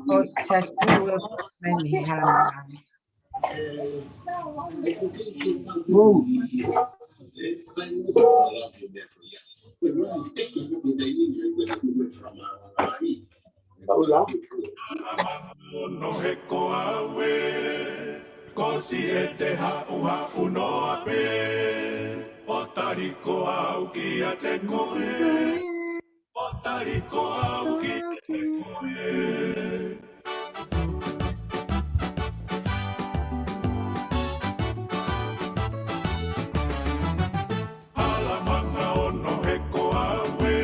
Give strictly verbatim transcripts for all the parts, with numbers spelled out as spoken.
ʻO, ʻa e sipulu ʻoku ʻosi mai mei he hala. Ono he ko au ē, ko Siete haʻuhaʻu noa pē, ʻo tali ko au kiate koe, ʻo tali ko au kiate koe. Hala manga ono he ko au ē,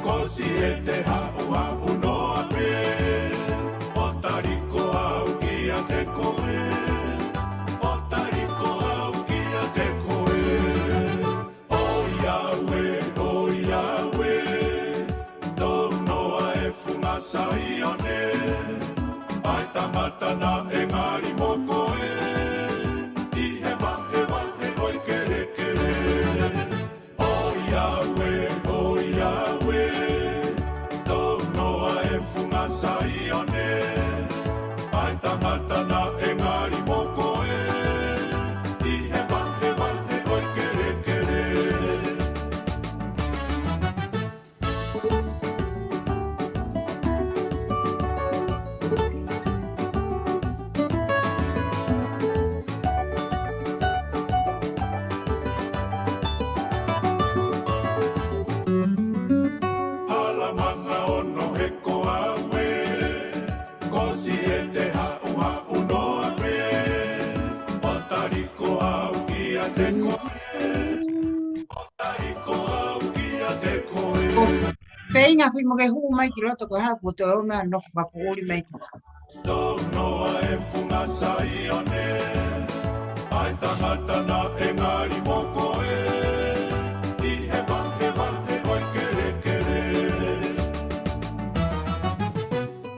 ko Siete haʻuhaʻu noa pē, ʻo tali ko au kiate koe, ʻo tali ko au kiate koe. ʻOiauē, ʻoiauē, tō noa e funga Saione, ʻa e tangata naʻe ngali mo koe, ʻi he vahevahe ʻo e kelekele. ʻOiauē, ʻoiauē, tō noa e funga Saione, ʻa e tangata naʻe ngali mo koe, ʻi he vahevahe ʻo e kelekele. Hala manga ono he ko au ē, ko Siete haʻuhaʻu noa pē, ʻo tali ko au kiate koe, ʻo tali ko au kiate koe. Ko feinga fimo ke hū mai ki loto ko e hā kuo toe ō mai ʻo nofo fakapoʻuli mai ko. Tō noa e funga Saione, ʻa e tangata naʻe ngali mo koe, ʻi he vahevahe ʻo e kelekele.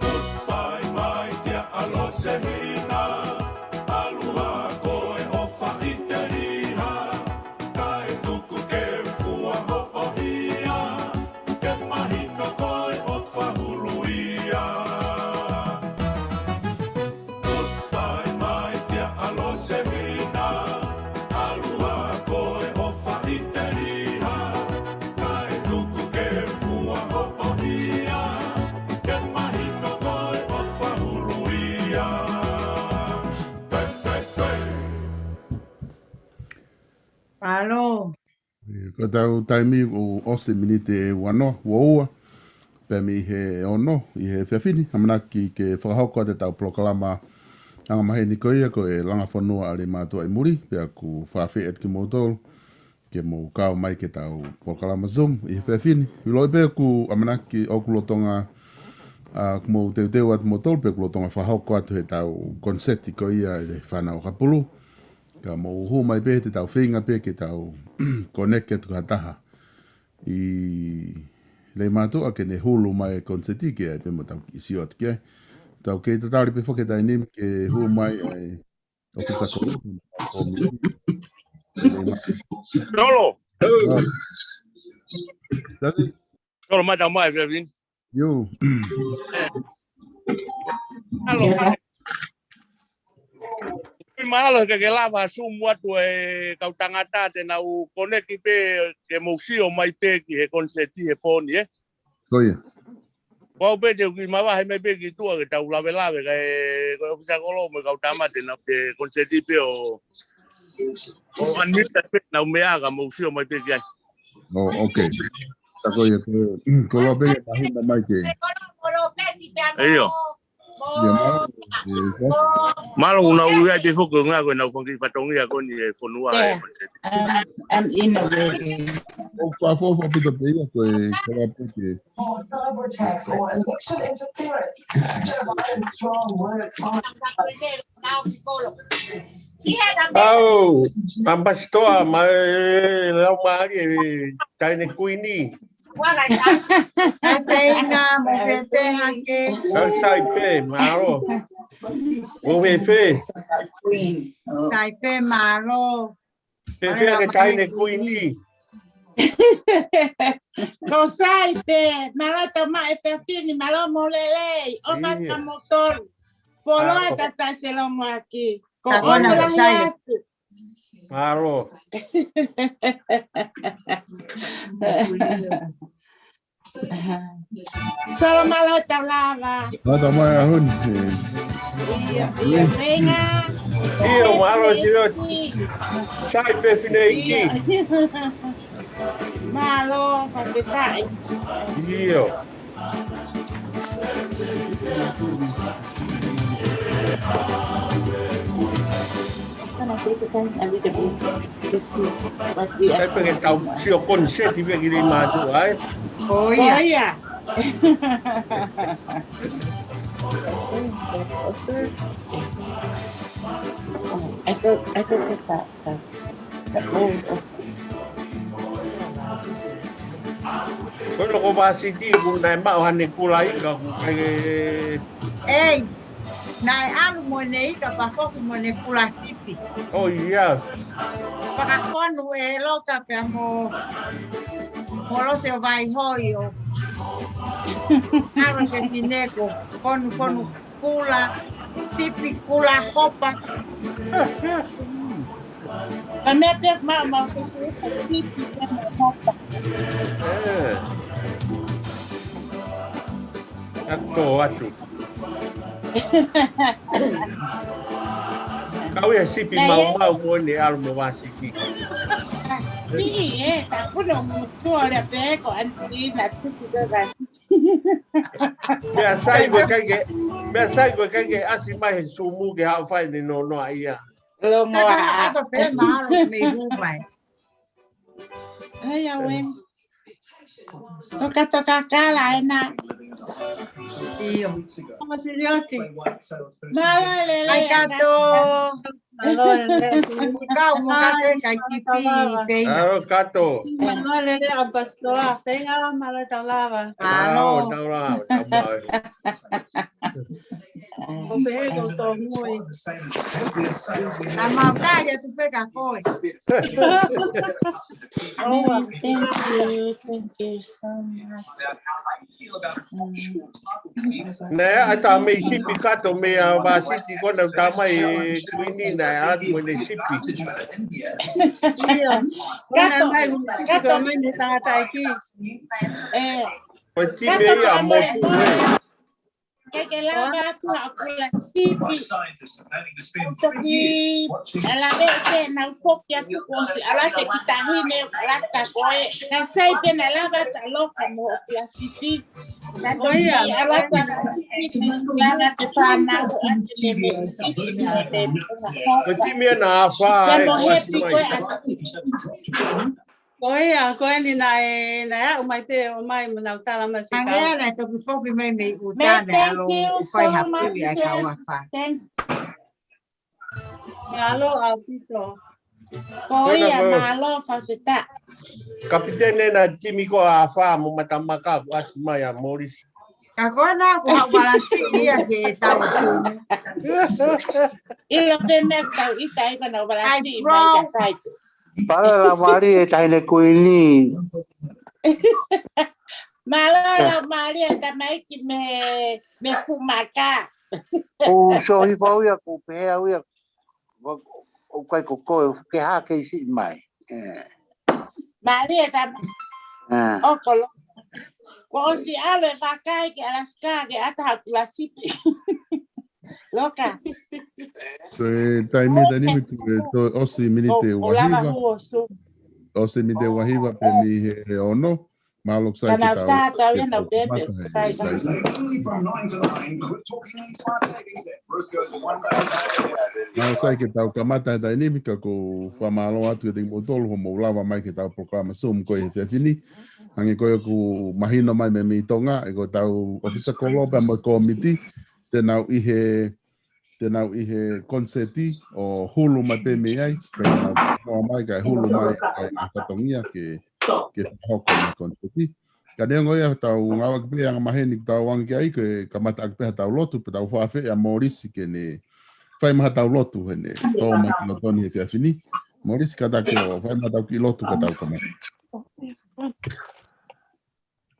Goodbye mai kia ʻAlosehina, ʻalu ā koe ʻo faʻiteliha, kae tuku ke u fua hoʻo hia, ke mahino ko e ʻofa hulu ia. Goodbye mai kia ʻAlosehina, ʻalu ā koe ʻo faʻiteliha, kae tuku ke u fua hoʻo hia, ke mahino ko e ʻofa hulu ia. Pe, pe, pe. Mālō. ʻIo, ko ʻetau taimi ʻoku ʻosi miniti ʻe uanoa, uaua, pea mei he ono ʻi he efiafi ni, ʻamanaki ke fakahoko atu ʻetau polokalama angamaheni ko ia ko e Langa Fonua ʻa Leimātuʻa ʻi Muli, pea ʻoku fakaafeʻi atu kimoutolu ke mou kau mai ki heʻetau polokalama Zoom ʻi he efiafi ni. ʻIloʻi pē ʻoku ʻamanaki ʻoku lolotonga, ʻa, ʻoku mou teuteu atu moutolu pē ʻoku lolotonga fakahoko atu ʻetau koniseti ko ia ʻa e Fānau ʻo Kapulu. Ka mou hū mai pē he te tau feinga pē ke tau connect atu ki ha taha ʻi Leimātuʻa ke ne hulu mai e koniseti ke ʻai pē mo tau kiʻi sio atu ki ai. Tau kei tatali pē foki he taimi ni ke hū mai ʻa e ʻōfisa ko. Tolo. Tasi. Tolo mai tau mai, Kevin. ʻIo. Mālō. Mālō ke ke lava Zoom atu e kau tangata te nau koneki pē ke mou sio mai pē ki he koniseti he pō ni, ē? Ko ia. Ko au pē te u kiʻi mavahe mai pē ki tuʻa ke tau lavelave kae ko e ʻōfisa kolo mo e kau tama te nau te koniseti pē ʻo, ʻo unmute pē nau meʻa ka mou sio mai pē ki ai. Oh, okay. Ta ko ia, ko, ko lo pē ke mahina mai ke. ʻIo. Ia, mālō, ʻio. Mālō, ʻoku nau ui ai pē foki, ngā ko e nau fanga kiʻi fatongia ko eni e fonua e. Yeah. I'm, I'm in already. ʻOku fakafoʻou pē ia ko e, ko lo pē ke. Or cyber attacks or election interference. Joe Biden's strong words on Au, Ambassador, mai lau mali e taʻahine kuini. Sai pē ina, mo pē pē hake. Au, sai pē, mālō. Mo pē pē. Sai pē, mālō. Pē pē hake taʻahine kuini. Ko Sai pē, mālō e tau maʻu e efiafi ni, mālō mo lelei, ʻo mai ka mo tolu. Foloa e tau taʻefelongoaki. Ko ʻofa lahi atu. Mālō. Solo mālō tau lava. Mālō tau mai ahun. Ia, ia, venga. Ia, mālō sio. Sai pē fineʻeiki. Mālō, fakafetaʻi. Ia. Sai pē ke tau sio koniseti pē ki lei mātuʻa, ē? ʻO ia. ʻO ia. I thought, I thought that, that, that, oh, oh. Ko ʻene ko Vasiti, kuo naʻe maʻu haʻane kula ika, kuo kai ke Ei, naʻe ʻalu mo ʻene ika pea foki mo ʻene kula sipi. ʻO ia. Fakakonu ʻe Loka pea mo, mo Lose ʻo Vaihoi ʻo ʻalu ke tineko, konu, konu kula sipi, kula hopa. Ka meʻa pē maʻu, maʻu sipi, sipi, maʻu hopa. ʻE. Ako atu. Kau ia sipi maumau mo ʻene ʻalu mo Vasiti. Siʻi, ē, tapu no mutu ʻo lea pē ko anti na tuki ko Vasiti. Meʻa sai ko e kai ke, meʻa sai ko e kai ke ʻasi mai he Sumu ke haʻu fai ʻene nonoʻa ia. Longoaʻa. Apa pē mālō mei hū mai. Hai, Awen. Toka, toka, kala, ena. ʻIo. Masilioti. Mālō e lelei. Hai, Kato. Mālō e lelei. Kau mo Kato e kai sipi, Feinga. Mālō, Kato. Mālō e lelei, ʻApasitoa. Feinga, mālō e tau lava. Mālō. Mālō, tau lava, tau lava. ʻO pehē ko tō mui. A mau kai atu pē ka koe. Oh, thank you, thank you so much. Naʻe ʻai tā mei sipi Kato mei a Vasiti ko ʻena tā mai e kuini naʻe ʻai mo ʻene sipi. Kato, Kato mai mo tā taiki. Ko e timi ia mo tu e. Ke ke lava atu ha kula sipi. Toki, ala ve ke nau foki atu ko si ala te kita hine ala ta ko e. Ka sai pē naʻe lava atu ʻa Loka mo kula sipi. Na ko ia, ala ta sipi, lava te fānau atu me me sipi, me me. Ko e timi ʻena ʻa fā, ka mo e hepi ko e atu. Ko ia, ko eni naʻe, naʻe aʻu mai pē ʻo mai mo nau tala mai fika. Ange ana e toki foki mai mei ʻuta naʻe ʻalu ʻo fai ha puli ai kau ʻa fā. Thanks. Mālō ʻaupito. Ko ia, mālō fakafetaʻi. Kapiteni ʻena timi ko ʻa fā mo matamaka kuo ʻasi mai ʻa Morris. Ka ko ena kuo haʻu ʻo vala siʻi ia ke tau Sumu. ʻIlo pē meʻa kau ʻita ai ko ena ʻo vala siʻi mai ka fai. Pala la mari e taʻahine kuini. Mālō la mari e tamaiki me, me fumaka. ʻO sohi fau ia, ko pehē au ia. ʻO kai ko koe, ke hā kei siʻi mai. ʻE. Mali e tama. ʻOkolo. Ko ʻosi ʻalu e vakai ke Alaska ke ʻata ha kula sipi. Loka. Ko e taimi, taimi ko e tō ʻosi miniti ʻe uahiva. ʻOsi miniti ʻe uahiva pē mei he ono. Mālō Sai ke tau. Ka nau tā tau ia nau pepe, fai. Mālō Sai ke tau kamata he taimi ni, ka ʻoku ou fakamālō atu kiate kimoutolu hoʻomou lava mai ki heʻetau polokalama Zoom ko e efiafi ni. Hangē ko ia ʻoku mahino mai mei Tonga, ʻe ko ʻetau ʻōfisa kolo pea mo e kōmiti, te nau ʻi he te nau ʻi he koniseti ʻo hulu mai pē mei ai, pea nau noa mai kae hulu mai ʻa e fatongia ke, ke fakahoko ʻa e koniseti. Ka neongo ia tau ngāueʻaki pē anga maheni tau angi ki ai, ke kamataʻaki pē ha tau lotu, pea tau fakaafeʻi ʻa Morris ke ne fai mai ha tau lotu heʻene tō mai ki loto ni he efiafi ni. Morris, kātaki ʻo fai mai ha tau kiʻi lotu ka tau kamata.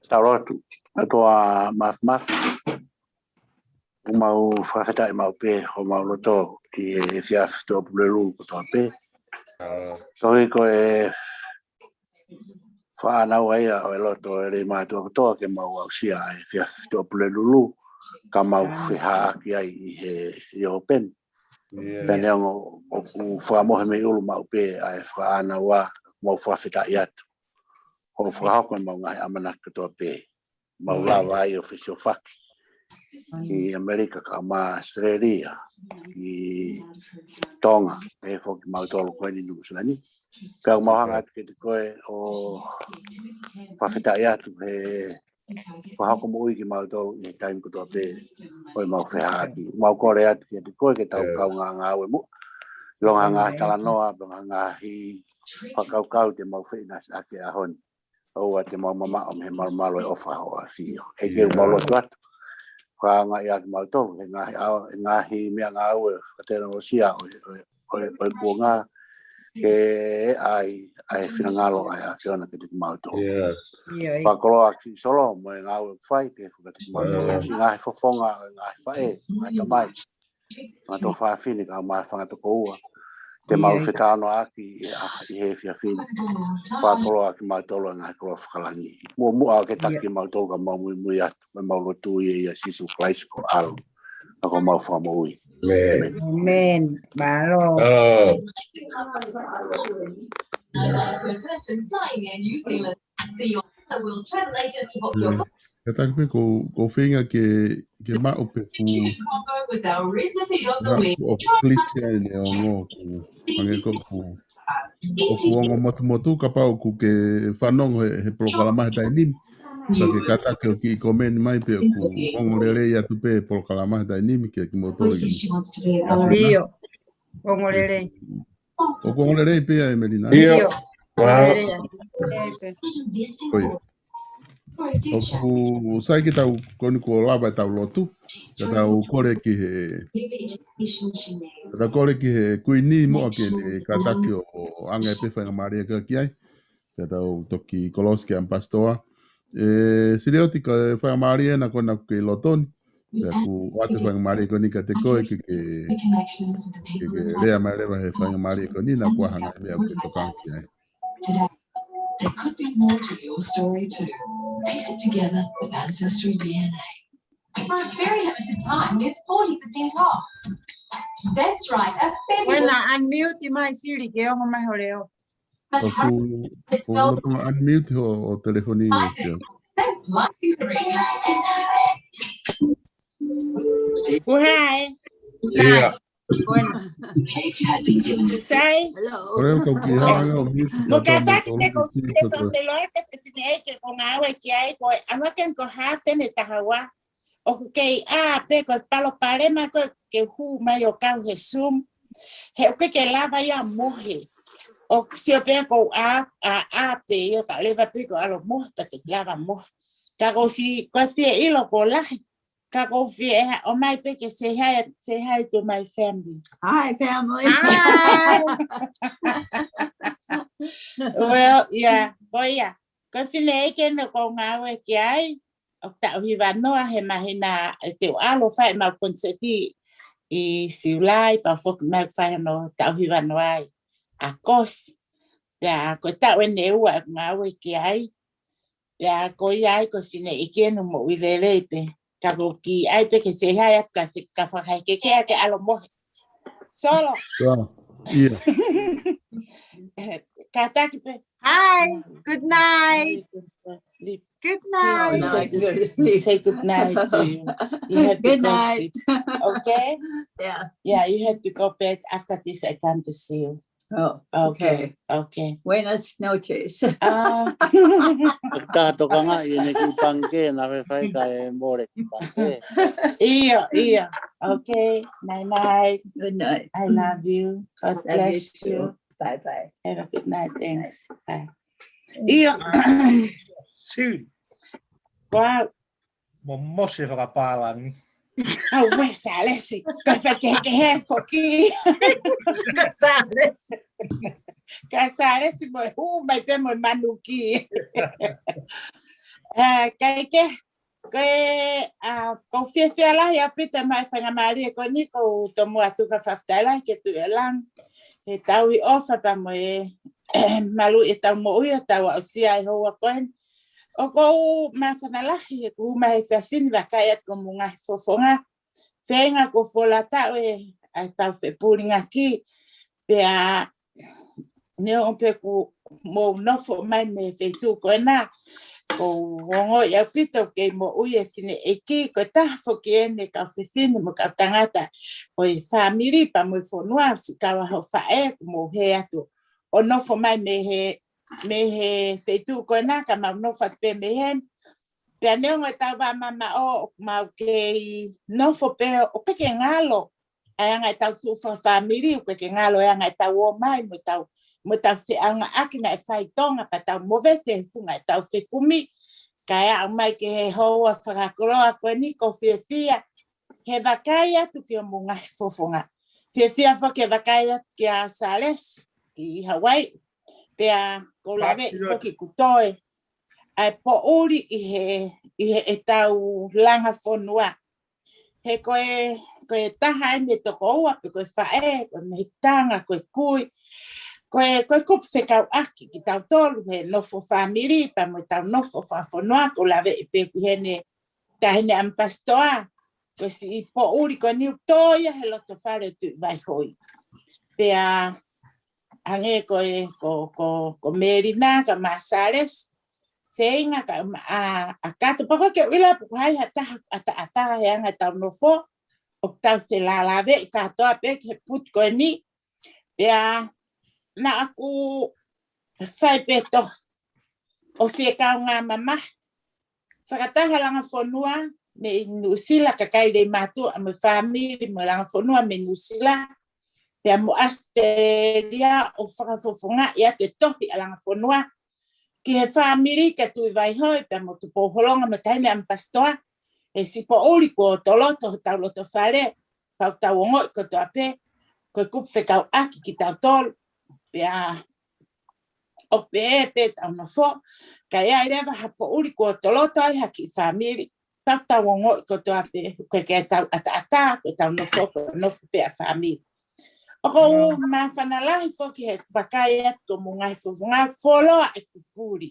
Tau lotu. ʻOtua Māfimafi, ʻoku mau fakafetaʻi maʻu pē homau loto ʻi he efiafi Tuʻapulelulu kotoa pē. Koeʻuhi ko e fānau ia ʻo e loto ʻo e lelei mātuʻa kotoa ke mau aʻusia ʻa e efiafi Tuʻapulelulu, ka mau fehāʻaki ai ʻi he, ʻi he open. Pea neongo ʻoku fakamohe mei ʻulu maʻu pē ʻa e fānau, ʻoku mau fakafetaʻi atu hoʻo fakahoko ʻemau ngaahi ʻamanaki kotoa pē. Mau lava ai ʻo fesiofaki ʻi ʻAmelika kae ʻumaʻā ʻAositelēlia, ʻi Tonga, ʻi he foki mautolu ko eni Nuʻusila ni. Pea ʻoku mau hanga atu kiate koe ʻo fakafetaʻi atu he fakahoko moʻui kimautolu ʻi he taimi kotoa pē ʻo ʻemau fehāʻaki. Mau kole atu kiate koe ke tau kaungā ngāue mo ʻilonga ha ngaahi talanoa, ʻilonga ha ngaahi fakakaukau te mau feʻinasiʻaki he ʻaho ni. ʻOua te mau mamaʻo mei he malumalu ʻo e ʻofa hoʻo ʻAfio. ʻEiki, ʻoku mau lotu atu, fakaangaʻi ʻaki kimautolu he ngaahi ʻao, he ngaahi meʻangāue fakatekinolosia ʻo e, ʻo e, ʻo e, ʻo e kuonga, ke ʻai ʻa e finangalo ʻa e ʻAfiona kiate kimautolu. Fakakoloa ʻa Solo mo e ngāue ʻoku fai ke fakatu kimautolu. Siʻi ngaahi fofonga ʻo e ngaahi faʻē, ngaahi tamai, ngaahi tuofāfine kae ʻumaʻā e fanga tokoua te mau fetalanoaʻaki ʻi he efiafi ni. Fakakoloa ʻaki kimautolu ʻa e ngaahi koloa fakalangi. Muʻomuʻa ke taki kimautolu ka mau muimui atu, ʻoku mau lotu ʻia Sīsū Kalaisi ko ho ʻAlo, ka ko homau Fakamoʻui. ʻĒmeni. Mālō. Kātaki pē ʻoku ou feinga ke, ke maʻu pē ʻeku, ʻoku glitch ai ʻene ongo ʻoku hangē ko ʻeku, ʻoku ongo motumotu, kapau ʻoku ke fanongo he, he polokalama he taimi ni, ka ke kātaki ʻo kiʻi komeni mai pe ʻoku ongo lelei atu pē polokalama he taimi ni kiate kimoutolu. ʻIo, ongo lelei. ʻOku ongo lelei pē ʻa e Melina? ʻIo. ʻIo. Ko ia. ʻOku sai ke tau, ko eni kuo lava ʻetau lotu, ka tau kole ki he, ka tau kole ki he Kuini muʻa ke ne kātaki ʻo ʻoange pē faingamālie ki ai. Ka tau toki kolosi ki he ʻAmipasitoa. ʻE Silioti, ko e faingamālie ena ko ena ʻoku ke ʻi loto ni. Pea ʻoku ʻoatu e faingamālie ko eni kiate koe ke, ke, ke, ke lea mai leva he faingamālie ko eni, naʻa kuo hanga ʻe meʻa ʻoku ke tokanga ki ai. Today, there could be more to your story too. Piece it together with Ancestry D N A. For a very limited time, there's forty percent off. That's right, a fabulous. Wena, unmute mai Sili ke ongo mai ho leo. ʻOku, ʻoku lolotonga unmute ho, ho telefoni, Sio. Kuo hā ē? ʻIo. Kuo hā. Sai. Hello. Ko e kau ki hanga ʻo mute. Mo kātaki pē ko e fafelo ʻa e fineʻeiki ʻoku ngāue ki ai, ko e ʻamanaki ko e hā fene taha ua. ʻOku kei ʻā pē ko e palopalema ko ē ke hū mai ʻo kau he Zoom. He ʻoku ʻikai ke lava ia ʻo mohe. ʻOku sio pē ʻoku ou ʻā, ʻā, ʻā pē ia, ka leva pē ʻoku ou ʻalu ʻo mohe, pea ʻikai ke lava ʻo mohe. Ka ʻoku ou siʻi, ʻoku ou fie ʻilo kuo lahi. Ka ʻoku ou fie ʻomai pē ke say hi, say hi to my family. Hi, family. Hi. Well, yeah, ko ia. Ko e fineʻeiki ena ʻoku ou ngāue ki ai, ʻoku taʻu hiva noa he māhina ʻe te u ʻalu ʻo fai ʻemau koniseti ʻi Siulai, pea foki mai ʻo fai hono taʻu hiva noa ʻi ʻAokosi. Pea ko e taʻu ʻe ua ʻeku ngāue ki ai. Pea ko ia ai ko e fineʻeiki ena ʻoku moʻui lelei pē. Ka ʻoku ou kiʻi ʻai pē ke say hi atu ka, ka fakahekehekeʻi ke ʻalu ʻo mohe. Solo. ʻIo. Kātaki pē. Hi, good night. Good night. Say, say good night to you. You have to go sleep. Good night. Okay? Yeah. Yeah, you have to go bed after this. I come to see you. Oh, okay. Okay. Buenas noches. Ah. Ka tokanga ʻi heʻene kiʻi pangikē, naʻe fai ka e mole kiʻi pangikē. ʻIo, ʻio. Okay. Night night. Good night. I love you. God bless you. Bye bye. Have a good night. Thanks. Bye. ʻIo. Sili. Wow. Mo Mose e faka-Pālangi. Auē Sālesi, ka fai kehekehe foki. Ka Sālesi. Ka Sālesi mo e hū mai pē mo e manuki. Ē, kae kehe, ko e, ʻa, ʻoku ou fiefia lahi ʻaupito mai faingamālie ko eni, ʻoku ou tomuʻa atu ka fakafetaʻi lahi ki he Tuʻi ʻo Langi. He tauhi ʻofa pea mo e, maluʻi ʻetau moʻui ʻo tau aʻusia e houa ko eni. ʻOku ou māfana lahi he kuo hū mai he efiafi ni vakai atu ki homou ngaahi fofonga. Feinga kuo fuoloa taʻu e, ʻa ʻetau fepulingaki. Pea neongo pē kuo mou nofo mai mei he feituʻu ko ena, ʻoku ou ongoʻi ʻaupito ʻoku kei moʻui e fineʻeiki, ko e taha foki eni e kau fefine mo e kau tangata ʻo e fāmili pea mo e fonua, siʻi kau ʻaho faʻē, kuo mou hē atu ʻo nofo mai mei he, mei he feituʻu ko ena, ka mau nofo atu pē mei heni. Pea neongo ʻetau vā mamaʻo, ʻoku mau kei nofo pē ʻo ʻikai ke ngalo ʻa e anga ʻetau tuʻu fakafāmili, ʻoku ʻikai ke ngalo e anga ʻetau ō mai mo ʻetau, mo ʻetau feʻaongaʻaki naʻe fai ʻi Tonga, pea tau movete he funga ʻetau fekumi. Kae aʻu mai ki he houa fakakoloa ko eni, ʻoku ou fiefia he vakai atu ki homou ngaahi fofonga. Fiefia foki he vakai atu kia Sālesi ki Hawaiʻi. Pea ʻoku ou laveʻi foki kuo toe ʻa e poʻuli ʻi he, ʻi heʻetau langa fonua. He ko e, ko e taha eni e tokoua, pe ko e faʻē, ko e mehikitanga, ko e kui, ko e, ko e kupu fekauʻaki kitautolu he nofo fāmili pea mo ʻetau nofo fakafonua. ʻOku ou laveʻi pē ʻoku ʻi heni e taʻahine ʻamipasitoa, ko e siʻi poʻuli ko eni ʻoku tō ia he loto fale ʻo Tuʻi Vaihoi. Pea hangē ko e, ko, ko, ko Melina kae ʻumaʻā Sālesi, feinga kae ʻumaʻā, ʻa, ʻa Kato, pea ʻoku ʻikai ke u ʻilo pe ko hai ha taha ʻataʻatā he anga ʻetau nofo, ʻoku tau felālāveʻi kātoa pē ki he putu ko eni. Pea naʻa ku fai pē tohi ʻo fie kaungā mamahi fakataha langa fonua mei Nuʻusila, kakai lei mātuʻa mo e fāmili mo e langa fonua mei Nuʻusila pea mo ʻAositelēlia, ʻo fakafofongaʻi atu e tohi ʻa langa fonua ki he fāmili kia Tuʻi Vaihoi pea mo Tupou Holonga mo e taʻahine ʻamipasitoa. He siʻi poʻuli kuo tō loto hotau loto fale, pea ʻoku tau ongoʻi kotoa pē ko e kupu fekauʻaki kitautolu. Pea ʻoku pehē pē ʻetau nofo, ka ʻi ai leva ha poʻuli kuo tō loto ai ha kiʻi fāmili, pea ʻoku tau ongoʻi kotoa pē ko e ke tau ʻataʻatā, ko ʻetau nofo ko e nofo pē ʻa e fāmili. ʻOku ou māfana lahi foki he vakai atu ki homou ngaahi fofonga, fuoloa e kupu puli.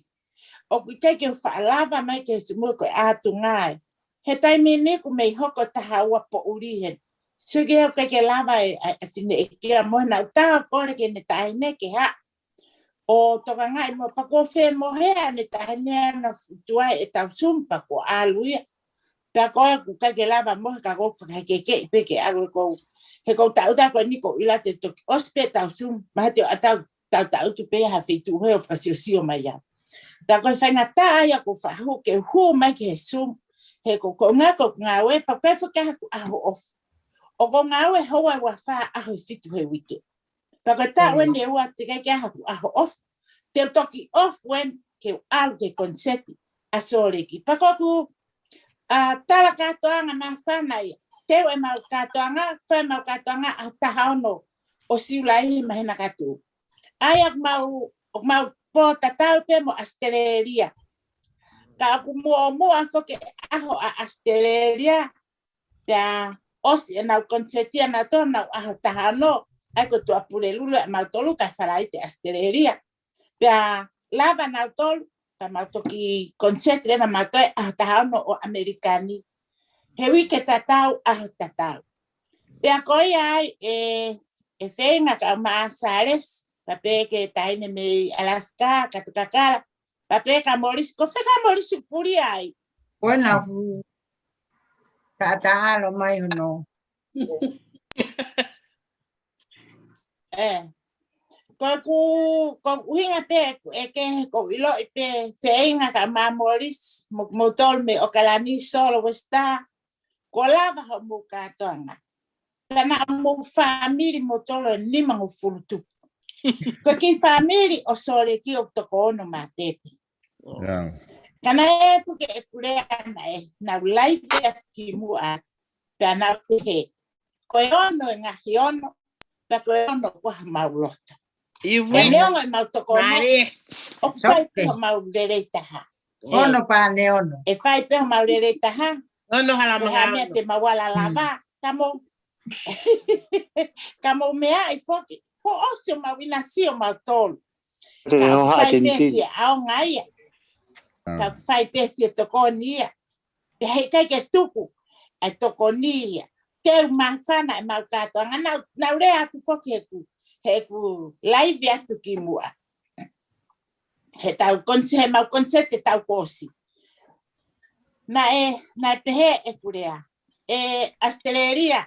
ʻOku ʻikai ke u faʻa lava mai ki he Zoom ko e ʻatunga ē. He taimi ni kuo mei hoko taha ua poʻuli heni. Sio ki he ʻoku ʻikai ke lava e, e, e fineʻeiki ia mo ʻena ʻuta, kole ki heʻene taʻahine ke haʻu ʻo tokangaʻi mo, pea kuo femohe ʻene taʻahine ʻana futuai ʻetau Zoom pea kuo ʻalu ia. Pea ko e ʻoku ʻikai ke lava mo he ka ʻoku ou fakahekehekeʻi pē ke ʻalu e kou. He kou taʻuta ko eni kou ʻilo te toki ʻosi pē ʻetau Zoom, mahalo te u ʻatau, tau taʻutu pē ha feituʻu he ʻo fakasiosio mai au. Pea ko e faingataʻa ia kou faʻa hū ke hū mai ki he Zoom, he ko, ko ngā ko ngāue, pea ko e fakaha ku ʻaho off. ʻOku ou ngāue houa ua fā ʻaho ʻe fitu he uike. Pea ko e taʻu eni ʻe ua teʻeki ai ke ʻi ai haku ʻaho off. Te u toki off eni ke u ʻalu ki he koniseti ʻa Sōleki. Pea ko ʻeku, ʻa, tala kātoanga māfana ia. Teu ʻemau kātoanga, fai ʻemau kātoanga ʻaho taha ono ʻo Siulai mahina ka tuʻu. ʻA ia ʻoku mau, ʻoku mau pō tatau pē mo ʻAositelēlia. Ka ʻoku muʻomuʻa foki e ʻaho ʻa ʻAositelēlia. Pea ʻosi ʻenau koniseti ʻanautolu ʻenau ʻaho taha ono, ʻa ia ko e Tuʻapulelulu ʻamautolu kae Falaite ʻAositelēlia. Pea lava ʻanautolu, pea mau toki koniseti leva mautolu ʻaho taha ono ʻo ʻAmelika ni. He uike tatau, ʻaho tatau. Pea ko ia ai e, e feinga kae ʻumaʻā Sālesi, pea pehē ki he taʻahine mei Alaska, Kato Kakala, pea pehē kia Molisi, ko fē kia Molisi ʻoku puli ai? Ko ena ʻoku taʻalo mai hono. ʻE. Ko ʻeku, ko e ʻuhinga pē, ʻe ke, kou ʻiloʻi pē, feinga kae ʻumaʻā Molisi, mo, moutolu mei ʻAokalani, Solo, Wesita, kuo lava hoʻomou kātoanga. Pea naʻa mou fāmili moutolu ʻe nimangofulu tupu. Ko e kiʻi fāmili ʻo Sōleki ʻoku toko ono mā tepi. Ka naʻe fuke e pule ana ē, naʻa ku laivi atu kimuʻa. Pea naʻa ku he, ko e ono e ngaahi ono, pea ko e ono ko homau loto. Pea neongo ʻemau toko ono, ʻoku fai pē homau lelei taha. Ono pā ne ono. ʻE fai pē homau lelei taha. Ono hala manga. Ko e hā e meʻa te mau ala lava, ka mou, ka mou meaʻi foki. Kuo ʻosi homau ʻinasi ʻo mautolu. Ka ʻoku fai pē fie ʻaonga ia. Ka ʻoku fai pē fie tokoni ia. Pea heʻikai ke tuku ʻa e tokoni ia. Teu māfana ʻemau kātoanga. Naʻa, naʻa ku lea atu foki heʻeku, heʻeku laivi atu kimuʻa. Heʻetau konse-, heʻemau konseti ʻetau kuo ʻosi. Naʻe, naʻe pehē ʻeku lea. ʻE ʻAositelēlia,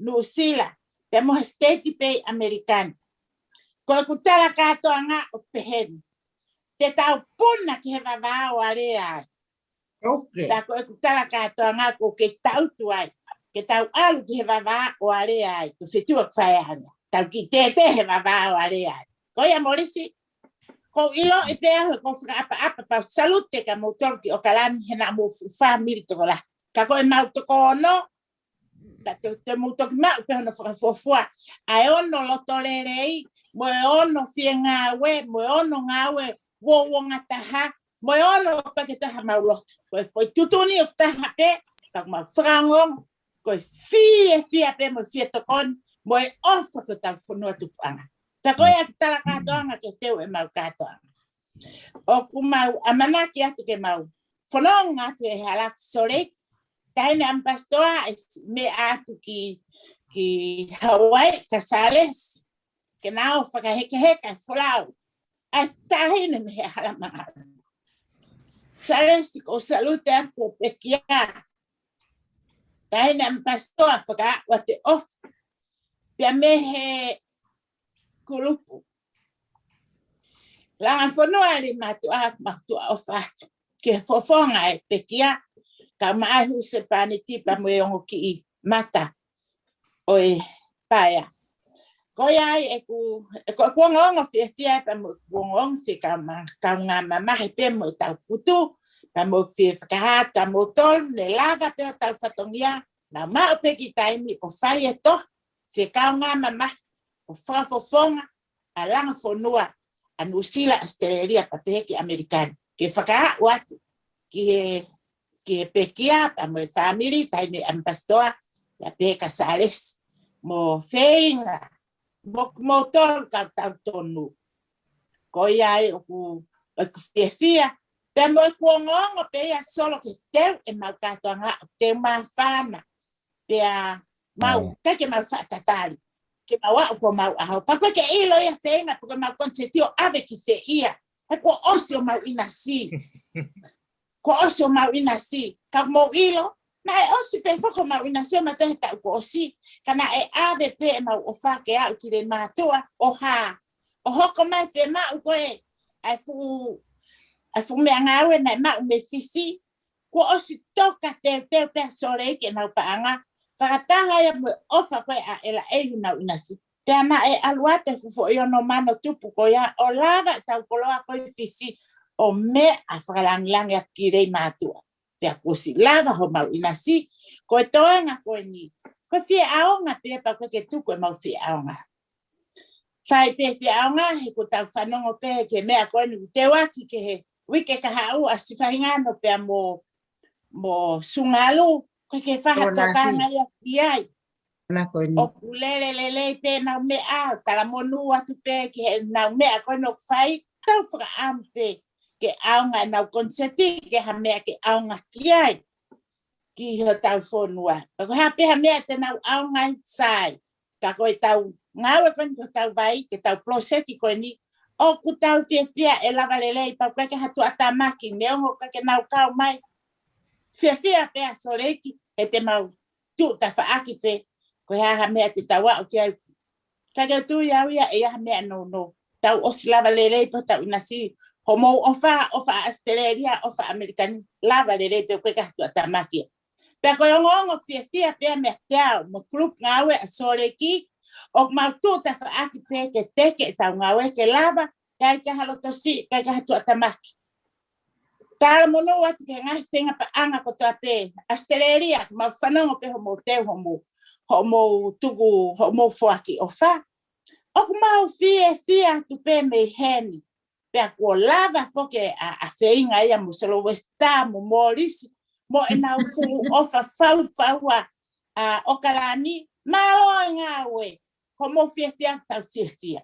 Nuʻusila, pea mo ha siteiti pē ʻi ʻAmelika ni. Ko ʻeku tala kātoanga ʻoku pehē ni. Te tau puna ki he vavā ʻo alea ai. Pea ko ʻeku tala kātoanga ʻoku kei taʻutu ai. Ke tau ʻalu ki he vavā ʻo alea ai. Ko e feituʻu ʻoku fai ai e alea. Tau kiʻi tētē he vavā ʻo alea ai. Ko ia Molisi, ʻoku ou ʻiloʻi pē au he ʻoku ou fakaʻapaʻapa pea salute kia moutolu ki ʻOkalani he naʻa mou fuʻu fāmili tokolahi. Ka ko ʻemau toko ono, ka te, te mou toki maʻu pē hono fakafuofua. ʻA e ono loto lelei, mo e ono fie ngāue, mo e ono ngāue uouongataha, mo e ono ʻoku ʻikai ke toe ʻi ai haʻamau loto. Ko e foʻi tuʻutuʻuni ʻoku taha pē, ka ʻoku mau fakaongoongo, ko e fiefia pē mo e fie tokoni, mo e ʻofa ki hotau fonua tupuʻanga. Pea ko ia ʻeku tala kātoanga ke teu ʻemau kātoanga. ʻOku mau ʻamanaki atu ke mau fononga atu he hala ki Salt Lake, taʻahine ʻamipasitoa ʻe meʻa atu ki, ki Hawaii, kia Salesi, ke na ō fakahekeheka e folau ʻa e taʻahine mei he hala manga. Salesi, ʻoku ou salute atu kia Pekia, taʻahine ʻamipasitoa, fakaaʻu atu e ʻofa. Pea mei he kulupu Langa Fonua Leimātuʻa, ʻoku mau tuʻaʻofa atu ki he fofonga ʻo Pekia, kae ʻumaʻā e husepāniti pea mo e ongo kiʻi mata ʻo e paea. Ko ia ai ʻeku, ʻeku, ʻeku ongoongo fiefia pea mo ʻeku ongoongo fie kauma-, kaungā mamahi pē mo ʻetau putu, pea mo ʻeku fie fakahā atu kia moutolu, ne lava pē hotau fatongia, naʻa mau maʻu pē kiʻi taimi ʻo fai e tohi fie kaungā mamahi, ʻo fakafofonga ʻa e Langa Fonua ʻa Nuʻusila, ʻAositelēlia, pea pehē ki ʻAmelika ni. Ke fakaaʻu atu ki he, ki he Pekia, pea mo e fāmili, taʻahine ʻamipasitoa, pea pehē kia Salesi, mo feinga, mo, moutolu kau tau tonu. Ko ia ai ʻoku, ʻoku fiefia, pea mo ʻeku ongoongo pē ia Solo ke teu ʻemau kātoanga, ʻoku teu māfana, pea mau, ʻikai ke mau faʻa tatali. Ke mau aʻu ki homau ʻaho. Pea ʻoku ʻikai ke ʻilo ia feinga, pe ko ʻemau koniseti ʻo ʻave ki fē ia. He kuo ʻosi homau ʻinasi. Kuo ʻosi homau ʻinasi. Ka mou ʻilo, naʻe ʻosi pē foki homau ʻinasi ʻo mautolu he taʻu kuo ʻosi. Ka naʻe ʻave pē ʻemau ʻofa ke aʻu ki Leimātuʻa, ʻo hā. ʻO hoko mai fiemaʻu ko ē ʻa e fuʻu, ʻa e fuʻu meʻangāue naʻe maʻu mei Fisi. Kuo ʻosi toka teuteu pē ʻa Salt Lake ʻenau paʻanga, fakataha ia mo e ʻofa ko ē ʻa ʻEla ʻEihu ʻenau ʻinasi. Pea naʻe ʻalu atu e fuʻu foʻi ono mano tupu ko ia ʻo lava ʻetau koloa ko ē ʻi Fisi ʻo meʻa fakalangilangi atu ki Leimātuʻa. Pea kuo ʻosi lava homau ʻinasi, ko e toenga ko eni, ko e fie ʻaonga pē pea ʻoku ʻikai ke tuku ʻemau fie ʻaonga. Fai pē fie ʻaonga, he ʻoku tau fanongo pē ki he meʻa ko eni ʻoku teu ʻaki ki he uike kahaʻu ʻa Sifaingano pea mo, mo Sungalu, ʻoku ʻikai ke faʻa tokanga ia ki ai. ʻOku lele lelei pē ʻenau meʻa, talamonū atu pē ki heʻenau meʻa ko eni ʻoku fai, tau fakaʻamu pē ke ʻaonga ʻenau koniseti, ke ha meʻa ke ʻaonga ki ai, ki hotau fonua. Pea ko e hā pē ha meʻa te nau ʻaonga ai, sai. Ka ko ʻetau ngāue ko eni ki hotau vai, ki heʻetau poloseki ko eni, ʻoku tau fiefia ʻe lava lelei, pea ʻoku ʻikai ke ha tuʻatāmaki, neongo ʻoku ʻikai ke nau kau mai. Fiefia pē ʻa Salt Lake, he te mau tuʻu tafaʻaki pē, ko e hā ha meʻa te tau aʻu ki ai. Ka ʻoku ou tui au ia ʻe ʻi ai ha meʻa nounou. Tau ʻosi lava lelei pē hotau ʻinasi, hoʻomou ʻofa, ʻofa ʻa ʻAositelēlia, ʻofa ʻAmelika ni, lava lelei pē ʻoku ʻikai ke ha tuʻatāmaki. Pea ko e ongoongo fiefia pē ia meiate au mo e kulupu ngāue ʻa Salt Lake, ʻoku mau tuʻu tafaʻaki pē ke teke ʻetau ngāue ke lava, ʻikai ke ha loto siʻi, ʻikai ke ha tuʻatāmaki. Talamonū atu ki he ngaahi feinga paʻanga kotoa pē. ʻAositelēlia, mau fanongo pē hoʻomou teu, hoʻomou, hoʻomou tuku, hoʻomou foaki ʻofa. ʻOku mau fiefia atu pē mei heni. Pea kuo lava foki ʻa, ʻa feinga ia mo Solo Westa mo Molisi, mo ʻenau fuʻu ʻofa faufaua ʻa ʻOkalani, mālō e ngāue, ko mou fiefia tau fiefia.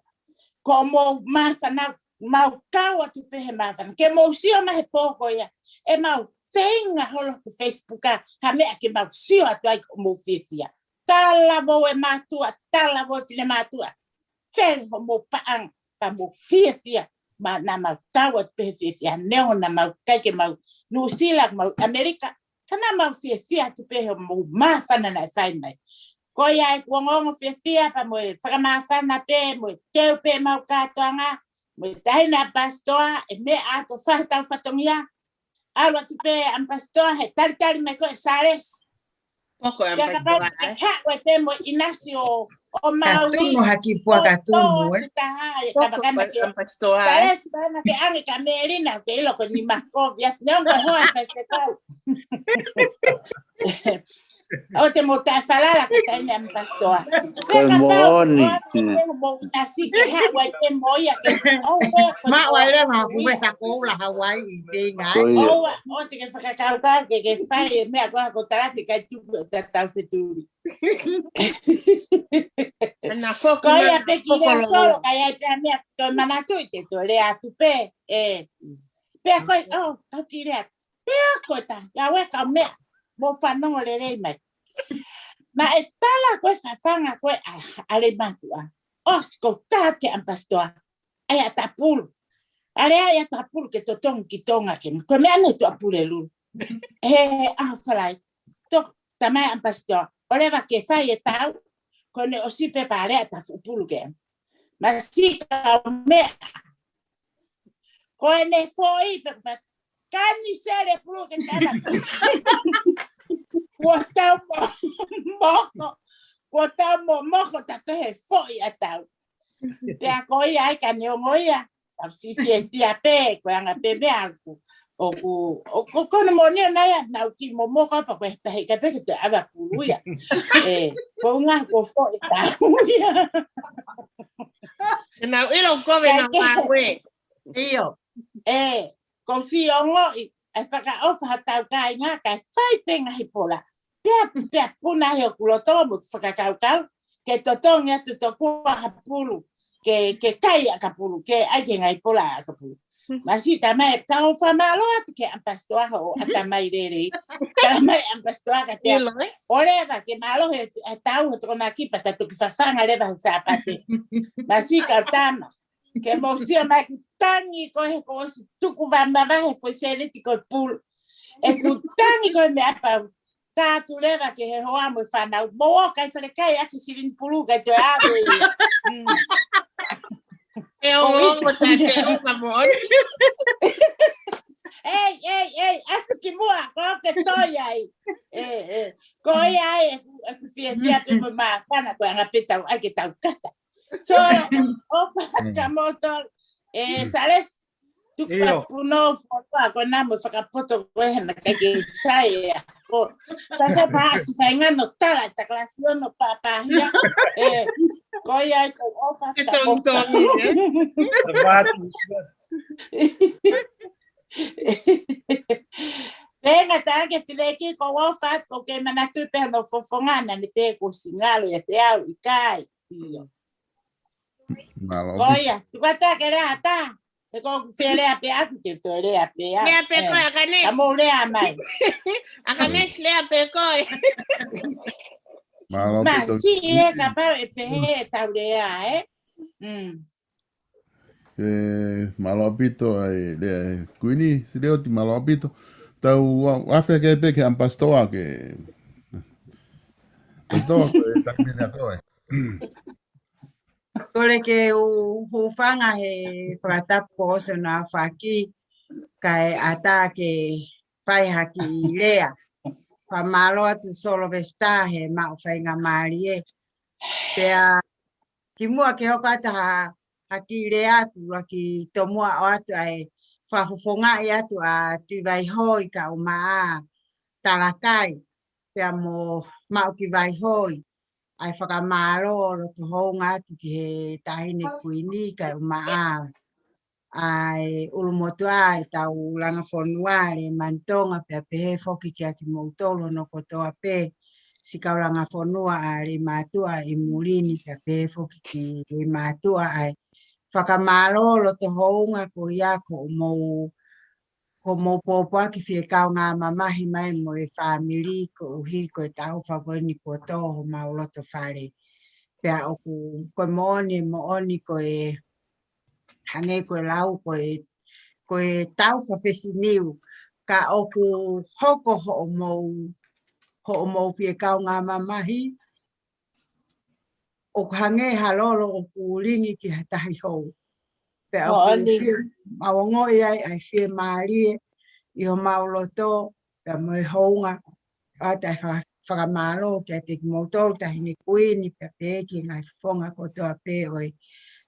Ko mou māfana, mau kau atu pē he māfana. Ke mou sio mai he pō ko ia, ʻemau feinga holo ko Facebook ʻa, ha meʻa ke mau sio atu ai ko mou fiefia. Talavou e mātuʻa, talavou e finemātuʻa. Fele hoʻomou paʻanga, pea mou fiefia. Ma, naʻa mau kau atu pē he fiefia, neongo naʻa mau ʻikai ke mau Nuʻusila, mau ʻAmelika. Ka naʻa mau fiefia atu pē he mou māfana naʻe fai mai. Ko ia ʻeku ongoongo fiefia pea mo e fakamāfana pē, mo e teu pē ʻemau kātoanga, mo e taʻahine ʻa Pasitoa, ʻe meʻa atu ʻo fai ʻetau fatongia, ʻalu atu pē ʻAmipasitoa, he talitali mai ko ē Salesi. Poko e Pea kapau ʻAmipasitoa, ke ē? Haʻu ai pē mo ʻInasio ʻo Maui. Katumu haki pua ʻO katumu, ē? Tō atu taha, ʻe Poko kavakana ko e ke ʻAmipasitoa, ē? Salesi, mana ke ʻange kia Melina, ke ʻilo ko e nima kovi atu, neongo e hoa e faifekau. ʻO te mo taʻefalala ko e taʻahine ʻAmipasitoa. Ko e Pea kapau moʻoni. ʻOua te mo ʻinasi ke haʻu ai pē mo ia ke, ʻo, ʻo, ʻo, Maʻu ai ʻo, leva ʻo, haku ia. Vesa koula Hawaii i te inga, ē? Ko ia. ʻOua, ʻo te ke fakakaukau ke, ke fai e meʻa ko ē ko Talati kae tuku ʻo tatau fetuli. Ana foko Ko ia na, pē ki foko lea lolo. Solo, ka ia pē meʻa ko e manatu ʻi te toe lea atu pē, ē. Pea ko e, ʻo, kau ki lea. Pea ko e ta, ia we kau meʻa, mou fanongo lelei mai. Naʻe tala ko e fafanga ko ē ʻa, ʻa Leimātuʻa. ʻOsi ko tā ke ʻAmipasitoa. ʻAi ʻa Tapulu. ʻAle ʻai ʻa Tapulu ke totongi ki Tonga ke. Ko e meʻa ne Tapulu e lulu. He, he, ʻaho Falaite. Tō, tamai ʻAmipasitoa. ʻOleva ke fai e tau. Ko ʻene ʻosi pē pea ʻale ʻa Tapulu ke. Masi kau meʻa. Ko ʻene foʻi pē, pē, kani sele pulu ke tama. Kuo tau mo, moko. Kuo tau mo, moko tato he foʻi ʻa tau. Pea ko ia ai ka neongo ia. Tau si fiefia pē, ko e anga pē meʻa ʻoku. ʻOku, ʻoku, ko ʻene moʻoni ʻona ia, naʻa ku kiʻi momoko pea ko e tahi ka pē ke te ava pulu ia. Ē, ko e ʻuhinga ko e foʻi tau ia. Ke nau ʻilo ko e Kae na ke. Ngāue. ʻIo. Ē, ko si ongoʻi, ʻe fakaʻofa ha tau kāinga, kae fai pē ngaahi pola. Pea, pea puna he ʻoku loto mo fakakaukau, ke totongi atu tokua ha pulu, ke, ke kai ʻa ka pulu, ke ʻai ke ngaahi pola ʻa ka pulu. Masi tamai, ka ʻofa mālō atu ke ʻAmipasitoa hoʻo ʻatamai lelei. Tamai ʻAmipasitoa ka te ʻIlo, ē? ʻOleva ke mālō he, he tau he Tokonaki pea ta toki fafanga leva he Sāpate. Masi kau tama. Ke mou sio mai ʻeku tangi ko ē he ko ʻosi tuku vamava he foʻi sēniti ko e pulu. ʻEku tangi ko e meʻa pau. Tatu leva ke he hoa mo e fānau. Mo o kai fale kai ʻaki silini pulu kai toe ave. Mm. E o Ko o ʻitu. Mo tai te o ka mo ori. Ei, ei, ei, ʻasi ki muʻa, ko ke toi ai. E, e. Ko ia ai, ʻeku, ʻeku fiefia pē mo māfana, ko e anga pē tau, ʻai ke tau kata. So, ʻo paka moto, e, Salesi, tuku ʻIo. Atu no, foto, ko na mo fakapoto ko e hana kai ke sai e ako. Taka pa, si fai ngano tala, ta kalasi ono pa, pa hia. E, ko ia ai ko ʻofa, Ke ta tongi moto. Tongi, e? Vatu. Pea nga ta ke fileki ko ʻofa, ko ke manatu pē no fofonga na ni pē ko singalo ia te au ʻikai. ʻIo. Mālō. Ko ia, tuku atu ke lea ʻa ta. He ko ʻeku fie lea pē ʻaku ke toe lea pē ʻaku. Lea pē koe, ʻAkanesi. Ka mou lea mai. ʻAkanesi, lea pē koe. Mālō Masi pito. E kapau ʻe pehē ʻetau lea, ē? Mm. E, mālō pito, ai, lea, Kuini, Sileoti, mālō pito. Tau, a, afe ke pē ke ʻAmipasitoa ke. Pasitoa, ko e taimi ni a koe. Kole ke u hūfanga he fakatapu ko ʻosi ʻona faki, kae ʻatā ke fai ha kiʻi lea. Fakamālō atu Solovesita he maʻu faingamālie. Pea kimuʻa ke hoko atu ha, ha kiʻi lea atu, ʻuluaki tomuʻa ʻoatu ʻa e fakafofongaʻi atu ʻa Tuʻivaihoi kae ʻumaʻā Talakai, pea mo Maʻukivaihoi, ʻa e fakamālō loto hounga atu ki he Taʻahine Kuini kae ʻumaʻā ʻa e ʻulumotuʻa ʻetau langa fonua Leimani Tonga, pea pehē foki kia kimoutolu hono kotoa pē siʻi kau langa fonua ʻa Leimātuʻa ʻi muli ni, pea pehē foki ki Leimātuʻa, ʻa e fakamālō loto hounga ko ia ko hoʻomou, ko hoʻomou pōpoaki fie kaungā mamahi mai mo e fāmili koeʻuhi ko e taʻofa ko eni kuo tō homau loto fale. Pea ʻoku, ko e moʻoni, moʻoni ko e hangē ko e lau, ko e, ko e tau fafesiniu, ka ʻoku hoko hoʻomou, hoʻomou fie kaungā mamahi, ʻoku hangē ha lolo ʻoku lingi ki ha tahi hou. Pea ʻoku fie, mau ongoʻi ai ʻa e fiemālie ʻi homau loto, pea mo e hounga, ʻoatu ʻa e fa-, fakamālō kiate kimoutolu Taʻahine Kuini, pea pehē ki he ngaahi fofonga kotoa pē ʻo e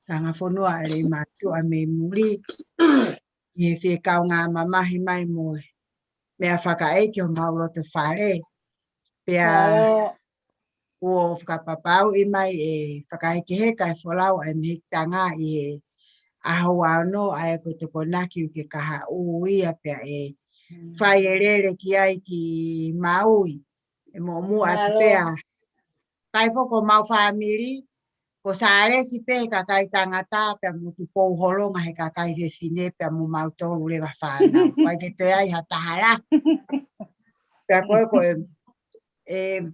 langa fonua ʻa Leimātuʻa mei muli, ʻi he fie kaungā mamahi mai mo e meʻa fakaʻeiki homau loto fale. Pea kuo fakapapauʻi mai ʻe Fakahekehe kae folau ʻa e mehikitanga ʻi he ʻaho ua ono ʻa e ko e Tokonaki uike kahaʻu ia pea ʻe fai e lele ki ai ki Maui, ʻe muʻomuʻa atu pea. Kae foki ko homau fāmili, ko Sālesi pē he kakai tangata, pea mo Tupou Holonga he kakai fefine, pea mo mautolu leva fānau. ʻIkai ke toe ai ha taha lahi. Pea ko e, ko e, ʻe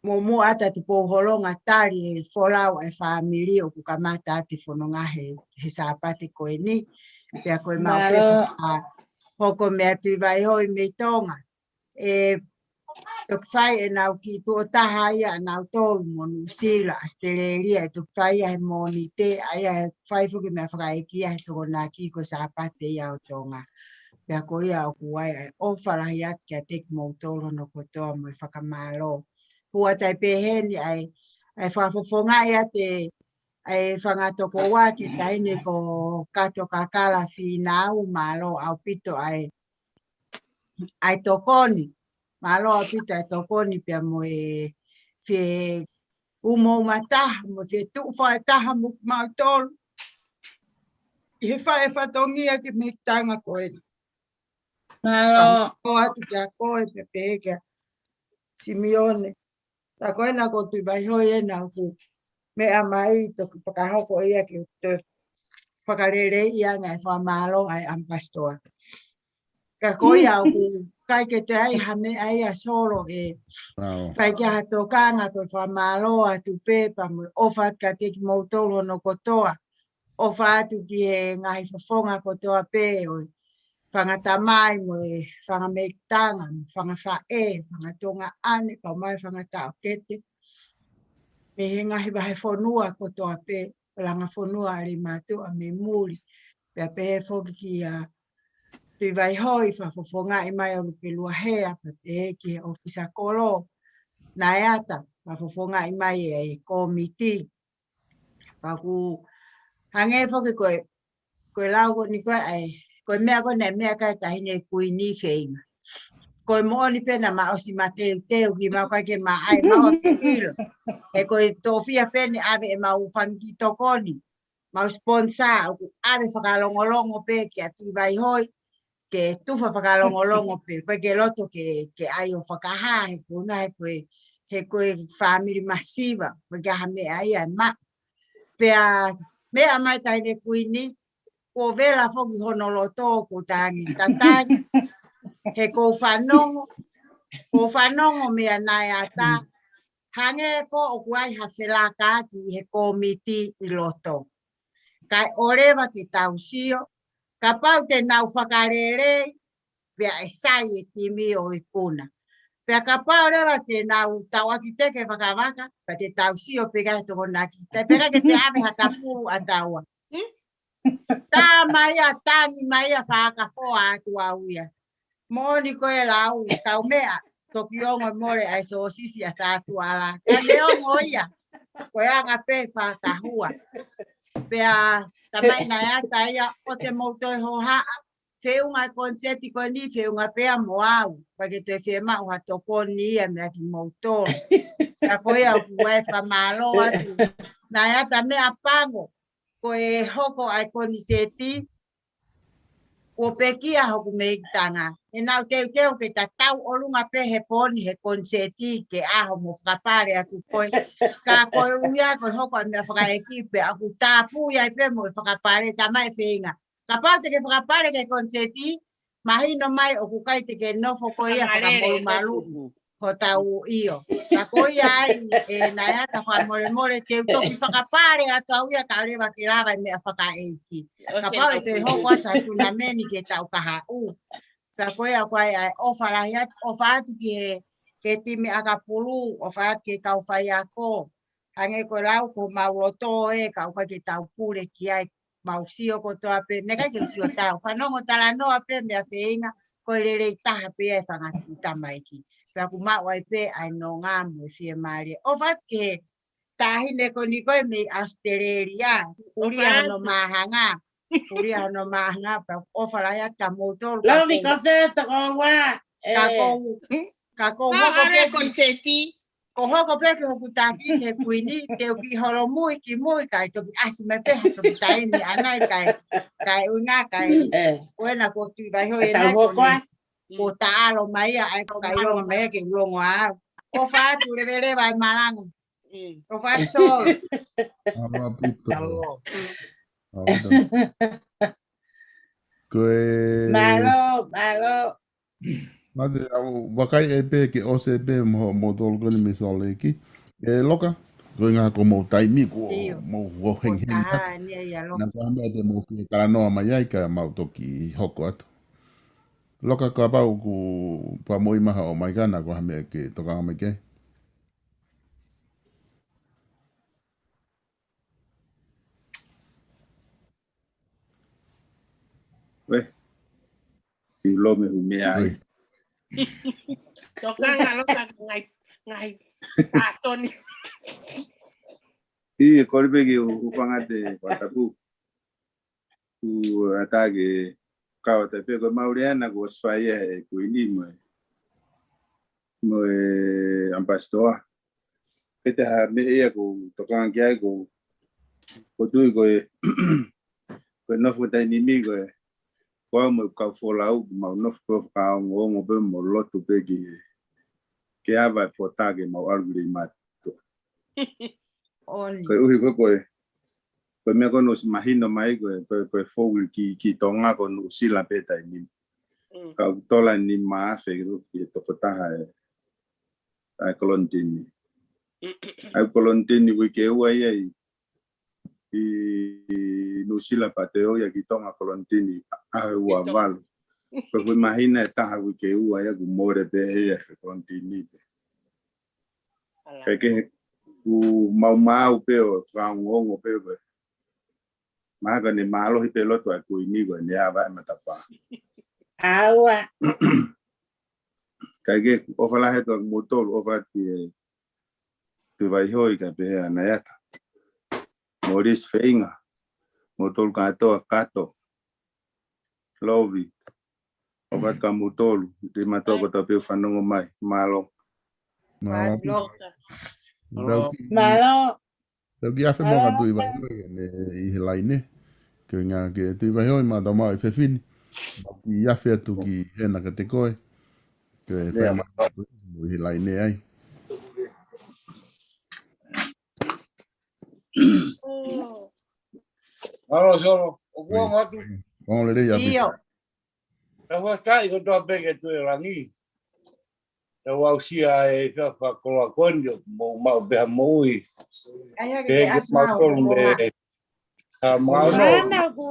muʻomuʻa atu ʻa Tupou Holonga tali e folau ʻa e fāmili ʻoku kamata atu e fononga he, he Sāpate ko eni. Pea ko e mau pē ka hoko meʻa Tuʻivaihoi mei Tonga. ʻE toki fai ʻenau kiʻi tuʻo taha ia ʻanautolu mo Nuʻusila, ʻAositelēlia, ʻe toki fai ia he Mōnite, ʻa ia ʻe fai foki meʻa fakaʻeiki ia he Tokonaki ko e Sāpate ia ʻo Tonga. Pea ko ia ʻoku ʻi ai ʻa e ʻofa lahi atu kiate kimoutolu hono kotoa mo e fakamālō. Hua tai peheni ʻa e, ʻa e fakafofongaʻi atu ʻa e fanga tokoua ki he taʻahine ko Kato Kakala Fīnau, mālō ʻaupito ʻa e ʻa e tokoni. Mālō ʻaupito ʻa e tokoni pea mo e fie umauma taha, mo e fie tuʻu fakataha mo mautolu ʻi he fai e fatongia ki he mehikitanga ko eni. Mālō. Ko atu kia koe pea pehē kia Simione. Tā ko ena ko Tuʻivaihoi ena ʻoku meʻa mai toki fakahoko ia ke toe fakaleleiʻi ange ʻa e fakamālō ʻa e ʻAmipasitoa. Ka ko ia ʻoku ʻikai ke toe ai ha meʻa ia Solo ʻe fai ki ai ha tokanga, ko e fakamālō atu pē pea mo e ʻofa atu kiate kimoutolu hono kotoa. ʻOfa atu ki he ngaahi fofonga kotoa pē ʻo e fanga tamai mo e fanga mehikitanga, mo e fanga faʻē, fanga tuongaʻane, kae ʻumaʻā e fanga taʻokete. Mei he ngaahi vahefonua kotoa pē, langa fonua ʻa Leimātuʻa mei muli. Pea pehē foki kia Tuʻivaihoi fakafofongaʻi mai ʻa ʻUlupeluahea, pea pehē ki he ʻōfisa kolo, Naeata, fakafofongaʻi mai e kōmiti. Pea ʻoku hangē foki ko e, ko e lau ko eni ko e ʻai, ko e meʻa ko eni meʻa kai taʻahine Kuini feinga. Ko e moʻoni pē naʻa ma ʻosi mateuteu ki mau kai ke ma ʻai mau ʻosi ʻilo. He ko e toʻofia pē ʻeni ʻave ʻemau fanga kiʻi tokoni. Mau sponsor, ʻoku ʻave fakalongolongo pē kia Tuʻivaihoi, ke tufa fakalongolongo pē, ʻoku ʻikai ke loto ke, ke ʻai ʻo fakahā, he ko e ʻuhinga he ko e, he ko e fāmili masiva, ʻoku ʻikai ke ʻi ai ha meʻa ia ʻe maʻu. Pea meʻa mai taʻahine Kuini, kuo vela foki hono loto, ʻoku ou talaange tatali, he ʻoku ou fanongo, ʻoku ou fanongo meia Naeata, hangē ko ʻoku ʻi ai ha felākaaki ʻi he kōmiti ʻi loto. Kae ʻoua leva ke tau sio, kapau te nau fakalelei, pea ʻe sai e timi ʻo e ikuna. Pea kapau leva te nau tauʻaki teke vakavaka, pea te tau sio pē ki he Tokonaki. Taʻe pē ka ke te ʻave ha tafulu ʻa taua. Tā mai ia, tangi mai ia, fakafoa atu au ia. Moʻoni ko e lau, tau meʻa, toki ongo mole ʻa e sōsisi ʻa Sātuala. Ka neongo ia, ko e anga pē fakahua. Pea tamai Naeata ia, ʻoua te mou toe hohaʻa, feʻunga e koniseti ko eni, feʻunga pea mo au. ʻIkai ke toe fiemaʻu ha tokoni ia meʻa kimoutolu. Ka ko ia ʻoku ou fakamālō atu. Naʻe ʻi ai ha meʻa pango, ko e hoko ʻa e koniseti, kuo pekia hoku meʻitanga. ʻE nau teuteu ke ta tau ʻolunga pē he pooni he koniseti ke ʻaho mo fakapale atu koe. Ka koeʻuhi ko e hoko ʻa e meʻa fakaʻeiki pea ʻoku tāpuni ai pē mo e fakapale, talamai ʻe feinga. Kapau te ke fakapale ki he koniseti, mahino mai ʻoku ʻikai te ke nofo koe ia fakamolumalu hotau ʻio. Ka ko ia ai, ʻe, naʻe ʻi ai ha fakamolemole te u toki fakapale atu au ia kae ʻoua leva ke lava e meʻa fakaʻeiki. Kapau ʻe toe hoko atu ha tunameni ki he taʻu kahaʻu. Ka ko ia ko ia ʻa e ʻofa lahi atu, ʻofa atu ki he, ki he timi ʻakapulu, ʻofa atu ki he kau faiako. Hangē ko e lau ko homau loto ē, ka ʻoku ʻikai ke tau pule ki ai, mau sio kotoa pē, naʻe ʻikai ke u sio tau. Fanongo talanoa pē meʻa feinga, ko e lelei taha pē ʻa e fanga kiʻi tamaiki. Pea ʻoku maʻu ai pē ʻa e nonga mo e fiemālie. ʻOfa atu ki he taʻahine ko eni ko ē mei ʻAositelēlia. Kulia hono māhanga. Kulia hono māhanga, pea ʻofa lahi atu kia moutolu. Lau ni ka fē toko ua. Ka kou, ka kou hoko pē ki Ko hoko pē ki hoku taki ki he kuini, te u kiʻi holomui kimui kae toki ʻasi mai pē ha toki taimi ʻanai kae, kae ʻuhinga kae, ko ena ko Tuʻivaihoʻi ena ko taʻalo mai ia, ʻa e ko kai longo mai ia ke u longo au. ʻOfa atu leveleva ʻa e malanga. ʻOfa atu Solo. Mālō ʻaupito. Mālō ʻaupito. Mālō, mālō. Mate, ʻa, vakai ʻe pē ke ʻosi ʻe pē mo, mo tolu ko eni mei Salt Lake. ʻE Loka, ko e ʻuhinga ko hoʻomou taimi kuo mou hengiheni hake. Naʻa ko ha meʻa te mou fie talanoa mai ai ka mau toki hoko atu. Loka kapau ʻoku pea mo i maha o mai ka naʻa ko ha meʻa ke tokanga mai ke. Ue. Iu lo me humea ai. Tokanga Loka ngai, ngai. Atoni. ʻI, kole pē ke u, u fanga te watapu. U ata ke kau ata pē ko mau lea na ko ʻosi fai ʻe he kuini mo e, mo e ʻampasitoa. Pete ha meʻa ia ko tokanga ki ai ko, ko tui ko e, ko e nofo taimi ni ko e, ko au mo e kau folau, mau nofo pē fakaongoongo pē mo lotu pē ki he, ke ava e pota ke mau ʻalu ki Leimātuʻa. Ko e ʻuhi ko e, ko e, ko e meʻa ko ʻosi mahino mai ko e, ko e, ko e fou ki, ki Tonga ko Nuʻusila pē taimi ni. Ka ʻoku tola ni mafe ki he tokotaha e, ʻa e kolonitini. ʻA e kolonitini uike ua ia ʻi, ʻi Nuʻusila pea toe ō ia ki Tonga kolonitini ʻaho ua valu. Ko e fuʻu mahina ʻe taha uike ua ia kuo mole pē ia he kolonitini pē. Ke ke ku mau mau pē ʻo fakaongoongo pē pē. Mahalo ka ne mālohi pē lotu ʻa e kuini ko ʻene ava e matapā. ʻAua. Kae ke ʻofa lahi atu kia moutolu, ʻofa atu ki he Tuʻivaihoʻi kae pehē ʻa Naiata. Moris feinga. Moutolu kātoa, Kato. Lovi. ʻOfa atu kia moutolu. Te mātuʻa ko tau pē fanongo mai. Mālō. Mālō. Mālō. Tau ki, Mālō. Tau ki afe mo ka Tuʻivaihoʻi ʻi he laine. Ko e ʻuhinga ke Tuʻivaihoʻi ma tau mau ʻi fefine. Mau ki afe atu ki hena ka te koe. Ko e fai ma ʻi he laine ai. Mālō Solo, ʻoku ongo atu. Ongo lelei ʻaupito. ʻIo. Tau ʻatā ʻi kotoa pē ke tue langi. Tau aʻusia e ka fakakoloa ko eni ʻoku mou maʻu pē ha moʻui. ʻAi hake ke ʻasi mau tolu mo me ha maono. Mālō ku,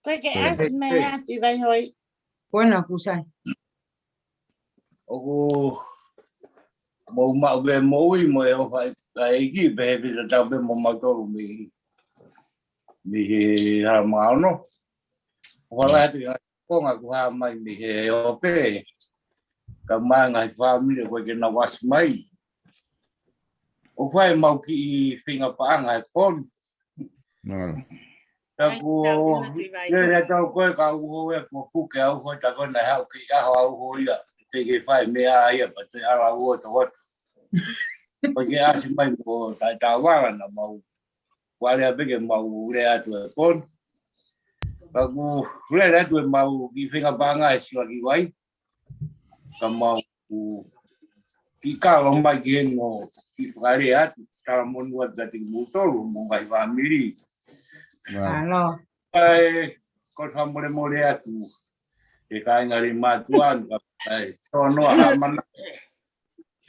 ko e ke ʻasi mai ʻa Tuʻivaihoʻi. Ko ena ku sai. ʻOku mou maʻu pē moʻui mo e ʻofa ʻa e ʻEiki pē he pita tau pē mo mautolu mei, mei he ha maono. ʻOfa lahi atu ki he ngaahi konga kuo hā mai mei he ope. Ka mai ngaahi fāmili ko e ke nau ʻasi mai. ʻOku fai mau kiʻi feinga paʻanga he fonu. Mālō. Taku lele atu au ko e kau uho e ko puke au ho ta ko na hau ke aho au ho ia. Te ke fai meʻa ia pea te ala uho to hoto. Ko ke asi mai mo tai tawala na mau. Kuale a peke mau lele atu e pon. Taku lele atu e mau ki fenga panga e siwa ki wai. Ka mau ki kalo mai ki hengo ki fakale atu. Tala monu atu ati mutolu mo ngai family. Ano. Ai, ko fa mole mole atu. E kai ngari matuan ka ai tono a mana.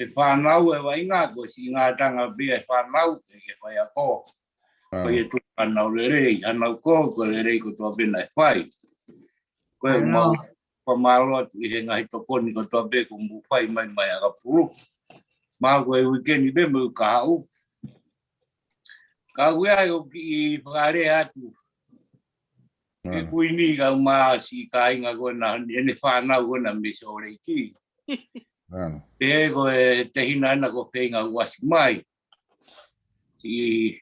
E whanau e wainga ko si ngā tanga pia e whanau e ke whai ako. Ko e tu whanau lelei, hanau ko, ko lelei ko tua pena e whai. Ko e mau whamalo atu i he ngahi tokoni ko tua pe ko mu whai mai mai a ka pulu. Mau ko e weekend i pe mu ka hau. Ka ue ai o ki i whakare atu. Ke kuini ka uma si ka inga ko na, ene whanau ko na me so reiki. Te ko e te hina na ko whenga uasi mai. Si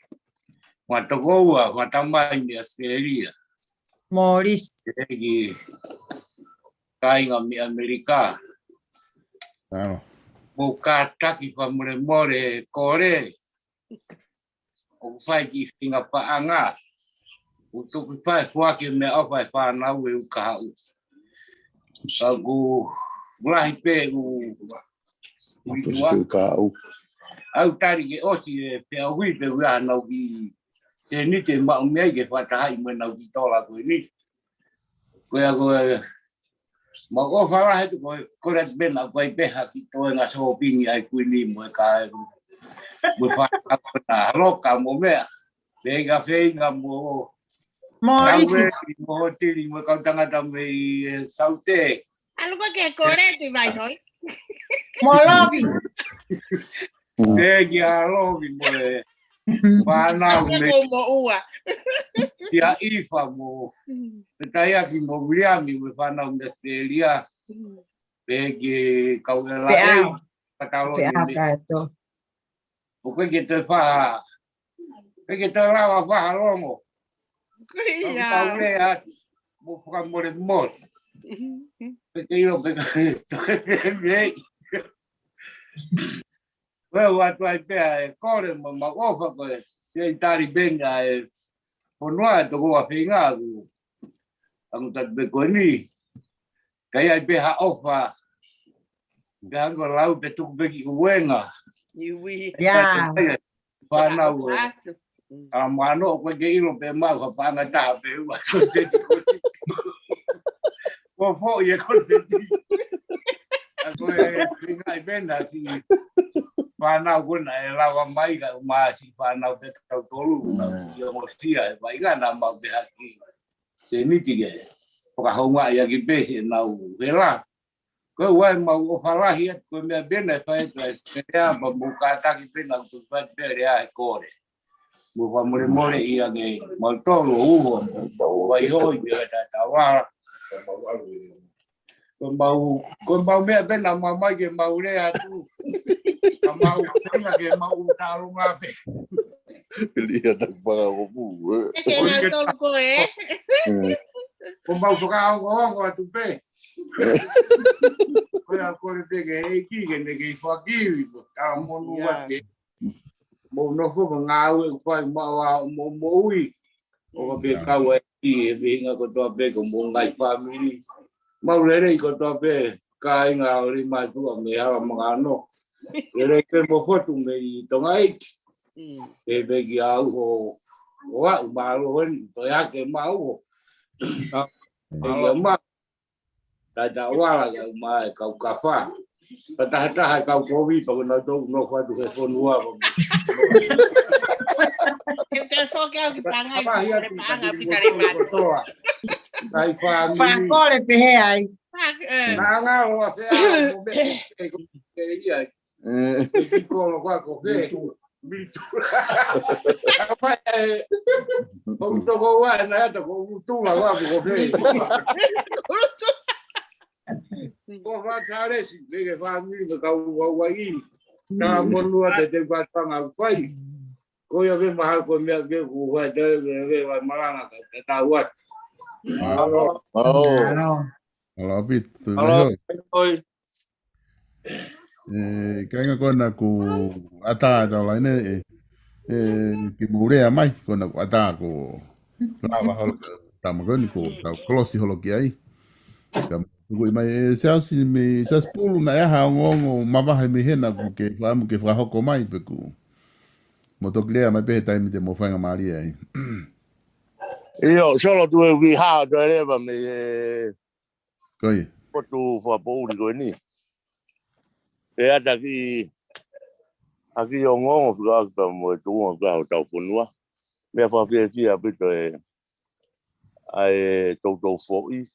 matoko ua, matamai me Australia. Morris. Te ki ka inga me Amerika. Mo ka taki wha mole mole kore. O fai ki finga paʻanga. U tuku fai fuake me au fai whanau e u ka u. Ka ku lahi pe u. Ka u. Au tari ke osi e pe au hui pe u ia nau ki. Se ni te mau mea ke whataha i me nau ki tola ko ni. Ko ia ko e Mau ʻofa lahi atu ko e kore atu pena ko e peha ki toe nga sōpingi ai kuini mo e kaeru. Mo e whakakona loka mo mea. Pei ka feinga mo Morris. Mo hotili mo e kau tangata mei Saute. Alu ko ke kore atu i vai hoi. Mo Lovi. Pea kia Lovi mo e whanau me mo ua. Kia Ifa mo. Petaiaki mo Viliami mo e whanau me Australia. Pea ke kau e la e. Patalo me. O koe ke te wha. Koe ke te lawa wha longo. Kau le atu. Mo whakamole mole. Pe ke io pe ka. Pe ke mei. Ko e ua tuai pea e kore mo mau ʻofa ko e se i tari peni a e fonua e toko ua feinga aku. Angu tatu pe ko ni. Ka ia i pe ha ʻofa. Pe angu lau pe tuku pe ki uenga. Iwi. Ia. Whanau e. Atu. A mano o koe ke ilo pe mau ha panga taha pe ua. Ko fo i e konseti. A ko e feinga i pena si whanau kona e lawa mai ka uma si whanau pe tau tolu na si o mo sia e vai ka na mau pe haki. Se miti ke whakahounga i aki pe se nau hela. Ko e ua e mau ʻofa lahi atu ko e mea pena e fai atu e pea pa mo kataki pena ko e fai pea lea e kore. Mo wha mole mole i ake mau tolo uho. Vai hoi pea ta tawala. Ko mau, ko mau mea pena mau mai ke mau lea atu. Ka mau pena ke mau talunga pe. Lia ta paka ko mu. E ke mau tolu ko e. Ko mau whakaongoongo atu pe. Ko ia kore pe ke eiki ke ne kei whakiwi. Ka monu ua te. Mo nofo ka ngāue ʻoku fai maʻu a mo moʻui. ʻO ka pe kau e ki e vehinga kotoa pe ko mo ngai family. Mau lelei kotoa pe kāinga ʻo Limatuʻa me hala mangano. Lelei pe mo fotu mei Tonga ʻEiki. Pe pe ki au ʻo ʻo aʻu mālō heni, toe ake mau ʻo. Pe ia ma. Taita wala ka uma e kau kafa. Ka taha taha e kau kovi pa ko nau tou nofo atu he fonua. Ke te foki au ki pangai. Apahi atu ki pangai pita le matu. Kotoa. Kai wha mi. Fakole pe he ai. Nanga o a fea mo me e ko e ia. Ki kolo kwa ko he. Mitu. Apa e. Ko toko ua na ya toko utula wa ko he. Ko fa tale si le ke fa mi me ka ua ua i. Ka mo lua te te fa tanga fai. Ko ia ke mahalo ko e meʻa ke u fai tele ke ke vai malanga ka tatau atu. Mālō. Mālō. Mālō ʻaupito. Mālō. Oi. ʻE, kāinga ko ena kuo ʻatā e tau laine, ʻe, ʻe, ke mou lea mai, ko ena kuo ʻatā ko lava holo tama ko eni ko tau kolosi holo ki ai. Ka tuku mai, ʻe, Siaosi mei, Siaosi Pulu naʻe ʻi ai ha ongoongo mavahe mei hena kuo ke fakaʻamu ke fakahoko mai pe kuo mou toki lea mai pē he taimi te mou faingamālie ai. ʻIo, Solo, tuʻu e uki hao, toe leva mei, ʻe, Ko ia. Ko tu fakapoʻuli ko eni. Pea taki, ʻaki ongoongo fika ʻaki pea mo e tuʻunga ko ē ʻo hotau fonua. Meʻa fakafiefia ʻaupito ʻe, ʻa e toutou foʻi.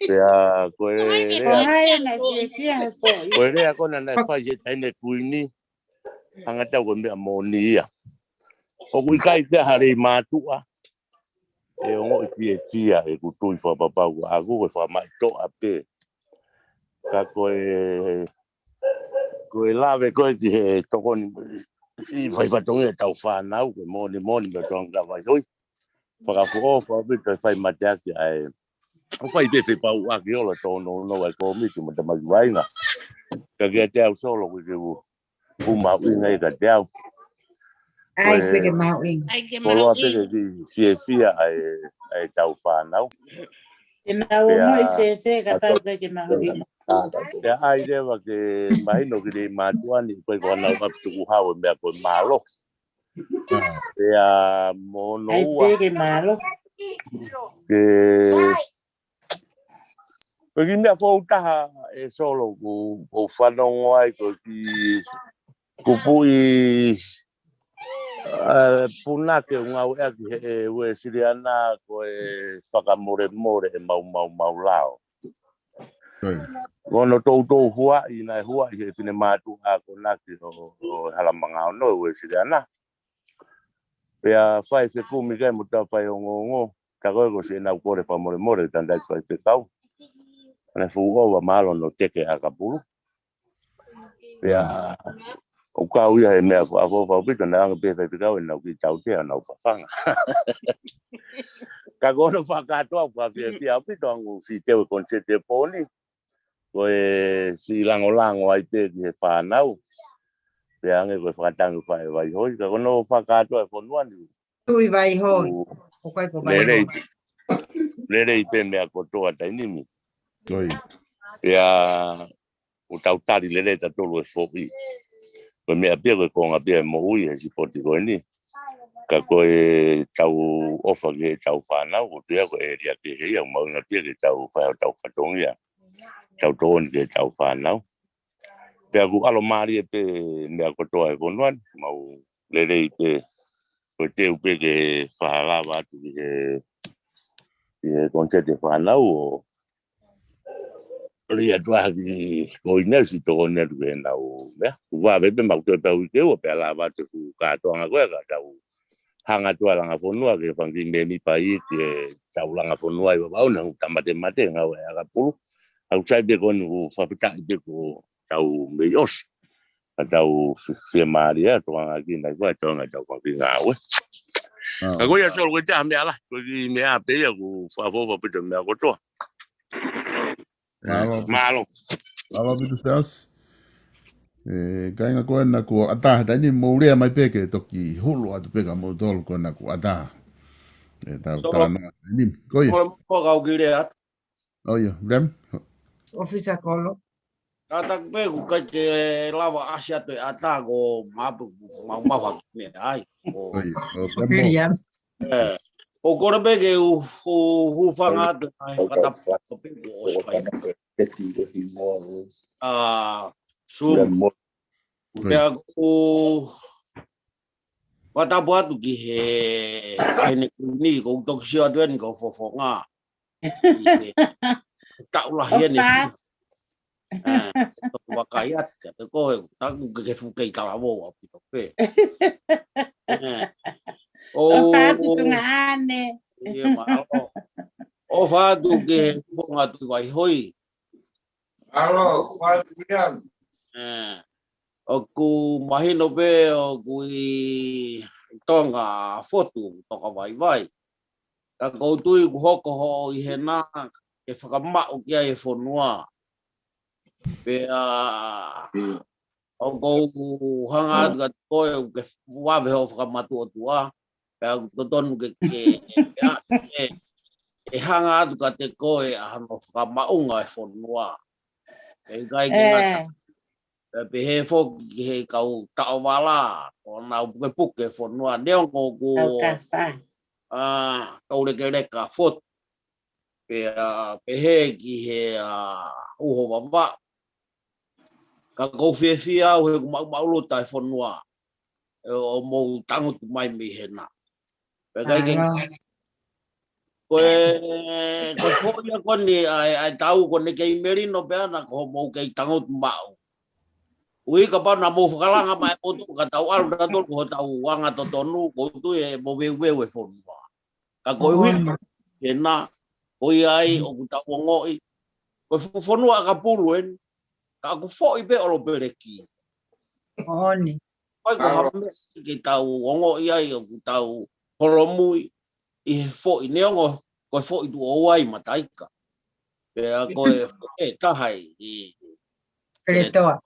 Pea ko e Ko lea, hai ʻa naʻe fiefia he foʻi? Ko e lea ko ena naʻe fai he taʻahine kuini. Hanga tau ko e meʻa moʻoni ia. ʻOku ʻikai ke ha lei mātuʻa. ʻE ongoʻi fiefia ʻeku tui fakapapau ko ʻaku ko e fakamaʻitoʻa pē. Ka ko e, ko e lave ko ē ki he tokoni siʻi fai fatongia ʻetau fānau, ko e moʻoni moʻoni meʻa tokanga ka vaihoi. Fakaʻofoʻofa ʻaupito e fai mateaki ʻa e. ʻO fai pē fepauʻaki ʻo tōnounou ʻa e kōmiti mo e tamaiki vaʻinga. Ka kiate au Solo ko e ke u ʻoku mahuʻinga ia kiate au. ʻAi, pē ke mahuʻinga. ʻAi, ke mahuʻinga. Koloa pē ke ki fiefia ʻa e, ʻa e tau fānau. Te nau ongoʻi fēfē kapau ʻikai ke mahuʻinga? Pea ʻai leva ke mahino ki he mātuʻa ni, ko e ko hanau ʻapi tukuhau e meʻa ko e mālō. Pea mo hono ua. ʻAi, pē ke mālō. Ke Ko e kiʻi meʻa foʻou taha ʻe Solo ʻoku, ʻoku ou fanongo ai ko e kiʻi kupuʻi, ʻe, punake ʻoku ngāueʻaki he, ʻe, Uēsiliana ko e fakamolemole ʻemau maumau lao. Ko ia. Ko hono toutou huaʻi naʻe huaʻi he finemātuʻa akonaki ʻo, ʻo Halamanga Ono ʻe Uēsiliana. Pea fai fekumi kai mo tau fai ongoongo. Ka ko e ko siʻi nau kole fakamolemole, tanda ki faifekau. Ana fuʻu ova mahalo no teke ʻakapulu. Pea, ʻoku kau ia he meʻa fakaʻofoʻofa ʻaupito, naʻe anga pē faifekau ʻenau kiʻi tautea, nau fafanga. Ka ko hono fakakātoa, ʻoku fakafiefia ʻaupito, angu siʻi teu e koniseti ʻo e pō ni. Ko e siʻi langolango ai pē ki he fānau. Pea ange ko e fakatangi faʻe vaihoi. Ka ko hono fakakātoa e fonua ni. Tui vaihoi. ʻOku ʻikai ko vaihoi. Lelei, lelei pē meʻa kotoa taimi ni. Ko ia. Pea ʻoku tau tali lelei tautolu e foʻi. Ko e meʻa pē ko e konga pē e moʻui he sipoti ko eni. Ka ko e tau ʻofa ki he tau fānau, ʻoku ʻi ai ko e ʻēlia kehe ia, mahuʻinga pē ke tau fai hotau fatongia. Tau tokoni ki he tau fānau. Pea ʻoku ʻalomālie pē meʻa kotoa e fonua ni, mau lelei pē, ko e teu pē ke fakalava atu ki he, ki he koniseti fānau ʻo lea atu ʻa ki ko ina siʻi tokoni atu ke nau meʻa. ʻOku vave pē mau toe pē uike ua pea lava atu ʻeku kātoanga ko ē ka tau hanga atu ʻa e langa fonua ke fanga kiʻi mēmipa ʻi he tau langa fonua ʻi Vavaʻu naʻa ku tāmatematē ngāue ʻakapulu. ʻOku sai pē ko eni ʻoku fakafetaʻi pē ko tau mei ʻosi. Ka tau fi-, fiemālie ʻa e tokanga ki nai ko e tokanga tau fanga kiʻi ngāue. Ka ko ia Solo ko e taha meʻa lahi, ko e kiʻi meʻa pē ia ʻoku fakaʻofoʻofa ʻaupito meʻa kotoa. Mālō. Mālō. Mālō ʻaupito Siaosi. ʻE, kāinga ko ena kuo ʻatā he taimi ni mou lea mai pē ke toki hulu atu pē ka mou tolu ko ena kuo ʻatā. ʻE, tau talanoa he taimi ni. Ko ia. Ko e mou kau ki lea atu. ʻO ia, Lem. ʻOfisa Kolo. Ka taku pē ʻoku ʻikai ke lava ʻasi atu e ʻatā ko mapu, mau mafa ki meʻa ai. ʻO ia, ʻo Lem. William. ʻE, ʻoku kole pē ke u, u, hūfanga atu ai, ka tapu pē kuo ʻosi fai. ʻA, Zoom. Pea ʻoku fakatapu atu ki he, he ne kuni, ʻoku toki sio atu eni ko Fofonga. ʻI he taʻu lahi eni. ʻOfa. ʻE, toki vakai atu, te ko he, taku ke ke fuke i talavou ʻaupito pē. ʻE. ʻOfa atu Tungaʻane. Ia, mālō. ʻOfa atu ki he Fofonga Tuʻi Vaihoi. Mālō, ʻofa atu ia. ʻE. ʻOku mahino pē ʻoku ʻi Tonga fotu toka vaivai. Ka ʻoku ou tui ʻoku hoko hoʻo ʻi hena ke fakamaʻu ki ai e fonua. Pea ʻoku ou hanga atu kiate koe ʻoku ke vave hoʻo fakamatuʻotuʻa. Pea ʻoku totonu ke, ke, ke, ke, ke hanga atu kiate koe ʻa hono fakamaʻunga e fonua. ʻE ʻikai ke ngata. Pea pehē foki ki he kau taʻovala, ʻoku nau pukepuke e fonua. Neongo ʻoku ʻa, kau lekeleka fotu. Pea pehē ki he, ʻa, uho vavaʻu. Ka ʻoku ou fiefia au he ʻoku maʻumaʻuluta e fonua. ʻE ʻo mou tangutu mai mei hena. Pea ʻikai ke ko e, ko e foʻi ia ko eni ʻa e, ʻa e tau ko eni kei melino pē ʻana ko hoʻomou kei tangutu maʻu. ʻUhi kapau naʻa mou fakalanga mai ʻo tuʻu ka tau ʻalu naʻa tolu ko hotau anga totonu, ʻoku ou tui ʻe moveuveu e fonua. Ka koeʻuhi ko ena, ko ia ai ʻoku tau ongoʻi, ko e fo-, fonua ʻakapulu eni, ka ʻoku foʻi pē ʻolopeleki. ʻOni. Ko e ko ha meʻa ke tau ongoʻi ai ʻoku tau holomui ʻi he foʻi neongo ko e foʻi tuʻo ua ʻi mataika. Pea ko e, e taha ʻi, ʻi Peletoa.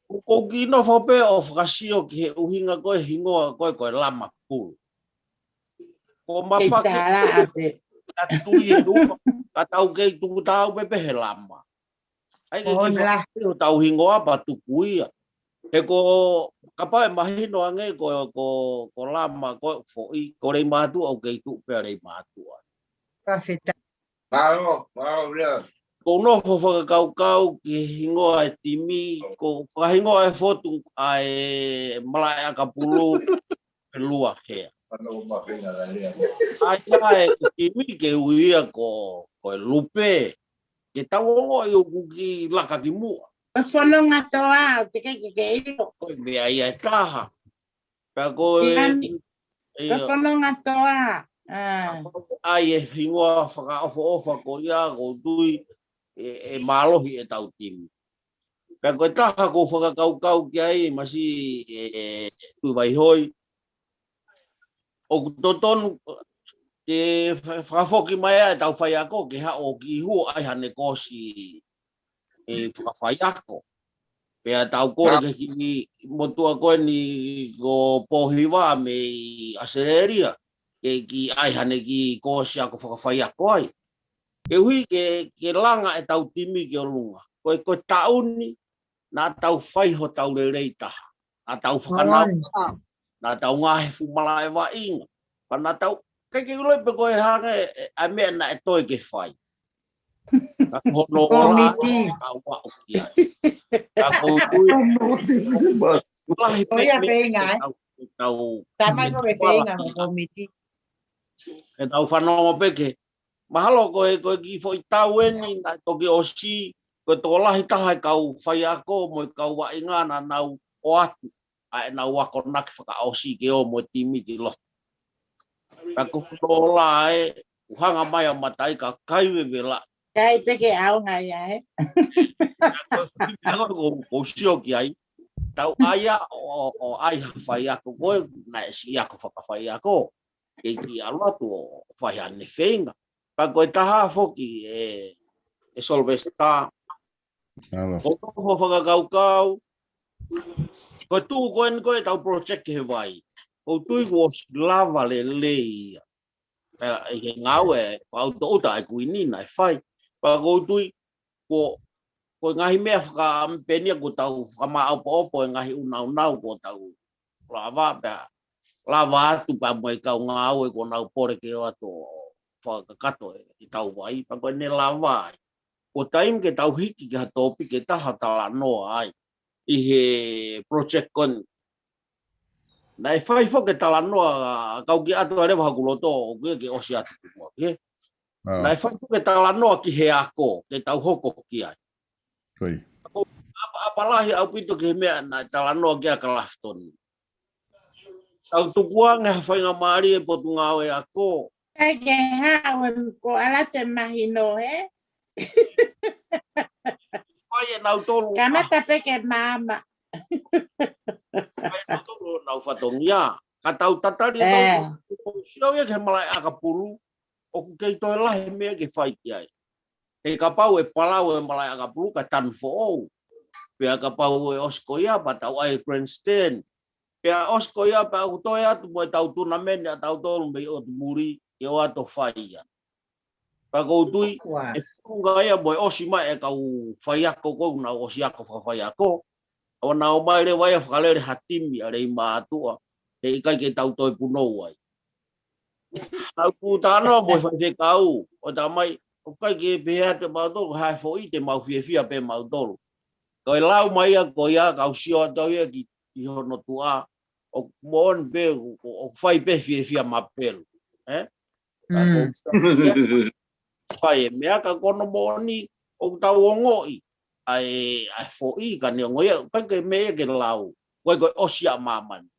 ʻOku ou kiʻi nofo pē ʻo fakasio ki he ʻuhinga ko e hingoa ko e ko e Lama Pulu. Ko mapake ka tui e luma, ka tau kei tuku tau pē pē he lama. ʻAi ke kiʻi fakasio tau hingoa pea tuku ia. He ko kapau ʻe mahino ange ko, ko, ko Lama ko e foʻi, ko Leimātuʻa ʻoku kei tuʻu pē ʻa Leimātuʻa. Mālō, mālō, Leo. ʻOku ou nofo fakakaukau ki he hingoa e timi, ko fakahingoa e fotu ʻa e malaʻe ʻakapulu, e lua hea. ʻAi ʻa e timi ke ui ia ko, ko e Lupe. Ke tau ongoʻi ʻoku kiʻi laka ki muʻa. Ko e fononga toa, ʻoku teʻeki ke ʻilo. Ko e meʻa ia e taha. Pea ko e, ko e fononga toa. ʻAi e hingoa fakaʻofoʻofa ko ia ʻoku ou tui ʻe, ʻe mālohi e tau timi. Pea ko e taha ʻoku ou fakakaukau ki ai, Masi, ʻe, ʻe Tuʻivaihoi. ʻOku totonu ke fa-, fakafoki mai ʻa e tau faiako, ke haʻu ʻo kiʻi hū ʻai hane kosi ʻe fakafaiako. Pea tau kole ke kiʻi motuʻa ko eni ko Pōhiva mei ʻAositelēlia, ke kiʻi ʻai hane kiʻi kosi ako fakafaiako ai. Koeʻuhi ke, ke langa e tau timi ki ʻolunga. Ko e, ko e taʻu ni, naʻa tau fai hotau lelei taha. Naʻa tau fakanau, naʻa tau ngaohi fuʻu malaʻe vaʻinga. Pea naʻa tau, ke ke ʻilo pē ko e hanga e, ʻa e meʻa naʻe toe ke fai. Ka ko hono ola, kau aʻu ki ai. Ka ʻoku ou tui, lahi pē meʻa ke tau, ke tau, ke tau fanongo pē ke Mahalo ko e, ko e kiʻi foʻi tau eni naʻe toki ʻosi, ko e tokolahi taha e kau faiako mo e kau vaʻinga naʻa nau ō atu ʻa ʻenau akonaki fakaʻosi ke ō mo e timi ki loto. Ka ko hono ola ē, ʻoku hanga mai ʻa mataika kai vevela. Kai pē ke ʻaonga ia ē. Ka ko e, ko e, ko e sio ki ai. Tau ʻai ʻo, ʻo, ʻo ʻai ha faiako ko ē, naʻe siʻi ako fakafaiako. Ke kiʻi ʻalu atu ʻo fai haʻane feinga. Pea ko e taha foki ē, ē Sylvester. Ko hoʻo fakakaukau. Ko e tuʻu ko eni ko e tau project he vai. ʻOku ou tui kuo ʻosi lava lelei ia. ʻE, ʻi he ngāue, fakaʻutoʻuta ʻa e kuini naʻe fai. Pea ʻoku ou tui, ko, ko e ngaahi meʻa fakaʻamu pē eni ia kuo tau fakamāʻopoʻopo e ngaahi ʻunaunau kuo tau lava pea, lava atu pea mo e kau ngāue kuo nau pole ke ō atu ʻo fakakakato e, e tau vai, pea ko ʻene lava ai. Ko e taimi ke tau hiki ki ha tōpiki ʻe taha talanoa ai ʻi he project ko eni. Naʻe fai foki e talanoa, kau kiʻi ʻoatu leva haku loto, ʻoku ʻikai ke ʻosi atu tuku ake. Naʻe fai foki e talanoa ki he ako, ke tau hoko ki ai. ʻApa, ʻapa lahi ʻaupito ki he meʻa naʻe talanoa ki ai ʻa Kalafitoni. Tau tukuange ha faingamālie e Potungāue Ako. ʻIkai ke haʻu ē ko ala te mahino ē. Ko Kai e nau tolu. Kamata pē ke maama. Kai e nau tolu nau fatongia. Ka tau tatali e tau. Sio ia ke malaʻe ʻakapulu. ʻOku kei toe lahi meʻa ke fai ki ai. He kapau ʻe palau e malaʻe ʻakapulu ka tanu foʻou. Pea kapau ʻe ʻosi ko ia pea tau ʻai e grandstand. Pea ʻosi ko ia pea ʻoku toe atu mo e tau tunameni ʻa tautolu mei ʻotu muli ke ʻoatu fai ia. Pea kou tui, ʻe funga ia mo e ʻosi mai e kau faiako kou nau ʻosi ako fakafaiako. ʻAua nau mai leva ia fakalele ha timi ʻa lei mātuʻa. He ʻikai ke tau toe punou ai. Tau kutano mo e faifekau, ʻo tā mai, ʻoku ʻikai ke pehē atu mautolu, ko e hā e foʻi te mau fiefia pē mautolu. Ko e lau mai ia ko ia, kau sio atu ia ki, ki hono tuʻa, ʻoku moʻoni pē, ʻoku, ʻoku fai pē fiefia mapelu. ʻE? Ka ko fai e meʻa ka ko hono moʻoni, ʻoku tau ongoʻi, ʻa e, ʻa e foʻi ka neongo ia, ʻoku ʻikai ke meʻa ke lau, ʻoku ʻikai ko e ʻosi ʻa māmani.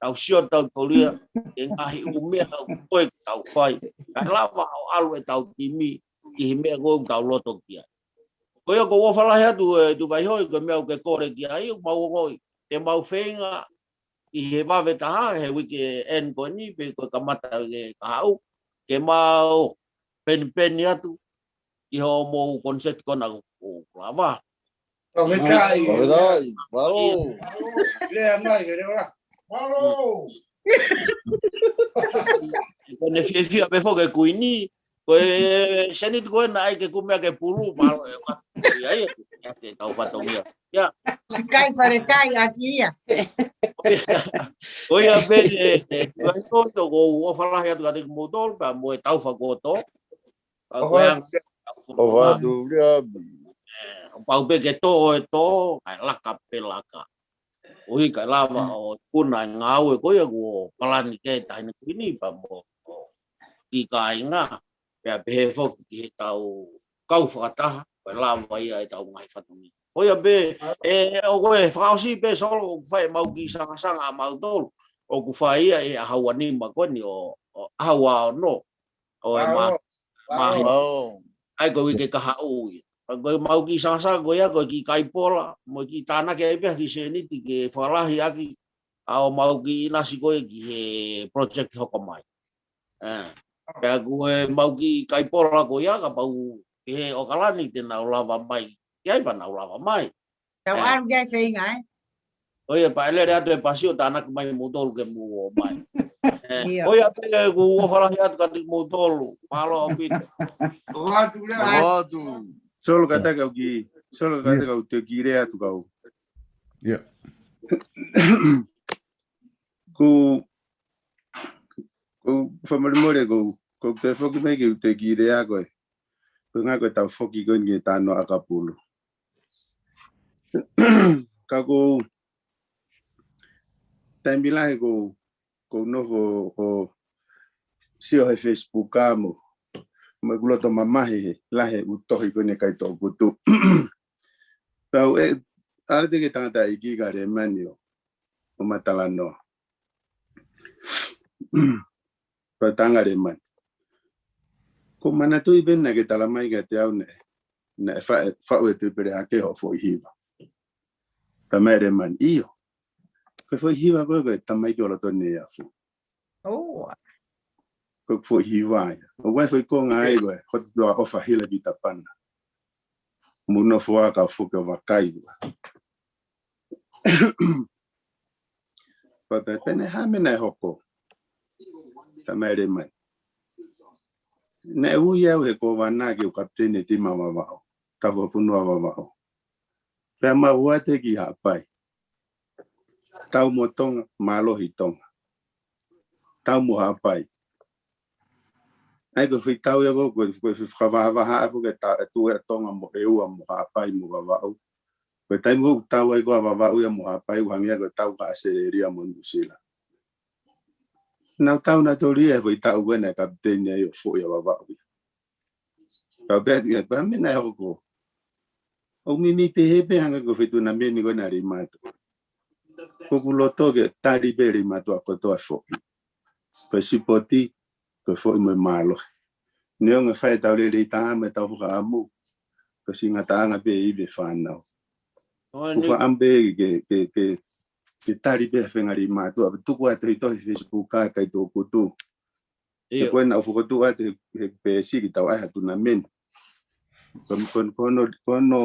Tau sio tautolu ia, e ngaahi ʻū meʻa ʻoku toe ke tau fai. Ka lava ʻo ʻalu e tau timi, ki he meʻa ko ē ʻoku tau loto ki ai. Ko ia kou ʻofa lahi atu e Tukaihoi, ko e meʻa ʻoku ke kole ki ai, ʻoku mau ongoʻi. Te mau feinga, ʻi he vave taha, he weekend ko eni, pe ko e kamata ke kahaʻu. Ke mau penipeni atu, ʻi hoʻomou concert ko ena ʻoku lava. Pavetaʻi. Pavetaʻi, mālō. Lea mai, ke lea la. Mālō. Ko ʻene fiefia pē foki e kuini, ko e seniti ko ena ʻai ke kumi ʻa e pulu, mālō e wa. Ia, ia, ia, ke tau fatongia. Ia. Sikai falekai ʻaki ia. Ko ia pē, e, e, ko ia ʻoku ou ʻofa lahi atu kiate kimoutolu, pea mo e tau fakoto. Ka ko e anga, ʻofa atu, Liami. ʻE, ʻo pau pē ke tō e tō, kae laka pē laka. ʻOi, kae lava ʻo kuna e ngāue ko ia kuo palani ke taʻahine kuini pea mo, ʻo ki kāinga, pea pehē foki ki he tau kau fakataha, kae lava ia e tau ngaahi fatongia. Ko ia pē, ʻe, ʻoku ou fakaʻosi pē Solo, ʻoku fai mau kiʻi sangasanga ʻa mautolu, ʻoku fai ia ʻi he ʻaho uanima ko eni ʻo, ʻo ʻaho uaono, ʻo e mā, māhina. ʻAi ko e uike kahaʻu ia. Ka ko e mau kiʻi sangasanga ko ia, ko e kiʻi kaipola, mo e kiʻi tānaki ai pē ha kiʻi seniti ke fakalahi ʻaki, ʻa ʻo mau kiʻi ʻinasi ko ē ki he project hoko mai. ʻE. Pea ko e mau kiʻi kaipola ko ia, kapau ki he ʻOkalani te nau lava mai. Ki ai pea nau lava mai. Tau ʻalu ki ai feinga, ē? ʻOi, ʻe pea ʻe lele atu e pasi ʻo tānaki mai moutolu ke mou ō mai. ʻE, ʻio. ʻOi, ʻa pē ʻoku ou ʻofa lahi atu kiate kimoutolu. Mālō ʻaupito. ʻOfa atu, Liami. ʻOfa atu. Solo kātaki au ki, Solo kātaki au te u kiʻi lea atu kau. Ia. Ko, ko fakamolemole ko, ko te foki mai ke u te kiʻi lea ko ē. Ko e ngaahi ko e tau foki ko eni ki he tano ʻakapulu. Ka ko taimi lahi ko, ko nofo ʻo sio he Facebook ʻa mo, mo ʻeku loto mamahi he lahi ʻū tohi ko eni ʻikai toʻo kutu. Tau ʻe, ʻalu atu ki he tangataʻeiki ka Lemani ʻo, ʻo matalanoa. Pea tangata Lemani. Ko manatuʻi pē naʻa ke tala mai kiate au naʻe, naʻe fa-, faʻu ʻe Tuʻipelehake hoʻo foʻi hiva. Tala mai Lemani, ʻio. Ko e foʻi hiva ko ē ko e tamaiki ʻo loto nei afu. ʻOua. Ko e foʻi hiva ia. ʻOku ʻi ai e foʻi konga ai ko e, hoto tua ʻofa hila ki Tapana. Mou nofo ā kau foki ʻo vakai ua. Pea pehē pē naʻe hā e meʻa naʻe hoko. Tala mai Lemani. Naʻe ui au he kōvana ke u kapiteni e timi ʻa Vavaʻu. Tau fakafonua Vavaʻu. Pea mau ō atu ki Haʻapai. Tau mo Tonga, mālohi Tonga. Tau mo Haʻapai. ʻAi ko e foʻi tau ia ko, ko e, ko e foʻi fakavahavahaʻa foki e ta-, e tuʻu ʻa Tonga mo ʻEua mo Haʻapai mo Vavaʻu. Ko e taimi ko ē ʻoku tau ai ko ē ʻa Vavaʻu ia mo Haʻapai ʻoku hangē ia ko e tau ka ʻAositelēlia mo Nuʻusila. Nau tau nautolu ia he foʻi tau ko ē naʻe kapiteni ai ʻo foʻi ʻa Vavaʻu ia. Kau pehē atu ia, pea meʻa naʻe hoko. ʻOku mimi pehē pē hangē ko e foʻi tunameni ko ē naʻe lei mātuʻa. Ko ʻeku loto ke tali pē lei mātuʻa kotoa e foʻi. Ko e sipoti, ko e foʻi mo e mālohi. Neongo e fai e tau lelei taha mo e tau fakaʻamu. Ko e singataʻanga pē ʻi he fānau. ʻOku faʻa ʻamu pē ke, ke, ke, ke tali pē ha feinga ʻa e mātuʻa, pea tuku atu he tohi Facebook ʻa e kai tō kutu. He ko ena ʻoku fokotuʻu atu he, he peesi ke tau ʻai ha tunameni. Ko, ko, ko hono, ko hono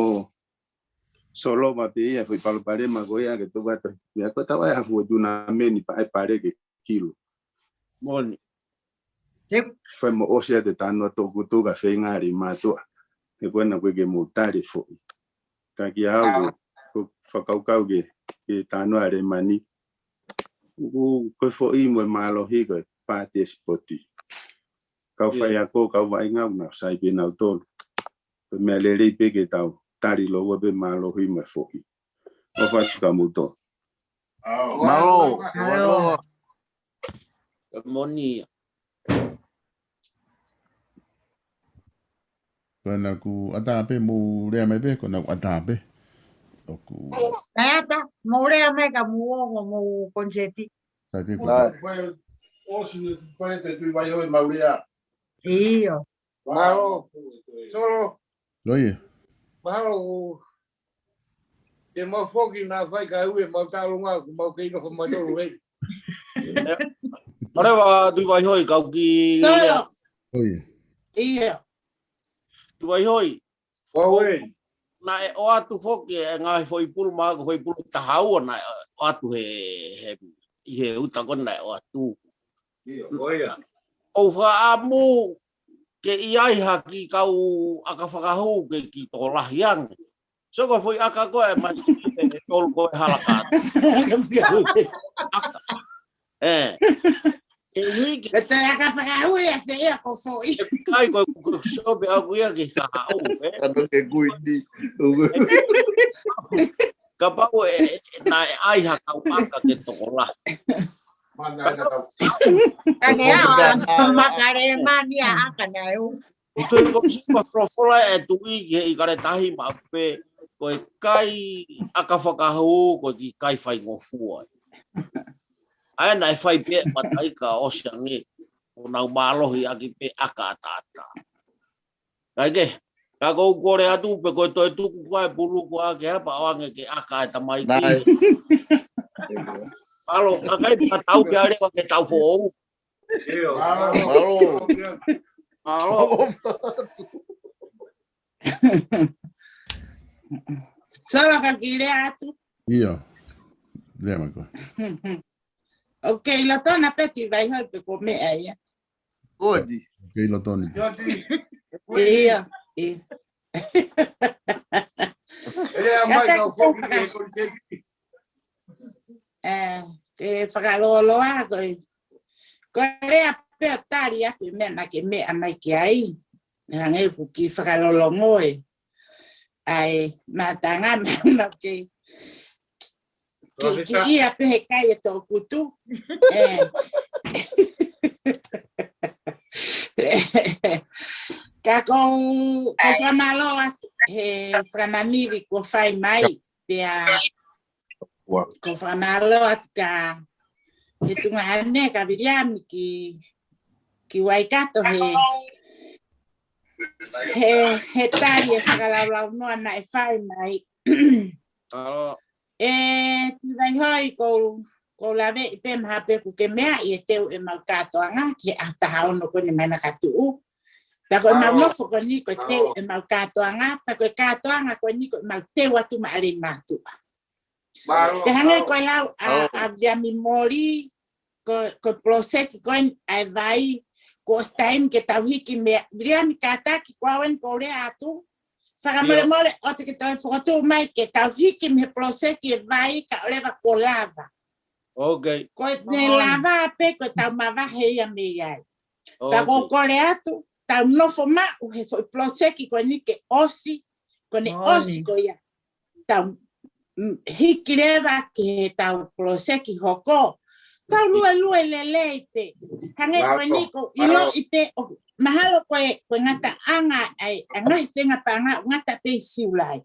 solova pē ia, foʻi palopalema ko ia ke tuku atu. Ia ko e tau ʻai ha foʻi tunameni pea ʻai pale ke kilo. Moʻoni. Fai mo ʻosi atu e tānoa tō kutu ka feinga ʻa e mātuʻa. He ko ena ko e ke mou tali foʻi. Ka kiate au, ko e fakakaukau ke, ke tānoa ʻa e mani. Ko, ko e foʻi mo e mālohi ko e pāti e sipoti. Kau faiako, kau vaʻinga ʻoku nau sai pē nautolu. Ko e meʻa lelei pē ke tau tali lōua pē mālohi mo e foʻi. ʻOfa atu ka mou tō. Mālō. Mālō. Ka moni. Ko ena ʻoku ʻatā pē mou lea mai pē, ko ena ʻoku ʻatā pē. ʻOku. Naʻe ʻatā, mou lea mai ka mou ongo mou koniseti. Sai pē ko. Fai, ʻosi ne fai te tui vai hoi mau lea. ʻIo. Mālō. Solo. Ko ia. Mālō. Te mau foki na fai ka ue mau tālunga, ko mau kei nofo mai tolu hei. Mālō, Tuʻi Vaihoi, kau ki lea. Ko ia. ʻIo. Tuʻi Vaihoi. Ko ue. Naʻe ʻoatu foki e ngaahi foʻi pulu, mahalo ko e foʻi pulu taha ua naʻe ʻoatu he, he, ʻi he uta ko ē naʻe ʻoatu. ʻIo, ko ia. ʻOku ou faʻa ʻamu ke ʻi ai ha kiʻi kau ʻaka fakahū ke kiʻi tokolahi ange. So ko e foʻi ʻaka ko ē mai e tolu ko ē hala ka. ʻAka. ʻE. ʻE ui ke. Ko e ʻaka fakahū ia se ia ko foʻi. ʻE kai ko e kuku sope au ia ke ka haʻu, ē. Ano ke kui ni. Kapau ʻe, ʻe, naʻe ʻai ha kau ʻaka ke tokolahi. Mana ena kau. Ka ne a, makale mani a ʻaka naʻe u. ʻOku ou sio ko e folofola ʻa e Tuʻi ki he ʻIkale Tahi maʻu pē, ko e kai ʻaka fakahū, ko e kiʻi kai faingofua. ʻA ia naʻe fai pē mataika ʻosi ange, ʻo nau mālohi ʻaki pē ʻaka ʻataʻatā. Kae kehe, ka ʻoku ou kole atu pē ko e toe tuku ko ē pulu ko ē ke hapa ʻo ange ke ʻaka e tamaiki. Mālō, ka kai ka tau ke ale ke tau foʻou. ʻIo. Mālō. Mālō. Mālō. Solo ka kiʻi lea atu. ʻIo. Lea mai koe. ʻOku kei lotona pē Tuʻi Vaihoi pe ko e meʻa ia. Kodi. ʻOku kei lotona. ʻIo, ʻio. Lea mai ka u foki ke koni ke. ʻE, ke fakalōloa ko e. Ko e lea pē ʻo tali atu e meʻa naʻa ke meʻa mai ki ai. Hangē ʻoku kiʻi fakalolongo e. ʻAi, mātanga mai na ke. Ki, ki ia pē he kai e tō kutu. ʻE. Ka ʻoku ou, ʻoku ou fakamālō atu he fakamanivi kuo fai mai. Pea ʻoku ou fakamālō atu ka he tuongaʻane ka Viliami ki, ki Waikato he, he, he tali e fakalaulaunoa naʻe fai mai. ʻE, Tuʻi Vaihoi ʻoku ou, ʻoku ou laveʻi pē mahalo pē ʻoku ke meaʻi e teu ʻemau kātoanga ki he ʻaho taha ono ko eni mai na ka tuʻu. Pea ko ʻemau nofo ko eni ko e teu ʻemau kātoanga, pea ko e kātoanga ko eni ko ʻemau teu atu maʻa e mātuʻa. Pea hangē ko e lau ʻa, ʻa Viliami Moli, ko, ko e poloseki ko eni ʻa e vai, kuo ʻosi taimi ke tau hiki mei ai. Viliami kātaki ko au eni ʻoku ou lea atu. Fakamolemole ʻoua te ke toe fokotuʻu mai ke tau hiki mei he poloseki e vai kae ʻoua leva kuo lava. Ko e ne lava pē ko e tau mavahe ia mei ai. Pea ʻoku ou kole atu, tau nofo maʻu he foʻi poloseki ko eni ke ʻosi, ko ʻene ʻosi ko ia. Tau, mm, hiki leva ki he tau poloseki hoko. Tau luelue lelei pē. Hangē ko eni ʻoku ou ʻiloʻi pē ʻoku mahalo ko e, ko e ngataʻanga ʻa e, ʻa e ngaahi fenga paʻanga ʻoku ngata pē ʻi Siulai.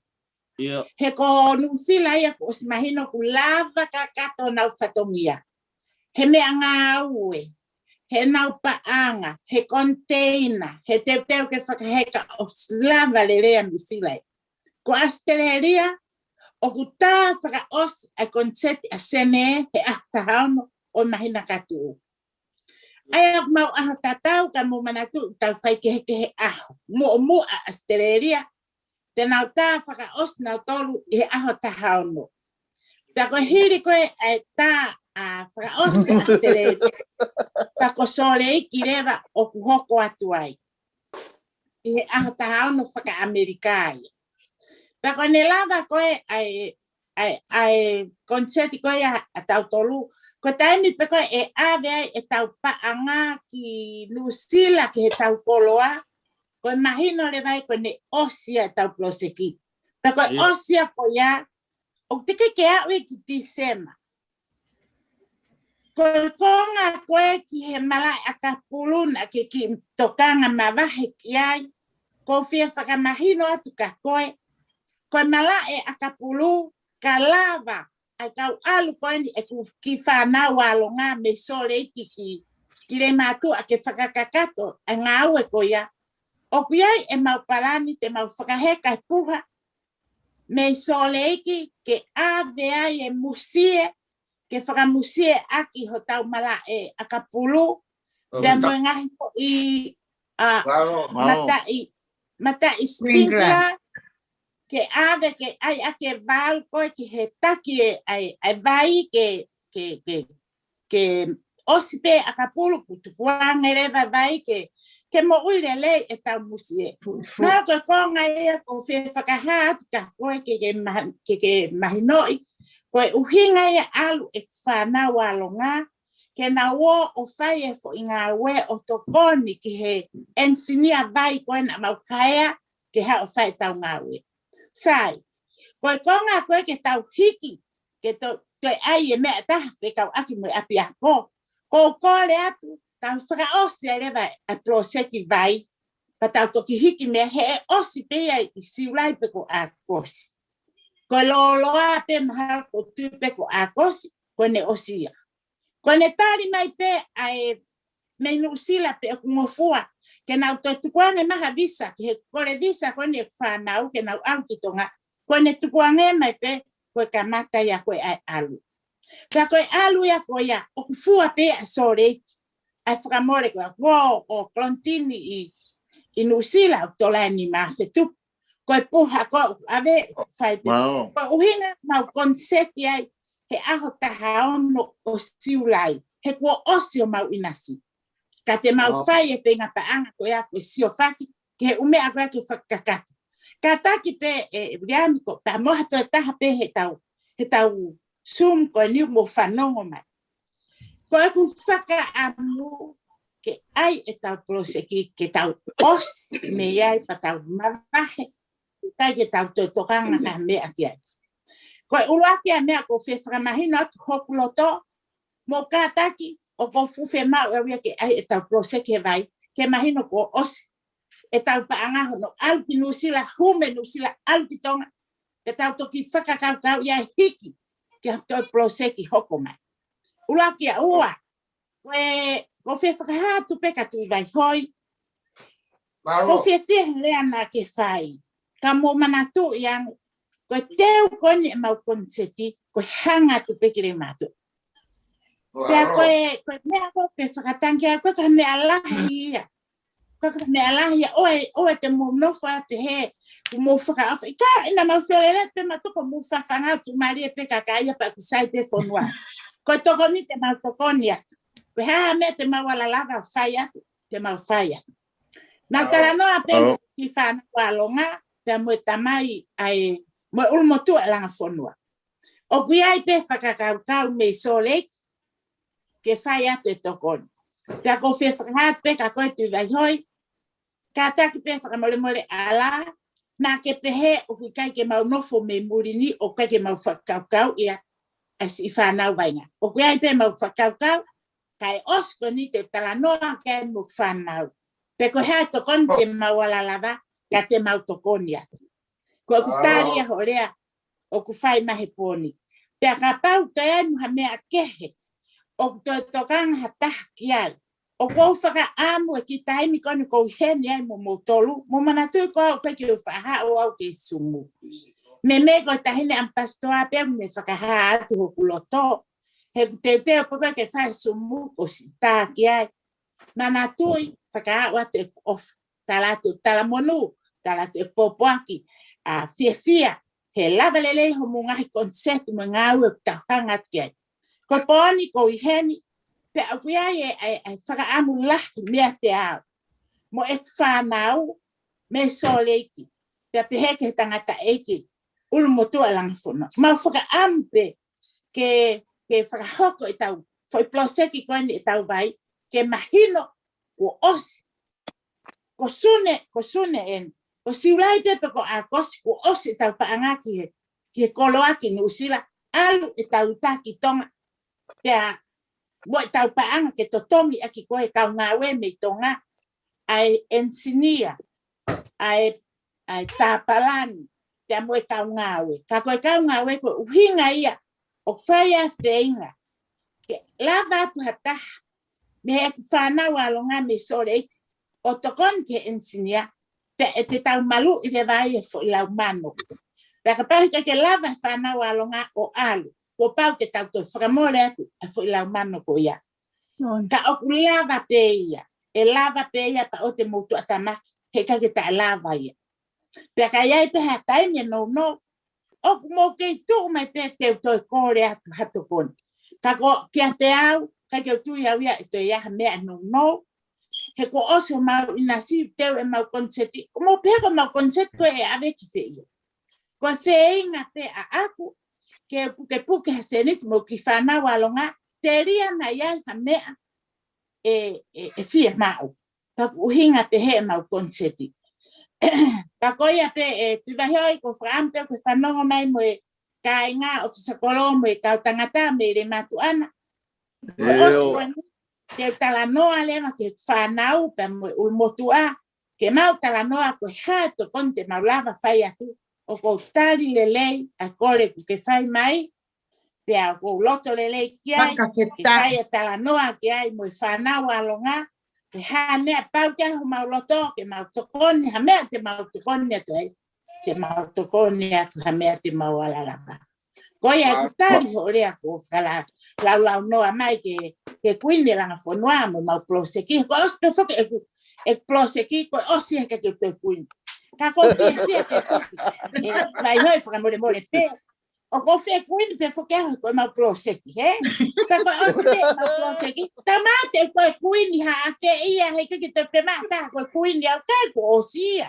He ko Nuʻusila ia kuo ʻosi mahino ʻoku lava kakato honau fatongia. He meʻangāue. heʻenau paʻanga, he koniteina, he teuteu ke fakaheka ʻo lava lelei ʻa Nuʻusila. Ko ʻAositelēlia, ʻoku tā fakaʻosi ʻa e koniseti ʻa Senē he ʻaho taha ono ʻo e māhina ka tuʻu. ʻA ia ʻoku mau ʻaho tatau ka mou manatuʻi tau faikehekehe ʻaho. Muʻomuʻa ʻAositelēlia, te nau tā fakaʻosi nautolu ʻi he ʻaho taha ono. Pea ko e hili ko ē ʻa e tā ʻa fakaʻosi ʻAositelēlia, pea ko Sōleki leva ʻoku hoko atu ai ʻi he ʻaho taha ono fakaʻAmelika ia. Pea ko ʻene lava ko ē ʻa e, ʻa e, ʻa e koniseti ko ē ʻa, ʻa tautolu, ko e taimi pē ko ē ʻe ʻave ai ʻetau paʻanga ki Nuʻusila ki heʻetau koloa, ko e mahino leva ia ko ʻene ʻosi ia ʻetau poloseki. Pea ko e ʻosi ia ko ia, ʻoku teʻeki ke aʻu ia ki Tīsema. Ko e konga ko ē ki he malaʻe ʻakapulu naʻa ke kiʻi tokanga mavahe ki ai, ʻoku ou fie fakamahino atu kia koe, ko e malaʻe ʻakapulu ka lava ʻa e kau ʻalu ko eni ʻeku kiʻi fānau ʻalonga mei Sōleki ki, ki Leimātuʻa ke fakakakato ʻa e ngāue ko ia. ʻOku ʻi ai ʻemau palani te mau fakaheka e puha mei Sōleki ke ʻave ai e musie, ke fakamusie ʻaki hotau malaʻe ʻakapulu, pea mo e ngaahi foʻi, ʻa, mataʻi, mataʻi sprinkler, ke ʻave ke ʻai ʻaki e vao ko ē ki he taki e, ʻa e, ʻa e vai ke, ke, ke, ke ʻosi pē ʻakapulu kuo tukuange leva vai ke, ke moʻui lelei ʻetau musie. Mahalo ko e konga ia ʻoku ou fie fakahā atu kia koe ke, ke ma-, ke, ke mahinoʻi, ko e ʻuhinga ia ʻalu ʻeku fānau ʻalonga, ke nau ō ʻo fai e foʻi ngāue ʻo tokoni ki he enisinia vai ko ē naʻa mau haea ke haʻu ʻo fai ʻetau ngāue. Sai, ko e konga ko ē ke tau hiki, ke to-, toe ʻai e meʻa ʻe taha fekauʻaki mo e ʻapiako. ʻOku ou kole atu, tau fakaʻosi ai leva ʻa e poloseki vai, pea tau toki hiki mei ai he ʻe ʻosi pē ia ʻi Siulai pe ko ʻAokosi. Ko e lōloa pē mahalo ʻoku ou tui pē ko ʻAokosi, ko ʻene ʻosi ia. Ko ʻene tali mai pē ʻa e mei Nuʻusila pe ʻoku ngofua ke nau toe tukuange mai ha visa, ki he kole visa ko eni ʻeku fānau ke nau ʻalu ki Tonga, ko ʻene tukuange mai pē ko e kamata ia ko ē ʻa e ʻalu. Pea ko e ʻalu ia ko ia, ʻoku fua pē ʻa Sōleki, ʻa e fakamole ko ia, ko ʻo Kolonitini ʻi, ʻi Nuʻusila ʻoku tola eni mafetupu. Ko e puha ko ē ʻoku ʻave, ʻoku fai pē. Ko e ʻuhinga mau koniseti ai he ʻaho taha ono ʻo Siulai, he kuo ʻosi ʻo mau ʻinasi. Ka te mau fai e feinga paʻanga ko ia ko e siofaki, ki he ʻū meʻa ko ia ke fakakakato. Kātaki pē ʻe, ʻe Viliami ko, pea mo ha toe taha pē heʻetau, heʻetau Zoom ko eni ʻoku mou fanongo mai. Ko ʻeku fakaʻamu ke ʻai ʻetau poloseki ke tau ʻosi mei ai pea tau mavahe, ʻikai ke tau toe tokanga ki ha meʻa ki ai. Ko e ʻuluaki ʻa e meʻa ʻoku ou fie fakamahino atu hoku loto, mou kātaki, ʻoku ou fuʻu fiemaʻu au ia ke ʻai ʻetau poloseki he vai, ke mahino kuo ʻosi ʻetau paʻanga hono ʻalu ki Nuʻusila, hū mei Nuʻusila, ʻalu ki Tonga, ke tau toki fakakaukau ia hiki, ki ha toe poloseki hoko mai. ʻUluaki. ʻA ua, ko e, ʻoku ou fie fakahā atu pē kia Tuʻivaihoi, ʻoku ou fiefia he lea naʻa ke fai. Ka mou manatuʻi ange, ko e teu ko eni ʻemau koniseti, ko e hanga atu pē ki Leimātuʻa. Pea ko e, ko e meʻa ko ē fakatangi ai, ko e ka meʻa lahi ia. Ko e ka meʻa lahi ia, ʻoua, ʻoua te mou nofo ʻo pehē, kuo mou fakaʻofa. ʻIkai, ʻi naʻa mau felele pē mautolu kuo mou fafanga atu mālie pē kakai ia pea ʻoku sai pē fonua. Ko e tokoni te mau tokoni atu. Ko e hā ha meʻa te mau ala lava ʻo fai atu, te mau fai atu. Naʻa ku talanoa pē mo e kiʻi fānau ʻalonga, pea mo e tamai ʻa e, mo e ʻulumotuʻa ʻa e langa fonua. ʻOku ʻi ai pē fakakaukau mei Sōleki ke fai atu e tokoni. Pea ʻoku ou fie fakahā atu pē kia koe Tuʻivaihoi, kātaki pē fakamolemole ʻa e lea, naʻa ke pehē ʻoku ʻikai ke mau nofo mei muli ni ʻoku ʻikai ke mau fakakaukau ia ʻa e siʻi fānau vaʻinga. ʻOku ʻi ai pē mau fakakaukau, kae ʻosi ko eni te u talanoa ki ai mo e fānau. Pe ko e hā e tokoni te mau ala lava, ka te mau tokoni atu. Ko ʻeku tali ia hoʻo lea, ʻoku fai mai he pō ni. Pea kapau toe ʻi ai mo ha meʻa kehe, ʻoku toe tokanga ha taha ki ai. ʻOku ou fakaʻamu e kiʻi taimi ko eni ʻoku ou ʻi heni ai mo moutolu, mou manatuʻi ko au ʻoku ʻikai ke u faʻa haʻu au ki he Sumu. Meimei ko e taʻahine ʻamipasitoa pē ʻoku ne fakahā atu hoku loto. He ʻoku teuteu pē ko ē ke fai Sumu ko siʻi tā ki ai. Manatuʻi, fakaʻau atu ʻeku ʻofa. Tala atu ʻeku talamonū, tala atu ʻeku pōpoaki, ʻa, fiefia, he lava lelei hoʻomou ngaahi koniseti mo e ngāue ʻoku tau hanga atu ki ai. Ko e pō ni ʻoku ou ʻi heni, pea ʻoku ʻi ai e, e, e fakaʻamu lahi meiate au mo ʻeku fānau mei Sōleki, pea pehē ki he tangataʻeiki ʻulumotuʻa Langafonua. Mau fakaʻamu pē ke, ke fakahoko ʻetau foʻi poloseki ko eni ʻetau vai, ke mahino kuo ʻosi. Ko Sune, ko Sune eni. Ko Siulai pē pe ko ʻAokosi kuo ʻosi ʻetau paʻanga ki he, ki he koloa ki Nuʻusila. ʻAlu ʻetau uta ki Tonga. Pea mo ʻetau paʻanga ke totongi ʻaki ko e kau ngāue mei Tonga, ʻa e enisinia, ʻa e, ʻa e tāpalani, pea mo e kau ngāue. Ka ko e kau ngāue ko e ʻuhinga ia ʻoku fai ai e feinga ke lava atu ha taha mei heʻeku fānau ʻalonga mei Sōleki ʻo tokoni ki he enisinia, pea ʻe te tau maluʻi leva ai e foʻi lau mano. Pea kapau he ʻikai ke lava e fānau ʻalonga ʻo ʻalu, kuo pau ke tau toe fakamole atu e foʻi lau mano ko ia. Ka ʻoku lava pē ia, ʻe lava pē ia pea ʻoua te mou tuʻatāmaki, he ʻikai ke taʻelava ia. Pea ka ʻi ai pē ha taimi ʻe nounou, ʻoku mou kei tuʻu mai pē te u toe kole atu ha tokoni. Ka ko kiate au, ʻikai ke u tui au ia ʻe toe ʻi ai ha meʻa ʻe nounou. He kuo ʻosi homau ʻinasi, teu ʻemau koniseti. Ko mou pehē ko ʻemau koniseti ko ē ʻe ʻave ki fē ia. Ko e feinga pē ʻaʻaku ke pukepuke ha sēniti mo e kiʻi fānau ʻalonga, telia naʻa ʻi ai ha meʻa ʻe, ʻe, ʻe fiemaʻu. Ka ʻoku ʻuhinga pē heʻemau koniseti. Ka ko ia pē ē Tuʻivaihoi, ʻoku ou fakaʻamu pē ke fanongo mai mo e kāinga, ʻofisa kolo mo e kau tangata mei Leimātuʻa na. Ko e ʻosi ko eni, te u talanoa leva ki he fānau pea mo e ʻulumotuʻa, ke mau talanoa ko e hā e tokoni te mau lava fai atu. ʻOku ou tali lelei ʻa e kole ʻoku ke fai mai, pea ʻoku ou loto lelei ki ai, ke fai e talanoa ki ai mo e fānau ʻalonga, ke hā e meʻa pau ki ai homau loto, ke mau tokoni, ha meʻa te mau tokoni atu ai, te mau tokoni atu ha meʻa te mau ala lava. Ko ia ʻeku tali hoʻo lea ʻoku ou fakalaulaunoa mai ki he, ki he Kuini Langafonua mo ʻemau poloseki. Ko e ʻosi pē foki ʻeku, ʻeku poloseki, ko e ʻosi he ʻikai ke u toe kuini. Ka ʻoku ou fiefia pē foki. ʻE, Vaihoi, fakamolemole pē. ʻOku ou fie kuini pē foki au ko ʻemau poloseki, hē? Pea ko e ʻosi pē ʻemau poloseki. Tau mate ko e kuini ha afe ia, he ʻikai ke toe pē mata ko e kuini au, ʻikai, kuo ʻosi ia.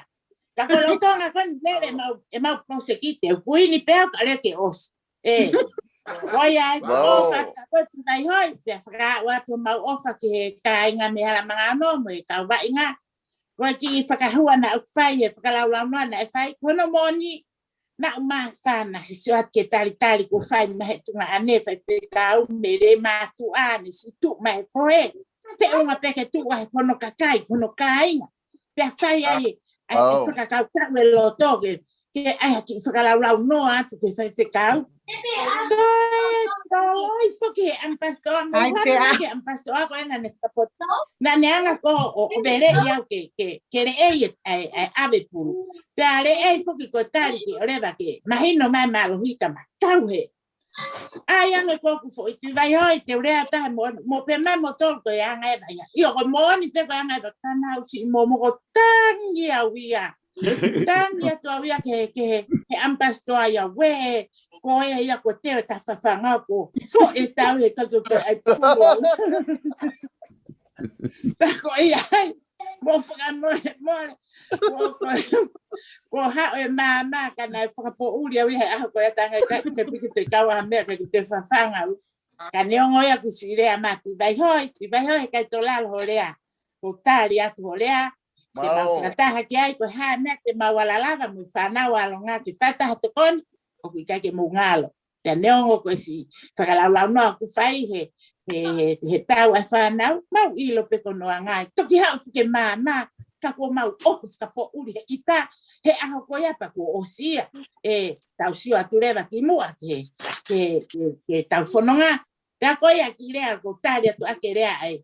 Ka ko e lolotonga ko eni lele ʻemau, ʻemau poloseki, te u kuini pē au ka lele ke ʻosi. ʻE. Ko ia ē, ʻofa atu ko ē Tuʻivaihoi, pea fakaʻau atu homau ʻofa ki he kāinga mei Halamangano mo e kau vaʻinga. Ko e kiʻi fakahua naʻa ku fai, e fakalaulaunoa naʻe fai, ko hono moʻoni, naʻa ku māfana he sio atu ki he talitali kuo fai mei he tuongaʻane, faifekau mei Leimātuʻa, ne siʻi tuʻu mai he fohe. Feʻunga pē ke tuʻu ai hono kakai, hono kāinga. Pea fai ai, ʻa e fakakaukau e loto ke, ke ʻai ha kiʻi fakalaulaunoa atu ki he faifekau. Toe, toe, foki he ʻamipasitoa, mo ʻai hana pea ki he ʻamipasitoa ko ē naʻa ne fakapoto. Naʻa ne hanga ko ē ʻo, ʻo veleʻi au ke, ke, ke leʻei e, e, e ʻave pulu. Pea leʻei foki ko e tali ke ʻoleva ke mahino mai mālohi ka ma tau he. ʻAi ange ko ʻeku foʻi Tuʻivaihoi, te u lea taha mo, mo pē mai mo tolu ko e anga e vaʻinga. ʻIo, ko e moʻoni pē ko e anga e vaʻinga, ka naʻa ku siʻi momoko, tangi au ia. Tangi atu au ia ki he, ki he, he ʻamipasitoa ia, uē, ko e ia ko e teu e tafafanga ko. Foʻi tau he kato te ai pulu au. Pea ko ia ai, mo fakamolemole. Ko, ko, ko haʻu e maama, ka naʻe fakapoʻuli au ia he ʻaho ko ia, tangi ka, ke piki te kau ha meʻa, ke te fafanga au. Ka neongo ia ʻoku siʻi lea mai Tuʻivaihoi, Tuʻivaihoi he ʻikai toe lalo hoʻo lea. Ko e tali atu hoʻo lea, ke mau fakataha ki ai, ko e hā e meʻa te mau ala lava mo e fānau ʻalonga ke fai ha tokoni, ʻoku ʻikai ke mou ngalo. Pea neongo ko e siʻi fakalaulaunoa ʻoku fai he, he, he, he tau ʻa e fānau, mau ʻilo pē ko hono anga ē. Toki haʻu fuʻu maama, ka kuo mau ʻoho fakapoʻuli he ʻita, he ʻaho ko ia pea kuo ʻosi ia. ʻE, tau sio atu leva ki muʻa ke, ke, ke, ke tau fononga. Pea ko ia kiʻi lea ʻoku ou tali atu ʻaki e lea ʻa e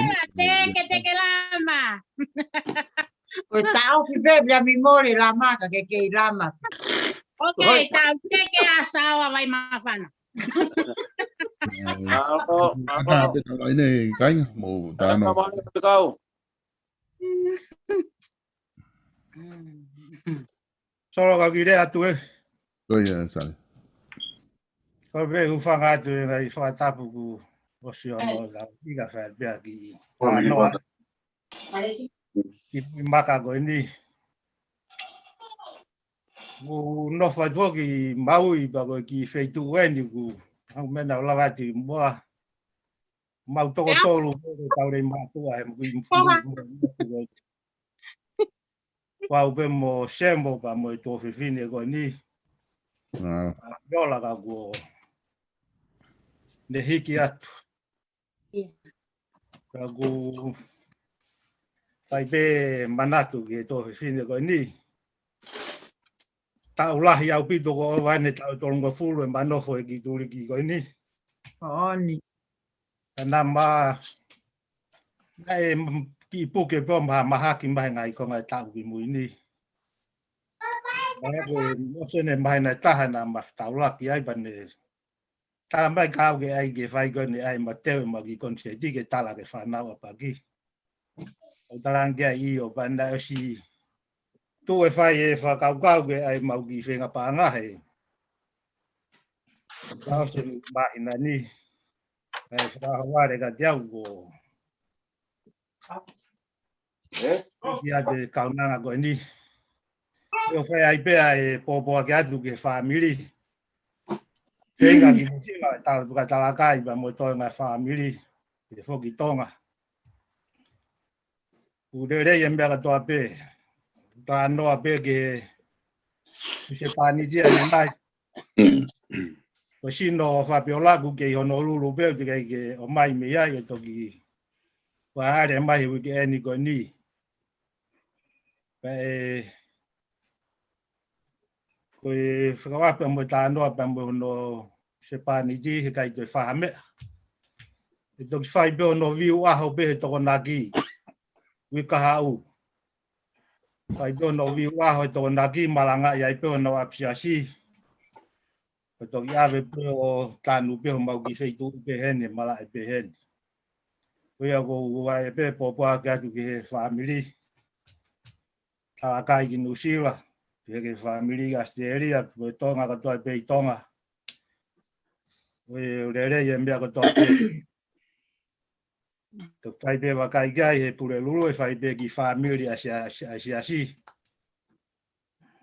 Teke, teke lama. Ko e taʻofi pē pea mi mole lama ka ke kei lama. Okay, tau teke a Saoa Vaimafana. Ata pe tau lai nei, kāinga, mo tano. Solo ka ki lea atu e. Ko ia, Sale. Ko pē u fanga atu e ngai fakatapu ku osi ono la ika fai pea ki. Ano ki maka ko eni. U nofo atu ki Maui pea ko e ki feituʻu eni ku. Au mena o lava atu i mua. Mau toko tolu ko e tau lei mātua he mui mui. Pau pē mo Semo pea mo e tuofefine ko eni. Yola ka kuo ne hiki atu. Ka ku fai pē manatu ki he tuofefine ko eni. Taʻu lahi ʻaupito ko ova ʻene taʻu tolungofulu e manofo e ki tuliki ko eni. Oni. Ka na ma, naʻe kiʻi puke pē ʻo maha, mahaki mai he ngaahi konga e taʻu ki mui ni. Naʻe ko e ʻosi ʻene mahina ʻe taha naʻa ma fetaulaki ai pea ne tala mai ka u ke ʻai ke fai ko eni ʻai ma teu ma ki koniseti ke tala ke fanau a paki. ʻO talange ai ʻio pea naʻe ʻosi tuʻu e fai e fakakaukau ke ʻai mau ki fenga paʻanga he. Ka ʻosi mahina ni. ʻE fakahoa le ka te au ko. Ia te kaunanga ko eni. ʻE o fai ai pea e pōpō ake atu ke fāmili. Peinga ki Nuʻusila e tala tuka talakai pea mo e toenga fāmili. Ke foki Tonga. U lelei e meʻa katoa pē. Tanoa pē ke Sepaniti a ne mai. Ko sino fapeolaku ke i Honolulu pē, te kai ke o mai mei ai e toki. Kua ale mai he uike eni ko eni. Pea e, ko e fakawa pea mo e tanoa pea mo hono Sepaniti he kai toe faha meʻa. E toki fai pē hono viu ʻaho pē he Tokonaki. Uike kahaʻu. Fai pē hono viu ʻaho he Tokonaki malanga i ai pē hono ʻapisiasi. Ko toki ʻave pē ʻo tanu pē homau ki feituʻu pē heni, malaʻe pē heni. Ko ia ko u ʻai pē pōpō ake atu ki he fāmili. Talakai ki Nuʻusila. Pea ki he fāmili ki ʻAositelēlia, pea Tonga katoa pē i Tonga. Ko e lelei e meʻa katoa pē. Toki fai pē vakai ki ai he Pulelulu, ʻe fai pē ki fāmili ʻa Sia, ʻa Sia, ʻa Siasi.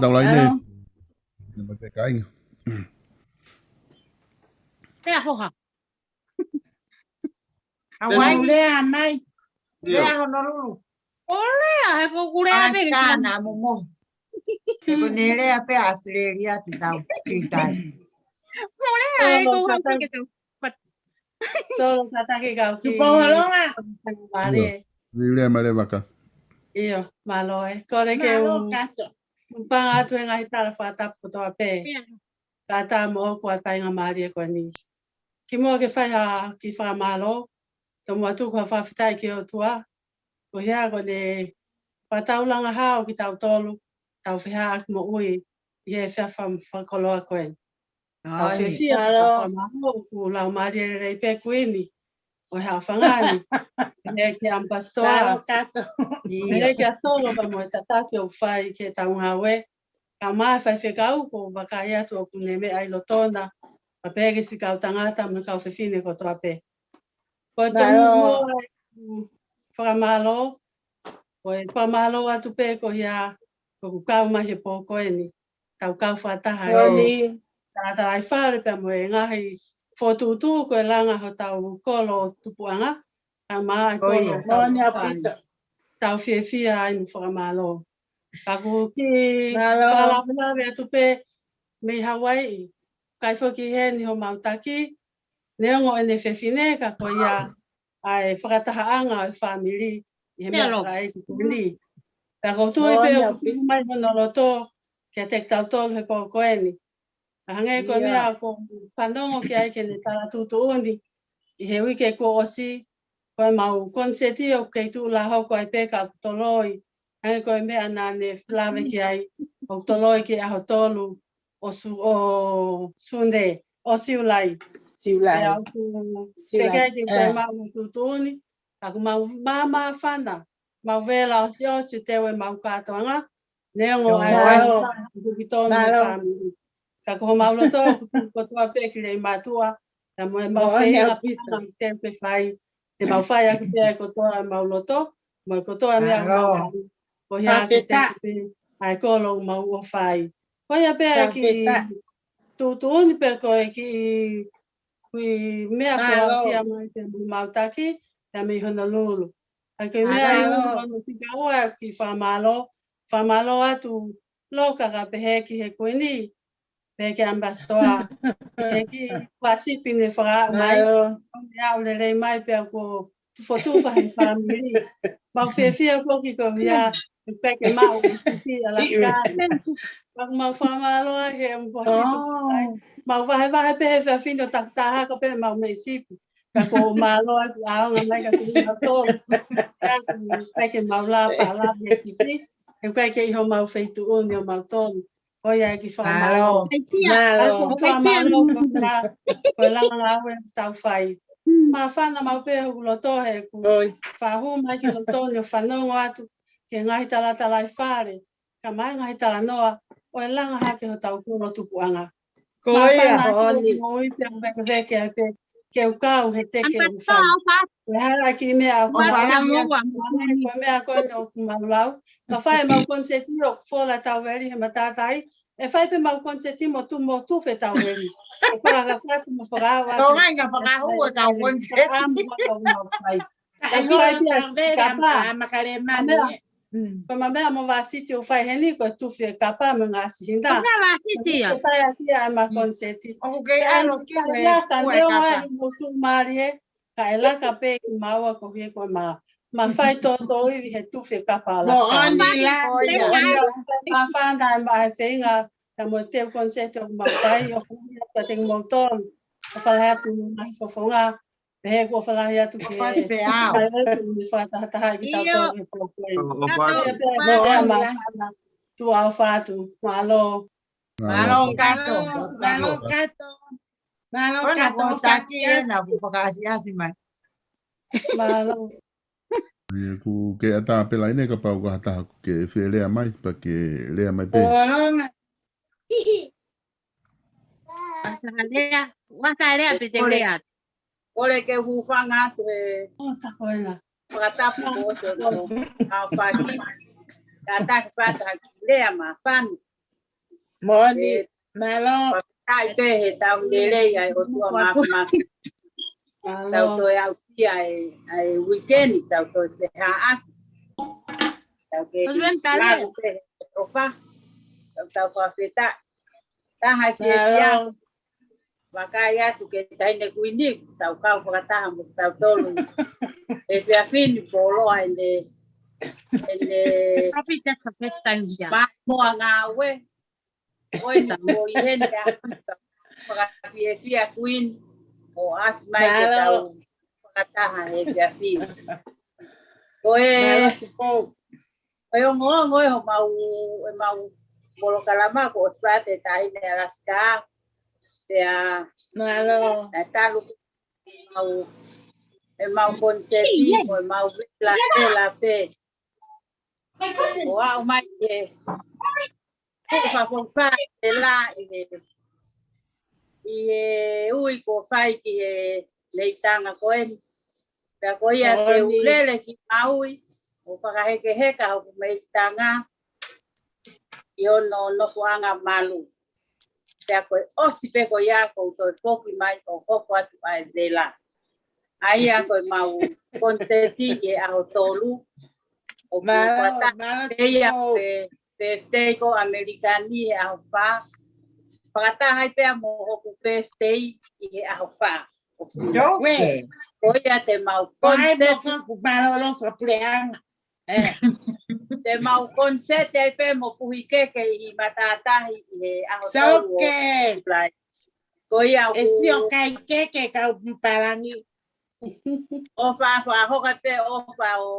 tau laine. Hello. Nima pe kāinga. Te ahoha. Hawaii. Lea mai. Lea Honolulu. ʻO lea, he ko ʻeku lea pē ke Alaska na mo mo. He ko ʻene lea pē Australia te tau kitai. ʻO lea, he ko Hawaii ke tau. Solo, kātaki kau ki Tupou Holonga. Mālie. Io. Lea mai leva ka. Io, mālō ē. Kole ke u hūfanga atu he ngaahi tala fakatapu kotoa pē. Kātaki mo ʻoku ʻi ai e faingamālie ko eni. Kimuʻa ke fai ha kiʻi fakamālō, tomuʻa tuku ha fakafetaʻi ki he ʻOtua, ko ia ko ʻene fakataulanga hao kitautolu, tau fehāʻaki moʻui ʻi he efiafi fakakoloa ko eni. Tau fiefia, tau fakamālō, ʻoku laumālie lelei pē Kuini ʻo e Haʻofanga ni. Pehē ki he ʻAmipasitoa. Pehē kia Solo pea mo e tataki ʻoku fai ki heʻetau ngāue. Kae ʻumaʻā e faifekau ʻoku ou vakai atu ʻoku ne meʻa ʻi lotona. Pea pehē ki siʻi kau tangata mo e kau fefine kotoa pē. Ko e tonu ʻeku fakamālō, ko e fakamālō atu pē ko ia ʻoku kau mai he pō ko eni. Tau kau fakataha he talatalaifale pea mo e ngaahi fokotuʻutuʻu ko e langa hotau kolo tupuʻanga, kae ʻumaʻā e kolo hotau fānau. Tau fiefia ai mo fakamālō. Ka ʻoku ou kiʻi fakalavelave atu pē mei Hawaii, ʻikai foki ʻi heni homau taki, neongo ʻene fefine ka ko ia ʻa e fakatahaʻanga ʻo e fāmili ʻi he meʻa fakaʻeiki ko eni. Pea ʻoku ou tui pē ʻoku tuʻu mai hono loto kiate kitautolu he pō ko eni. Ka hangē ko e meʻa ʻoku ou fanongo ki ai ke ne tala tuʻutuʻuni ʻi he uike kuo ʻosi, ko ʻemau koniseti ʻoku kei tuʻu lā hoko ai pē ka ʻoku toloi. Hangē ko e meʻa naʻa ne lave ki ai, ʻoku toloi ki he ʻaho tolu ʻo Su-, ʻo Sune, ʻo Siulai. Siulai. Pea ʻoku teʻeki ai ke u toe maʻu ha tuʻutuʻuni, ka ʻoku mau māmāfana, mau vela ʻosiʻosi ʻo teu ʻemau kātoanga, neongo ʻa e ʻoku ki tonu he fāmili. Ka ko homau loto ʻoku tuku kotoa pē ki Leimātuʻa, pea mo ʻemau feinga paʻanga ʻoku teu ke fai, te mau fai ʻaki pē ʻa e kotoa ʻemau loto, mo e kotoa e meʻa ʻoku mau fai. Ko ia ke teu pē ʻa e kolo ʻoku mau ʻofa ai. Ko ia pē ʻa e kiʻi tuʻutuʻuni pe ko e kiʻi, kiʻi meʻa kuo aʻusia mai pē mei homau taki, pea mei Honolulu. ʻA e kiʻi meʻa ʻi hono fika ua ʻeku kiʻi fakamālō, fakamālō atu Loka ka pehē ki he Kuini, pehē ki he ʻAmipasitoa, pehē ki he kuasipi ne fakaaʻu mai, ʻo ne aʻu lelei mai pea kuo tufotufa he fāmili. Mau fiefia foki ko ia, ʻoku ʻikai ke maʻu e sipi ʻAlaska. Ka ʻoku mau fakamālō ai he ʻoku mau sipi. Mau vahevahe pē he efiafi ni ʻo takitaha ka pehē mau meʻi sipi. Ka ʻoku ou mālō ʻeku ʻaonga mai ka kuini ʻa tolu. Ka ʻoku ʻikai ke mau lava lava he sipi. He ʻoku ʻikai ke ʻi homau feituʻu ni ʻo mautolu. Ko ia e kiʻi fakamālō. Mālō. Ka ʻoku ou fakamālō ko ia, ko e langa ngāue ʻoku tau fai. Māfana maʻu pē hoku loto he ʻoku faʻa hū mai ki loto ni ʻo fanongo atu ki he ngaahi talatalaifale, kae ʻumaʻā e ngaahi talanoa ʻo e langa hake hotau kolo tupuʻanga. Ko ia, māfana atu hoku moʻui pea ʻoku vekeveke ai pē ke u kau he teke ʻoku fai. Ko e hala ki meʻa ʻoku mau lau. Ko e meʻa ko ē ʻoku mau lau. Ka fai ʻemau koniseti ʻoku fola tauveli he matātahi. ʻE fai pē ʻemau koniseti mo tu mo tufe tauveli. ʻE fakaʻamu mo fakaʻau atu. Tō mai ngā fakahū ʻo e kau koniseti. Ka ʻoku mau fai. Ka ʻoku fai pē ʻa e kapa. Ko e meʻa mo Vasiti ʻoku fai heni ko e tufe kapa mo e ngaahi hina. Ko e meʻa Vasiti ia. Ko e fai ʻaki ʻa ʻema koniseti. ʻOku kei ʻalu ki he laka, neongo ʻa e motu mālie, ka ʻe laka pē ki maua ko hie ko ma. Ma fai tōtōivi he tufe kapa laka. Moʻoni lā. Māfana ʻema he feinga, ka mo e teu koniseti ʻoku mau fai, ʻoku ʻuhinga kiate kimoutolu. ʻOfa lahi atu mo e ngaahi fofonga. Pehē kuo ʻofa lahi atu ke. ʻOfa atu pē au. Kae ʻoua te mou fakatahataha ki tau tau e fokoi. ʻOfa atu. Pea pea pea māfana. Tuʻa ʻofa atu. Mālō. Mālō Kato. Mālō Kato. Mālō Kato. Taki e na ku fakaʻasiʻasi mai. Mālō. Ia ku ke ʻatā pē laine kapau ko ha taha ku ke fie lea mai, pea ke lea mai pē. Kolonga. Asa lea, asa lea pe te lea. Kole ke hūfanga atu he. ʻO, tā ko ena. Fakatapu ko ʻosi ʻo ʻaupaki. Ka taki fata ki lea māfana. Moʻoni, mālō. Fakataha pē he tau lelei ai ʻOtua māfana. Tau toe aʻusia e, ʻa e uikeni, tau toe fehaʻaki. Tau ke lalo pē he ʻofa. Tau tau fakafetaʻi. Taha e fiefia. Mālō. Vakai atu ke taʻahine kuini, tau kau fakataha mo tautolu. Efiafi ni poloa ʻene, ʻene. Probably that's the first time here. Maʻu mo e ngāue. ʻOi ni ko ʻi heni ʻa fakafiefia kuini. ʻO ʻasi mai ke tau fakataha he efiafi. Ko e. Mālō Tupou. Ko e ongoongo ʻe homau, ʻemau polokalama ko ʻosi pē ʻa e taʻahine Alaska. Pea. Mālō. ʻE talu ʻemau, ʻemau koniseti, ko ʻemau vela, vela pē. ʻO aʻu mai he. Ko e fakafoki fai e la ʻi he. ʻI he ui ko fai ki he meʻitanga ko eni. Pea ko ia te u lele ki Maui, ʻo fakahekeheka hoku meʻitanga ʻi hono nofoʻanga malu. Pea ko e ʻosi pē ko ia ʻoku ou toe foki mai ʻo hoko atu ʻa e vela. ʻA ia ko ʻemau koniseti ʻi he ʻaho tolu. ʻOku fakataha pē ia ko e birthday ko ʻAmelika ni he ʻaho fā. Fakataha ai pea mo hoku birthday ʻi he ʻaho fā. Ko ia te mau koniseti. Te mau koniseti ai pē mo Puhi Keke ʻi matātahi ʻi he ʻaho tolu ʻo July. Ko ia ʻoku. ʻE sio kai keke kau palangi. ʻOfa, ʻofa, hoka pē ʻofa ʻo,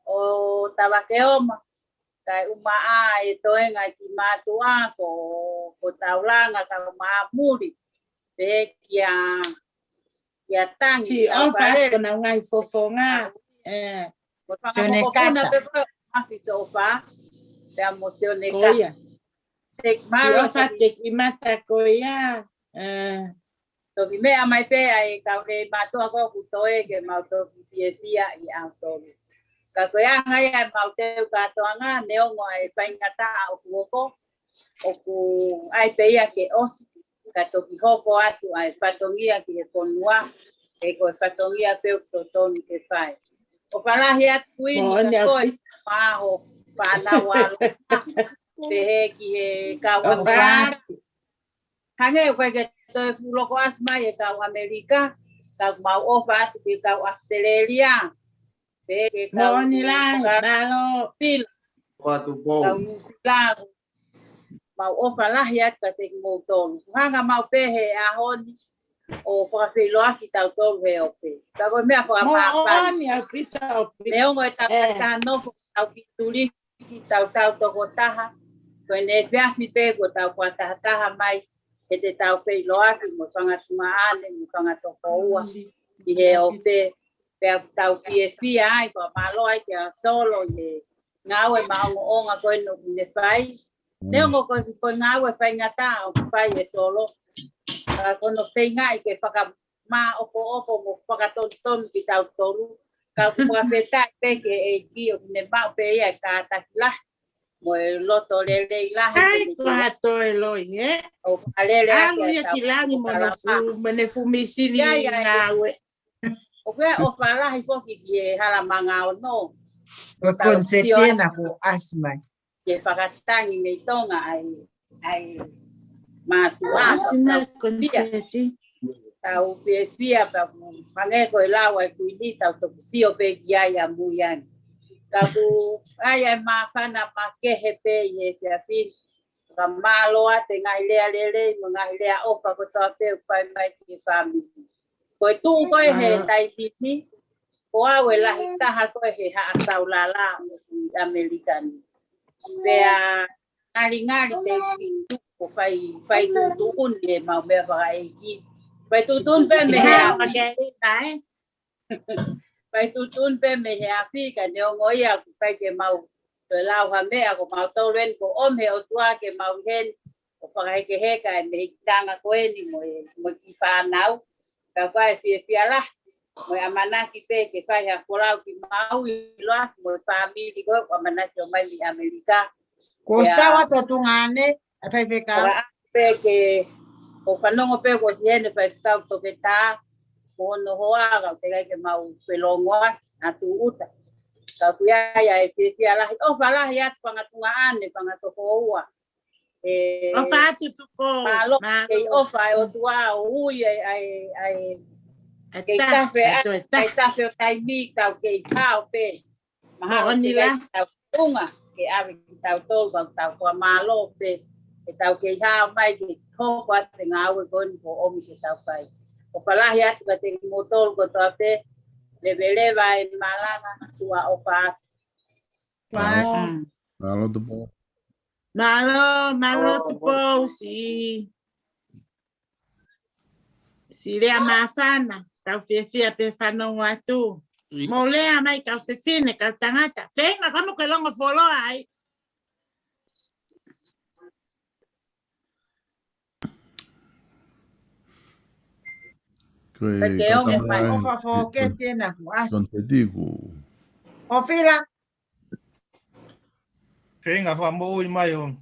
ʻo Tavakeoma. Kae ʻumaʻā e toenga ki mātuʻa ko, ko Taulanga ka ʻumaʻā muli. Pē kia, kia Tangi. Siʻofa ko nau ngaahi fofonga. Ko Sione Kata. Pea mo Sione Kata. Siʻofa te ki mata ko ia. Toki meʻa mai pē ʻa e kau nei mātuʻa ko ʻoku toe ke mau toki fiefia ʻi ʻaho tolu. Ka ko e anga ia ʻemau teu kātoanga, neongo ʻa e faingataʻa ʻoku hoko, ʻoku ʻai pē ia ke ʻosi, ka toki hoko atu ʻa e fatongia ki he fonua, he ko e fatongia pē ʻoku totonu ke fai. ʻOfa lahi atu kuini ka ko e maho fānau alo, pehē ki he kau ʻAmelika. Hangē ʻoku ʻikai ke toe fuʻu loko ʻasi mai e kau ʻAmelika, ka ʻoku mau ʻofa atu ki he kau ʻAositelēlia. Pehē ki he kau Nuʻusila. Mau ʻofa lahi atu kiate kimoutolu. Hanga mau pē he ʻaho ni ʻo fakafeʻiloaki tautolu he ope. Ka ko e meʻa fakamāfana. Neongo e tau ka nofo tau ki tuli ki tautau tokotaha, ko e efiafi pē kuo tau fakatahataha mai, he te tau feʻiloaki mo fanga tuongaʻane, mo fanga tokoua, ʻi he ope, pea tau fiefia ai, fakamālō ai kia Solo, ʻi he ngāue maʻongoʻonga ko eni ʻoku ne fai. Neongo ko e, ko e ngāue faingataʻa ʻoku fai ʻe Solo. Ka ko hono feingaʻi ke faka māʻopoʻopo mo fakatonutonu kitautolu. Ka ʻoku fakafetaʻi pē ki he ʻEiki ʻoku ne maʻu pē ia e kātaki lahi mo e loto lelei lahi. Ai, ko ha toe loi, ē? ʻO fakalele ʻalu ia ki langi mo ne fu-, mo ne fumisi ni ngāue. ʻOku ʻi ai e ʻofa lahi foki ki he hala manga ono. Ko e konisēti ena kuo ʻasi mai. Ke fakatangi mei Tonga ai, ai mātuʻa. ʻAsi mai konisēti. Tau fiefia pea ʻoku hangē ko e lau ʻa e Kuini, tau toki sio pē ki ai ʻamui ange. Ka ʻoku ʻi ai e māfana makehe pē ʻi he efiafi ni. Fakamālō atu e ngaahi lea lelei mo e ngaahi lea ʻofa kotoa pē ʻoku fai mai ki he fāmili. Ko e tuʻu ko ē he taimi ni, ko au e lahi taha ko ē he Haʻa Saulala ʻi ʻAmelika ni. Pea ngalingali te u tuʻu ʻo fai, fai tuʻutuʻuni ʻemau meʻa fakaʻeiki. Fai tuʻutuʻuni pē mei he ʻapi. Fai tuʻutuʻuni pē mei he ʻapi, ka neongo ia ʻoku ʻikai ke mau toe lau ha meʻa, ko mautolu eni kuo ʻomi he ʻOtua ke mau ʻi heni ʻo fakahekeheka e mehikitanga ko eni mo e, mo e kiʻi fānau. Ka ʻoku ʻi ai e fiefia lahi mo e ʻamanaki pē ke fai ha folau ki Maui, ʻiloa mo e fāmili ko ē ʻoku ʻamanaki ʻo ʻomai mei ʻAmelika. Kuo ʻosi tau atu ʻo tuʻunga ʻanai, ʻa e faifekau. Ko e ʻaho pē ke, ʻoku fanongo pē kuo ʻosi ʻi heni e faifekau toketā mo hono hoa, ka ʻoku teʻeki ai ke mau felōngoaki ʻa Tūʻuta. Ka ʻoku ʻi ai ʻa e fiefia lahi, ʻofa lahi atu fanga tuongaʻane, fanga tokoua. ʻOfa atu Tupou. Mālō. Mālō. Kei ʻofa ʻa e ʻOtua ʻo ui ai, ai, ai. Kei tafe, kei tafe ʻo taimi tau kei hao pē. Mahalo ke ʻi ai ʻetau tuʻunga ke ʻave kitautolu, ka ʻoku tau fakamālō pē ʻetau kei hao mai ke hoko atu e ngāue ko eni kuo ʻomi ke tau fai. ʻOfa lahi atu kiate kimoutolu kotoa pē, leveleva e malanga, tuʻa ʻofa atu. Mālō. Mālō Tupou. Mālō, mālō Tupou, siʻi, siʻi lea māfana, kau fiefia pē fanongo atu. Mou lea mai kau fefine, kau tangata. Feinga ka mo ke longo foloa ai. Ko e ʻofa foʻou ke tena ku as. Feinga fakamoʻui mai ʻo.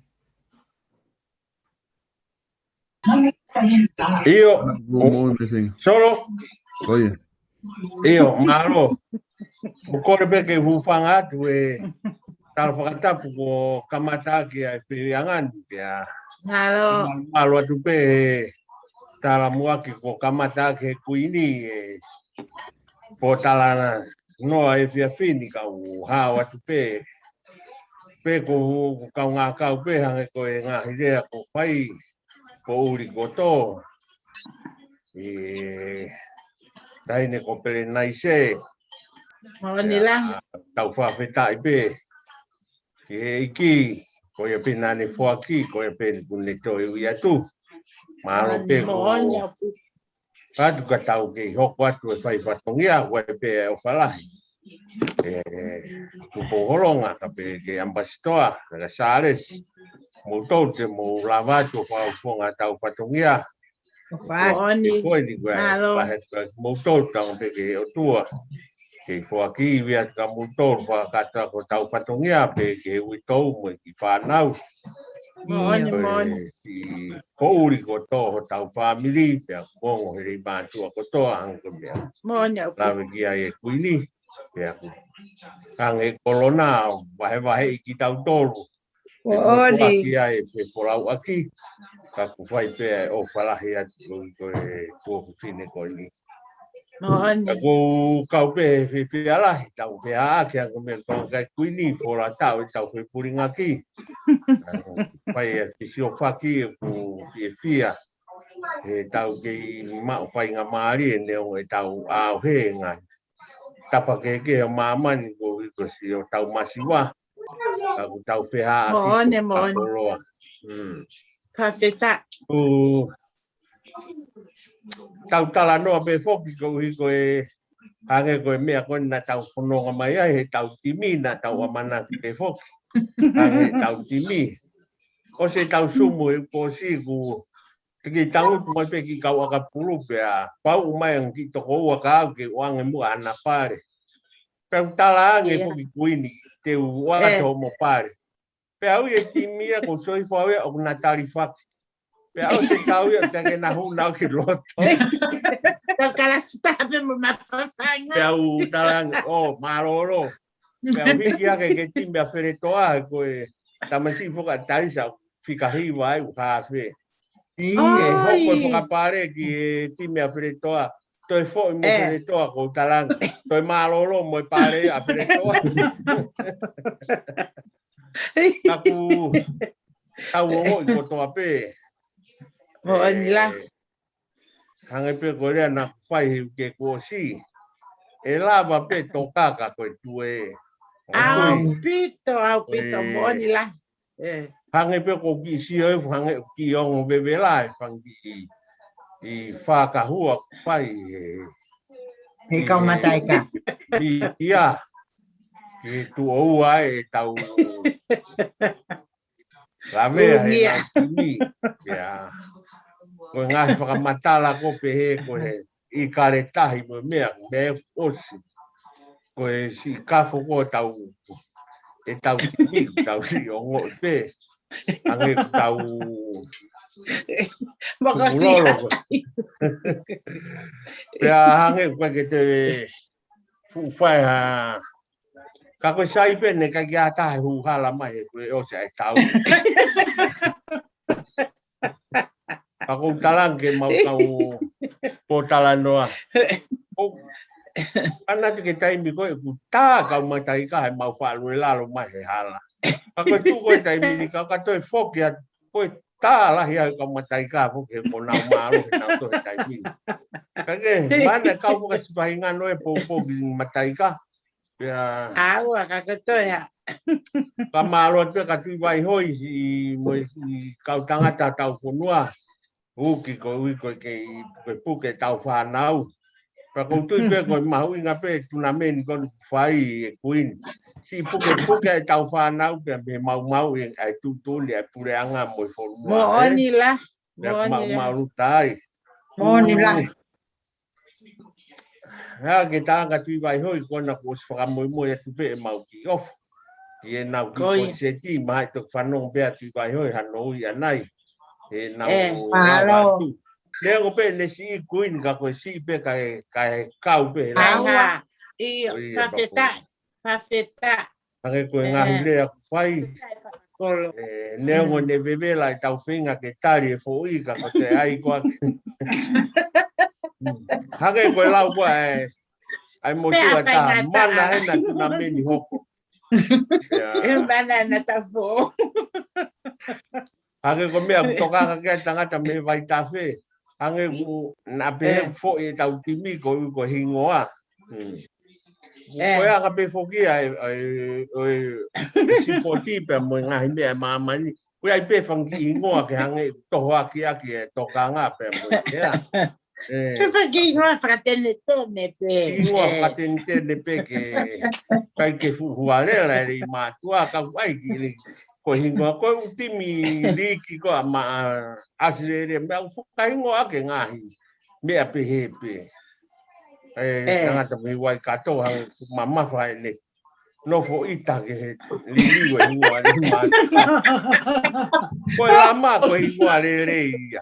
ʻIo. Solo. ʻIo, mālō. ʻOku ou kole pē ke hūfanga atu e tala fakatapu kuo kamata ʻaki ʻa e filianga ni pea. Mālō. Mālō atu pē he tala muʻaki kuo kamata ʻaki he Kuini e pōtalanoa efiafi ni, kau hao atu pē. Pē ko, ko e kaungā kau pē hangē ko e ngaahi lea ko fai, ko ʻUli ko Tō. ʻI he taʻahine ko Pelenaise. Moʻoni lahi. Tau fakafetaʻi pē ki he ʻEiki, ko ia pē naʻa ne foaki, ko ia pē kuo ne toe ui atu. Mālō pē ko. Moʻoni ʻoku. Patu ka tau kei hoko atu e fai fatongia, ʻoku ʻi ai pē ʻofa lahi. ʻE Tupou Holonga, ka pehē ki he ʻAmipasitoa, ka Sālesi. Mou tau te mou lava atu ʻo fakafofonga ʻetau fatongia. Moʻoni. Ko eni ko e lahi atu ka mou tau tanga pē ki he ʻOtua. Kei foaki ivi atu ka mou tau fakakata ko ʻetau fatongia pē ki he uitou mo e kiʻi fānau. Moʻoni, moʻoni. Ko ʻUli ko Tō hotau fāmili, pea ko e ongo he lei mātuʻa kotoa hangē ko e meʻa. Moʻoni ʻoku. Lave ki ai e Kuini, pea ko e hangē ko e kolona, vahevaheʻi kitautolu. Moʻoni. Pea ko e fefolauʻaki, ka ʻoku fai pē ʻofa lahi atu ko e kuo fefine ko eni. Moʻoni. Ka ʻoku ou kau pē he fiefia lahi, tau pē ʻa ke ango me tau kai Kuini, fola tau e tau fefulingaki. Fai e fisiofaki ʻoku fiefia. He tau kei maʻu faingamālie neongo ʻetau ʻaohenga. Tapa kehekehe ʻo māmani ko hiko si ʻo tau masiva. Ka ʻoku tau fehaʻaki. Moʻoni, moʻoni. Fakafetaʻi. ʻOku tau talanoa pē foki ko hiko e hangē ko e meʻa ko eni naʻa tau fononga mai ai, he tau timi, naʻa tau ʻamanaki pē foki. Hangē tau timi. ʻOsi e tau sumu e posi ku Te ke tangutu mai pē ki kau ʻakapulu pea pau mai ange ki tokoua ka au ke ʻoange muʻa ʻana pale. Pea u talaange foki kuini te u ʻoatu homo pale. Pea au e timi ia ko soi fau ia ʻoku na talifaki. Pea au se tau ia pea ke na hū nau ki loto. Tau kalasi tape mo mafafanga. Pea u talaange, ʻo, mālōlō. Pea u hiki ake ke timi ʻa Feletoa, ko e tamasiʻi foka taisa fika hiva ai u hafe. Ē, hoko e fakapale ki he timi ʻa Feletoa. Toe foʻi mo Feletoa ko u talaange. Toe mālōlō mo e pale ʻa Feletoa. Ka kuo tau ongoʻi kotoa pē. Moʻoni la. Ē, hangē pē ko e lea naʻa ku fai he uike kuo ʻosi. ʻE lava pē tokaka ko e tue. ʻAupito, ʻaupito, moʻoni la. Ē. Hangē pē ko e kiʻi sio ē, hangē ʻoku kiʻi ongo vevela e fanga kiʻi fakahua ʻoku fai ē. He kau mataika. Ia. Ke tuʻo ua ʻetau lavea he ngaahi timi. Ia. Ko e ngaahi fakamatala ko pehē ko e ʻi kale tahi mo e meʻa, meʻa ʻosi. Ko e siʻi kafo ko tau, ʻetau timi, tau siʻi ongoʻi pē. Hangē ko tau Makasia. Pea hangē ko ke te fuʻu fai ha. Ka ko e sai pē ne ka kia taha hū hala mai he ko e ʻosi ʻa e tau. Ka ko u talaange ke mau kau pōtalanoa. ʻO, ʻana te ke taimi ko e ku tā kau mataika he mau faʻalue lalo mai he hala. Ka ko e tuʻu ko e taimi ni ka ka toe foki a ko e tā lahi ai kau mataika foki he ko nau mālō he nau toe taimi ni. Ka ke, mana kau foka sipahinga no e poupou ki mataika. Pea ʻAua, ka ko e toe ha. Ka mālō atu pē ka tui vai hoi i mo i kau tangata tau fonua. Uki ko ui ko ke i ko e puke tau fānau. Pea ko u tui pē ko e mahuʻinga pē tunameni ko nu fai e kuini. Siʻi puke puke ai tau fānau pea me mau mau i ai tutuli ai puleʻanga mo e fonua. Moʻoni la. Pea mau mau luta ai. Moʻoni la. Hā ke tānga tui vai hoi ko na kuo ʻosi fakamoimoi atu pē e mau kiʻi ʻofa. Ki e nau kiʻi poitiseti, mahalo toki fanongo pē atu i vai hoi hano ui ʻanai. E nau ʻofa atu. Lea ko pē ne siʻi kuini ka ko e siʻi pē ka e, ka e kau pē he la. ʻAua, ʻio, fakafetaʻi, fakafetaʻi. Hangē ko e ngaahi lea ʻoku fai. Ē, neongo ne vevela e tau feinga ke tali e foʻi ka ko te ai ko ake. Hangē ko e lau ko e, ai mo tua ta mana hena tuna meni hoko. ʻE mana na ta fo. Hangē ko meʻa ʻoku toka ka ke tangata me vai tafe. Hangē ʻoku na pehē foʻi e tau timi ko u ko hingoa. Ko e anga pē foki ai, ai, ʻo e sipoti pea mo e ngaahi meʻa e māmani. Ko e ai pē fanga kiʻi hingoa ke hangē toho aki aki e tokanga pea mo e meʻa. Ke fanga kiʻi hingoa fakatenetene pē. Hingoa fakatenetene pē ke kai ke fuhualela e lei mātuʻa ka kuai ki li ko hingoa ko u timi liki ko a ma a Australia meʻa u fakahingoa ke ngaahi. Meʻa pehē pē. E tangata mei Waikato hau mamafa e ne. Nofo ʻita ke he liliu e hingoa le mata. Ko e lama ko e hingoa lelei ia.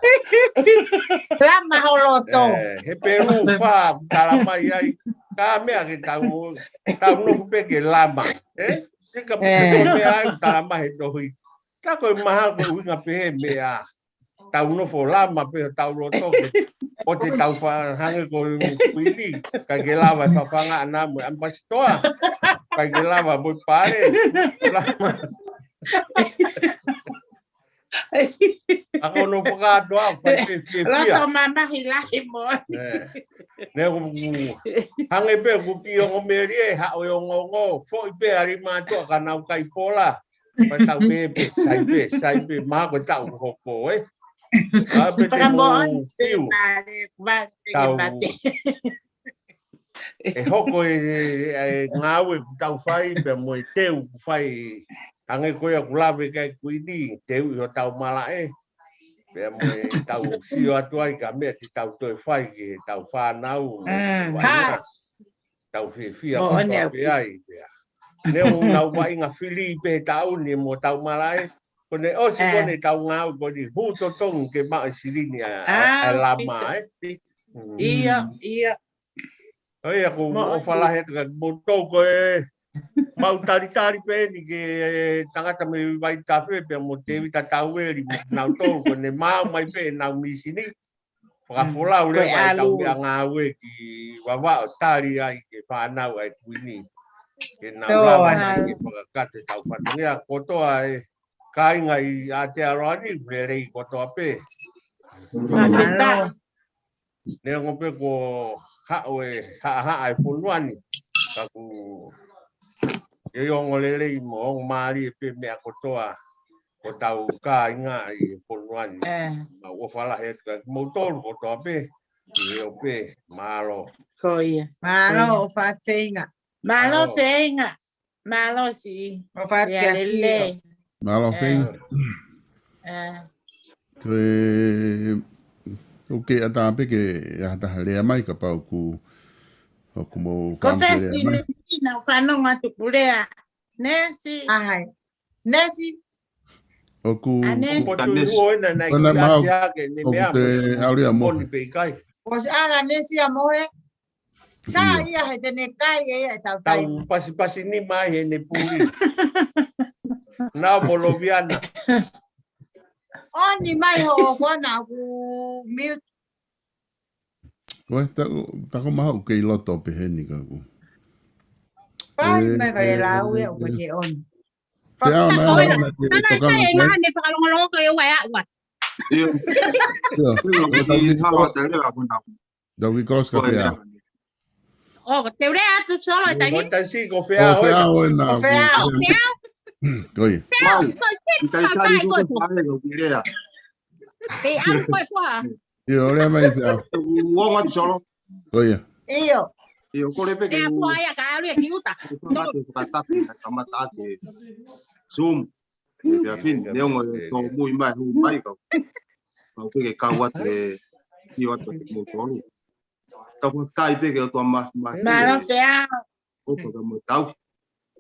Lama holoto. Ē, he Peru fa, talamai ai. Ka meʻa ke tau, tau nofo pē ke lama. Ē? Sika pē meʻa ai, talamai he tohi. Ka ko e mahalo ko e ʻuhinga pē he meʻa. Tau nofo lama pē tau loto ke. ʻO te tau fa hangē ko e kuini. Kai ke lava e fafanga ana mo e ʻampasitoa. Kai ke lava mo e pale. Lama. Ako nofo kātoa, fai pē fiefia. Loto mamahi lahi mo. Ē. Ne ko hangē pē ko piongo meri e haʻo e ongoongo. Foʻi pē ali mātuʻa ka nau kai pola. Pea tau pē pē, sai pē, sai pē, mā ko e tau hoko, ē. Ka pē te mo fiu. Tau. E hoko e, e, e ngāue ku tau fai, pea mo e teu ku fai, hangē ko ia ku lave kai kuini, teu i ho tau malaʻe. Pea mo e tau sio atu ai ki he meʻa te tau toe fai ki heʻetau fānau, mo e vaʻinga. Tau fiefia kotoa pē ai pea. Neongo ʻenau vaʻinga fili pē he taʻu ni mo tau malaʻe. Ko ʻene ʻosi ko ʻene tau ngāue ko ʻene hū totongi ke maʻu e silini ʻa e lama, ē. ʻIo, ʻio. ʻOi, ʻoku mau ʻofa lahi atu kia moutolu ko e mau talitali pē eni ki he tangata mei Vaitafe pea mo Tēvita Taueli mo nautolu ko ʻene maʻu mai pē ʻenau mīsini. Fakafolau leva ʻetau meʻangāue ki Vavaʻu tali ai ki he fānau ʻa e Kuini. Ke nau lava mai ke fakakakato ʻetau fatongia kotoa e kāinga ʻi Aotearoa ni, lelei kotoa pē. Neongo pē ko haʻu e haʻahaʻa e fonua ni, ka ʻoku ʻi ai ongo lelei mo ongo mālie pē meʻa kotoa ko ʻetau kāinga ʻi he fonua ni. Mau ʻofa lahi atu kia moutolu kotoa pē, ʻi he ope, mālō. Ko ia. Mālō ʻofa feinga. Mālō feinga. Mālō siʻi. ʻOfa kia siʻi. Mālō feinga. Ko e, ʻoku ke ʻatā pē ke ʻai ha taha lea mai kapau ʻoku, ʻoku mou fie lea mai. Ko Nesi, naʻa ku fanongo atu ki he lea. Nesi. ʻAhai. Nesi. ʻOku, ʻa Nesi. Ko e tuʻu ʻo ena nai ko e mahau. Ake ne ʻoku meʻa te mo ʻalu ia mo poni pē ʻikai. Ko si ala Nesi a mohe. Sa ia he te ne kai e ia e tau tai. Tau pasipasi ni mai he ne puli. Nau mo Loviana. ʻOni mai ho kona ku mute. Ko e, ta, ta ko maha ʻoku kei loto pē heni ka ʻoku. Pai mai vale lau e ʻoku ke ʻoni. Fea ona, ona ke tokanga. Ngā ne fakalongolongo ko e ua e aʻu. ʻIo. ʻIo. Tau ki kolosi ka fea. ʻO, ko te ure atu solo e taimi. Ko te si ko fea ʻo ena. Ko fea ʻo. Ko ia. Fea ʻo, ko e si ka pai ko e. Ko fea ʻo. Pei ʻalu ko e koa. ʻIo, lea mai fea. Uongo atu solo. Ko ia. ʻIo. ʻIo, ko le pē ke. Pea pua ia ka alu ia ki uta. Ko fea ʻo fakatapu, kamata atu e Zoom. Pea fine, neongo e tōmui mai, hū mai kau. Kau pē ke kau atu e, ʻio atu e moutolu. Tau fakakai pē ke ʻOtua ma, ma. Mālō fea. ʻOku ka mo tau.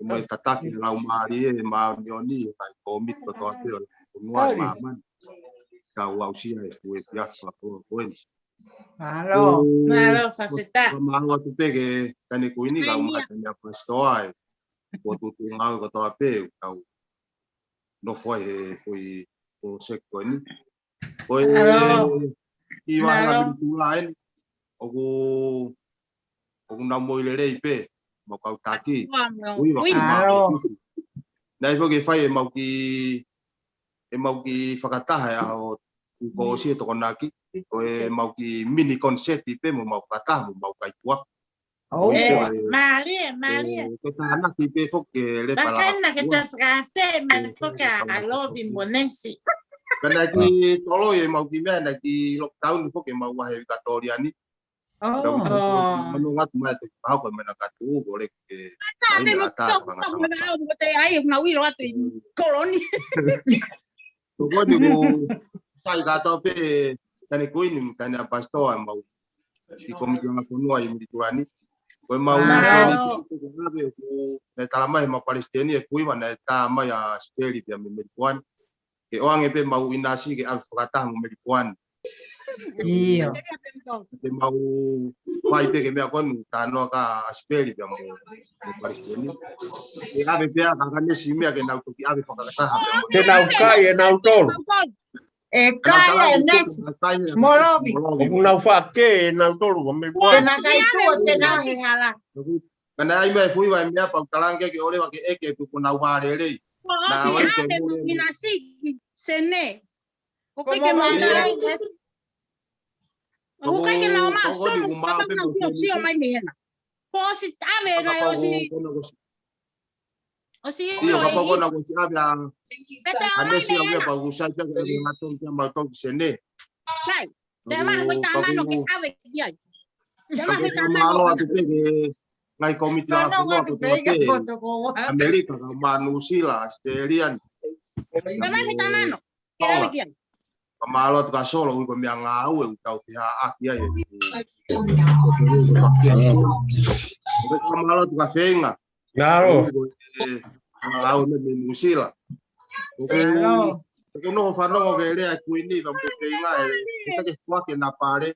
Mo e tataki e lau mālie, e māʻoniʻoni, e kai kōmiti kotoa pē ʻo e fonua e māmani. Kau aʻusia e fue fiafi fakakoloa ko eni. Mālō. Mālō fafeta. Mālō atu pē ke Tane Kuini, kau mai Tane ʻApasitoa e. Ko tutu ngāue kotoa pē, kau nofo ai he foʻi project ko eni. Ko e ʻi vā ngā minitula eni. ʻOku, ʻoku nau moʻui lelei pē, mau kau taki. Kuiva, kuiva. Naʻe foki fai e mau ki, e mau ki fakataha e ʻaho ko ʻosi e Tokonaki. Ko e mau ki mini concert pē mo mau fakataha mo mau kai pua. ʻO, mālie, mālie. Ko tānaki pē foki e lepa la. Makana ke ta fakafe, mai foki a Lovi mo Nesi. Kana ki tolo e mau ki mea na ki lockdown foki mau wahe Victoria ni. ʻO. Mano ngatu mai te pau ko mena katu ko le ke. Ai, mo te ai, mau ʻilo atu ʻi koloni. Ko ko ni ko sai kātoa pē Tane Kuini, Tane ʻApasitoa mau. ʻI kōmiti ʻo e fonua ʻi Meripuani. Ko e mau seni ko ave ko ne tala mai mau palesiteni e kuiva ne tā mai a Sipeli pea mei Meripuani. Ke ʻoange pē mau ʻinasi ke ʻave fakataha mo Meripuani. ʻIo. Te mau fai pē ke meʻa ko eni tānoa ka a Sipeli pea mo, mo palesiteni. Ke ʻave pē a ka ka Nesi meʻa ke nau toki ʻave fakataha pea mo. Te nau kai e nau tolu. E kai e Nesi. Mo Lovi. ʻOku nau fakakē e nau tolu ko me. Te nau kai tuʻo te nau he hala. Kana ai mai fui vai meʻa pau talange ke ʻoleva ke ʻeke tu ko nau vālelei. Ko ʻosi ʻave mo ʻinasi sene. Ko ke ke mau ʻinasi. ʻOku kai ke nau ma. ʻOku nau sio mai mei hena. Ko ʻosi ʻave na ʻosi. ʻIo, kapau ko na ko si ave a. Peta a mai Nesi a mea pau sai pea ke ave ngā tolu kia mau tolu ki sene. Sai. Te ma hoi tamano ke ave ki ai. Te ma hoi tamano. Mālō atu pē ke ngai kōmiti la ko atu pē ke. Amerika ka ma New Zealand, Australia. Te ma hoi tamano ke ave ki ai. Fakamālō atu kia Solo, ui ko e meʻangāue ʻoku tau fehaʻaki ai. Fakamālō atu kia Feinga. Ui ko e meʻangāue mei Nuʻusila. ʻOku ou nofo fanongo ki he lea ʻa e Kuini, ka mo Feinga, ʻe, ʻe ʻikai ke foaki ʻena pale.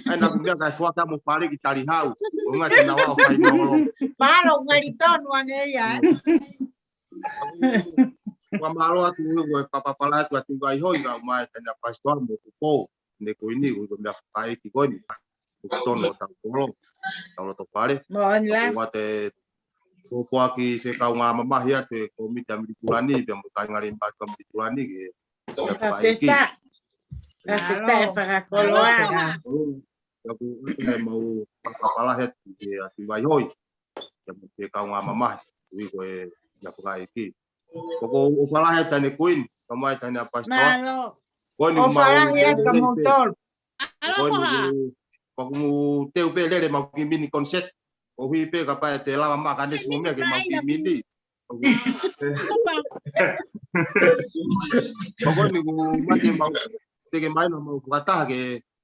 ʻAi naʻa ku meʻa kae foaki ʻa mo pale ki Talihau. ʻO ngā te nau ʻo fai nolo. Mālō, ngali tonu ange ia, ē. Fakamālō atu ui ko e papapala atu atu Vaihoi ka mai tana pasitoa mo Kupo. Ne Kuini, ui ko e meʻa fakaʻeiki ko eni. Ko e tono ʻo tau kolo. Tau loto pale. Mo online. Ko e te pōpoaki fekau ngā mamahi atu e kōmiti ʻa Milikulani, pea mo e kāinga lei matu ʻa Milikulani, ke meʻa fakaʻeiki. Ka feta e fakakoloa. Ka ku ʻoatu e mau papapala he atu ki he atu Vaihoi. Ia mo e fekau ngā mamahi, ui ko e meʻa fakaʻeiki. Ko ʻoku ou falahi atu ʻa ne Kuini, ka mai tana pasitoa. Mālō. Ko eni ʻo mau falahi atu kia moutolu. Ko eni ʻoku, ʻoku mau teu pē lele mau ki mini concert. ʻOku ui pē kapau ʻe te lava mai ʻa Kanesi mo meʻa ke mau ki mini. Ko eni ʻoku mate mau, te ke mai na mau fakataha ke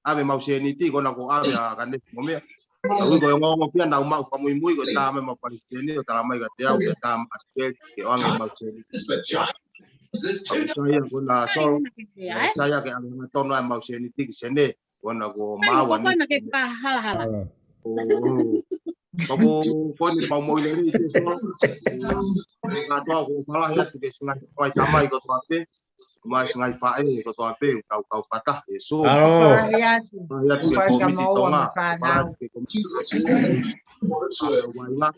ʻave mau sēniti, ko ena ko e ʻave ʻa Kanesi mo meʻa. Ka ui ko e ongoongo pē ia naʻa mau fakamuimui, ko e tā mai mau palesiteni, ʻo tala mai kiate au, ke tā mai Sipeli, ke ʻoange mau sēniti. Ka ʻoku sai ia ko ena Solo, sai ia ke ʻave ngā tono ʻa mau sēniti ki Sene, ko ena ko mau ʻa ne. Ko ena ke fakahalahala. ʻO, ʻo, ka ko, ko eni mau moʻui lelei te Solo. Ka toa ko falahi atu ki he ngaahi tamai kotoa pē. Mai ngaahi faʻē kotoa pē, kau kau fata, ʻe Solo. Mālō. Falahi atu. Falahi atu ki he kōmiti Tonga. Falahi atu ki he kōmiti Tonga.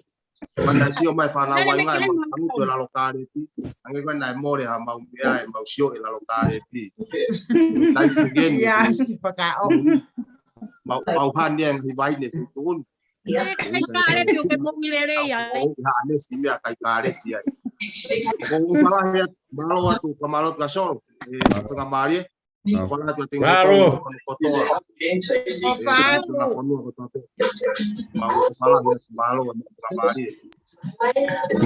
Mana sio mai fānau ai ngai, mau tangutu ʻi lalo kālepi. Ange ko ena ʻe mole ha mau meʻa ʻe mau sio ʻi lalo kālepi. Thank you again. Ia, si fakaʻo. Mau, mau hani e ngaahi vaine, tuʻun. Ia, kai kālepi ʻoku ke moʻui lelei ai. ʻO, ʻo, ʻa Nesi meʻa kai kālepi ai. Ko u falahi atu, mālō atu, ka mālō atu kia Solo. ʻE, ka mālie. Falahi atu ʻa te ngā kotoa. Mālō. Ko fatu. Mālō, falahi atu, mālō, ka mālie.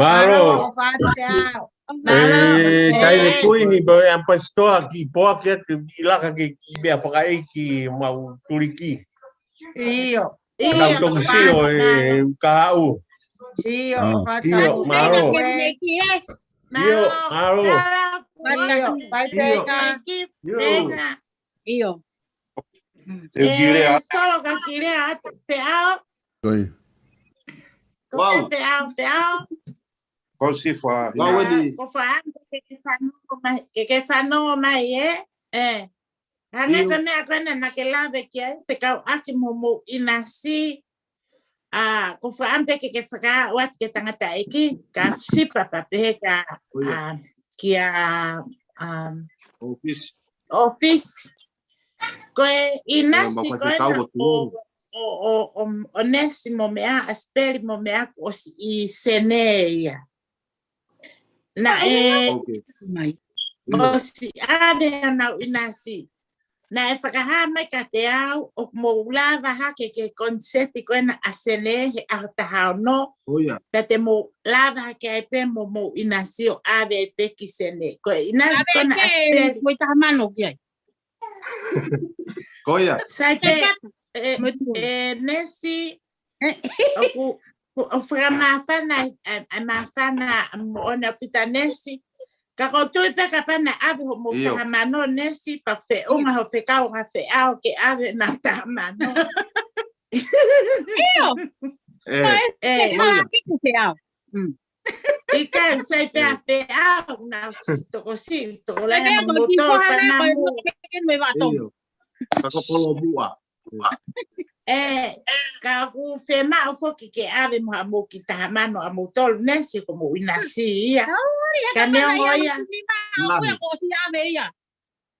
Mālō. Ko fatu te au. ʻE, kai le Kuini, pea ʻe ʻampasitoa ki poaki atu, ʻi laka ke ki meʻa fakaʻeiki mau tuliki. ʻIo. Nau toki sio e kahaʻu. ʻIo, mālō. ʻIo, mālō. ʻIo, pai te ka. ʻIo. ʻE, Solo ka ki lea atu. Feʻao. Ko feʻao, feʻao. Ko si fa. Ko fa, ke ke fanongo mai, ke ke fanongo mai, ē? ʻE. Hangē ko e meʻa ko ena naʻa ke lave ki ai, fekauʻaki mo hoʻomou ʻinasi, ʻa, ko fakaʻamu pē ke ke fakaaʻu atu ki he tangataʻeiki, ka sipa pē pehē kia, ʻa, kia, ʻa, ʻōfisi. ʻŌfisi. Ko e ʻinasi ko ena ʻo, ʻo, ʻo, ʻo, ʻo Nesi mo meʻa, ʻa Sipeli mo meʻa kuo ʻosi ʻi Sene ia. Naʻe ʻosi ʻave ʻenau ʻinasi. Naʻe fakahā mai kiate au, ʻoku mou lava hake ki he koniseti ko ena ʻa Sene he ʻaho taha ono. Pea te mou lava hake ai pē mo mou ʻinasi ʻo ʻave ai pē ki Sene. Ko e ʻinasi ko ena ʻa Sipeli. Mo e taha mano ki ai. Ko ia. Sai pē, ʻe, ʻe Nesi, ʻoku, ʻo fakamāfana, ʻe, ʻe māfana moʻoni ʻaupito Nesi. Ka ʻoku ou tui pē kapau naʻe ʻave hoʻomou taha mano Nesi, pea feʻunga hoʻo fekau ha feʻao ke ʻave ʻena taha mano. ʻIo. ʻE, ʻe, ʻe, ʻe, ʻIkai, sai pē ʻa feʻao, naʻa ku tokosiʻi, tokolahi mo moutolu ka naʻa mo. ʻIo. Ka ko kolo muʻa. ʻE, ka ʻoku fiemaʻu foki ke ʻave mo haʻamou kiʻi taha mano ʻamoutolu Nesi ko hoʻomou ʻinasi ia. Ka neongo ia. Ko ʻosi ʻave ia.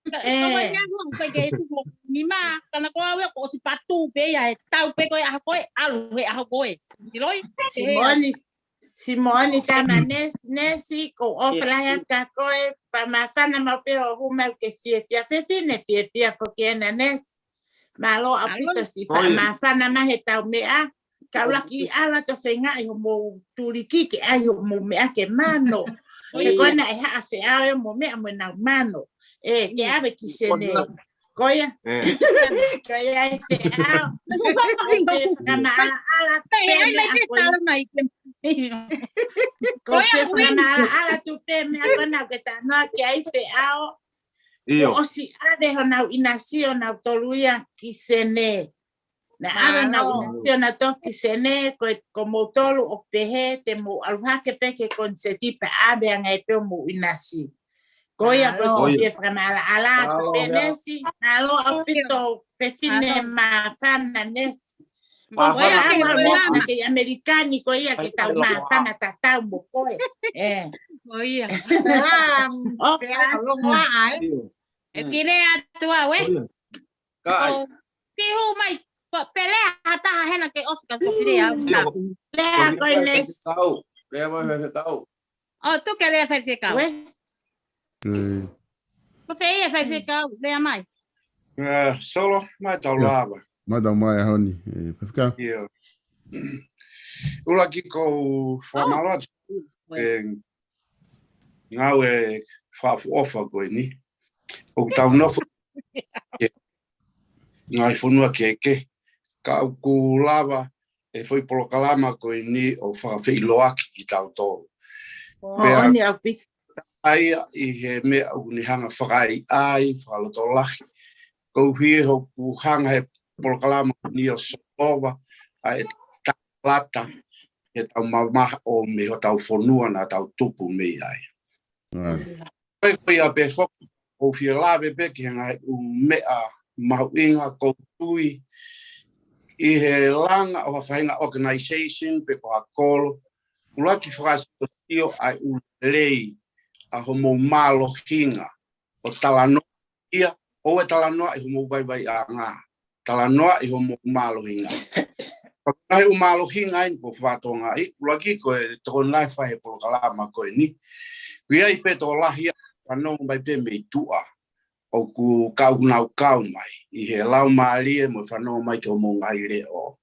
ʻE. Ka ko ia ʻoku ʻikai ke tuku nima, ka naʻa ko au ia kuo ʻosi patu pē ia, ʻe tau pē ko e ʻaho ko ē, ʻalu he ʻaho ko ē. ʻIloi? Simoʻoni, Simoʻoni tama Nesi, Nesi, ʻoku ou ʻofa lahi atu kia koe, fakamāfana maʻu pē hoʻo hū mai ke fiefia, fefine fiefia foki ena Nesi. Mālō ʻaupito siʻi fakamāfana mai he tau meʻa. Ka ʻoku laki ʻalu atu ʻo feingaʻi hoʻomou tuliki ke ʻai hoʻomou meʻa ke mano. He ko ena ʻe haʻa feʻao ia mo meʻa mo ʻenau mano. ʻE, ke ʻave ki Sene. Ko ia. Ko ia ʻe feʻao. Ko e fie fakamaʻalaʻala tupe meʻa ko ia. Ko e fie fakamaʻalaʻala tupe meʻa ko ena ke tanoa ke ʻai feʻao. ʻIo. ʻOsi ʻave honau ʻinasi ʻo nau tolu ia ki Sene. Naʻa ʻave honau ʻinasi ʻo nau toki Sene, ko e, ko moutolu ʻoku pehē te mou ʻalu hake pē ki he koniseti pea ʻave ange pē homou ʻinasi. Ko ia ko e fie fakamaʻalaʻala tupe Nesi, mālō ʻaupito fefine māfana Nesi. Ko ia ʻa Nesi na kei ʻAmelika ni ko ia ke tau māfana tatau mo koe. ʻE. Ko ia. ʻE kile atu au ē. Kai. Ki hū mai, ko pele ha taha hena ke ʻosi ka ko pele au. Lea ko e Nesi. Lea mai faifekau. ʻO tuku e lea faifekau. Ko fē ia faifekau, lea mai. Solo, mai tau lava. Mai tau mai ʻa Honi, faifekau. ʻIo. ʻUluaki ʻoku ou fakamālō atu ʻi he ngāue fakaʻofoʻofa ko eni. ʻOku tau nofo ngaahi fonua kehekehe. Ka ʻoku lava e foʻi polokalama ko eni ʻo fakafeʻiloaki kitautolu. Pea ʻoku ʻi ai ʻi he meʻa ʻoku ne hanga fakaʻaiʻai, fakalotolahi. Koeʻuhi he ʻoku hanga he polokalama ko eni ʻo solova ʻa e taʻelata he tau mamaʻo mei hotau fonua naʻa tau tupu mei ai. Ko ia pē foki, ʻoku ou fie lave pē ki he ngaahi ʻū meʻa mahuʻinga ʻoku ou tui ʻi he langa ʻo ha faʻahinga organization pe ko ha kolo, ʻuluaki fakasiosio ʻa e ʻū lelei ʻa homou mālohinga ʻo talanoa ia, ʻoua ʻe talanoaʻi homou vaivaiʻanga. Talanoaʻi homou mālohinga. Ko e ngaahi ʻū mālohinga eni ʻoku ou fakatokangaʻi, ʻuluaki ko e tokoni lahi fai he polokalama ko eni. ʻOku ʻi ai pē tokolahi ia fanongo mai pē mei tuʻa. ʻOku kau nau kau mai ʻi he laumālie mo e fanongo mai ki homou ngaahi leʻo.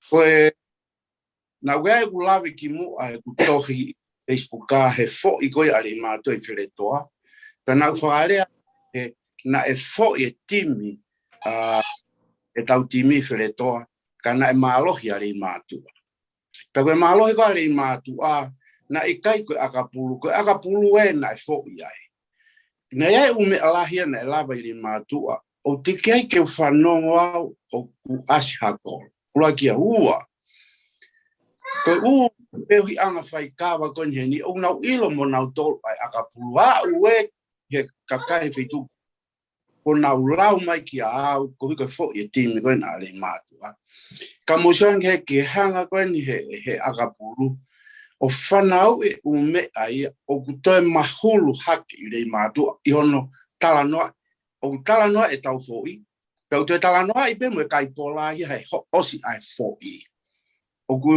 Ko e naʻa ku ʻai ʻeku lave kimuʻa ʻeku tohi Facebook ʻa he foʻi ko ia ʻa Leimātuʻa ʻi Feletoa. Ka naʻa ku fakalea he naʻe foʻi e timi, ʻa, e tau timi ʻi Feletoa, ka naʻe mālohi ʻa Leimātuʻa. Pea ko e mālohi ko ē ʻa Leimātuʻa, naʻe ʻikai ko e ʻakapulu, ko e ʻakapulu ē naʻe foʻi ai. Naʻe ʻi ai e ʻū meʻa lahi ia naʻe lava ʻi Leimātuʻa, ʻoku teʻeki ai ke u fanongo au ʻoku ʻasi ha kolo. ʻUluaki ia. Ua, ko e ʻū peuhiʻanga faikava ko eni heni, ʻoku nau ʻilo mo nautolu ʻa e ʻakapulu, aʻu ē he kakai he feituʻu, ʻoku nau lau mai kia au, koeʻuhi ko e foʻi e timi ko ena ʻa Leimātuʻa. Ka mou sio ange ki he hanga ko eni he, he ʻakapulu, ʻo fanauʻi e ʻū meʻa ia ʻoku toe mahulu hake ʻi Leimātuʻa, ʻi hono talanoa, ʻoku talanoa e tau foʻi, pea ʻoku toe talanoaʻi pē mo e kai pola ia he ho-, ʻosi ʻa e foʻi. ʻOku,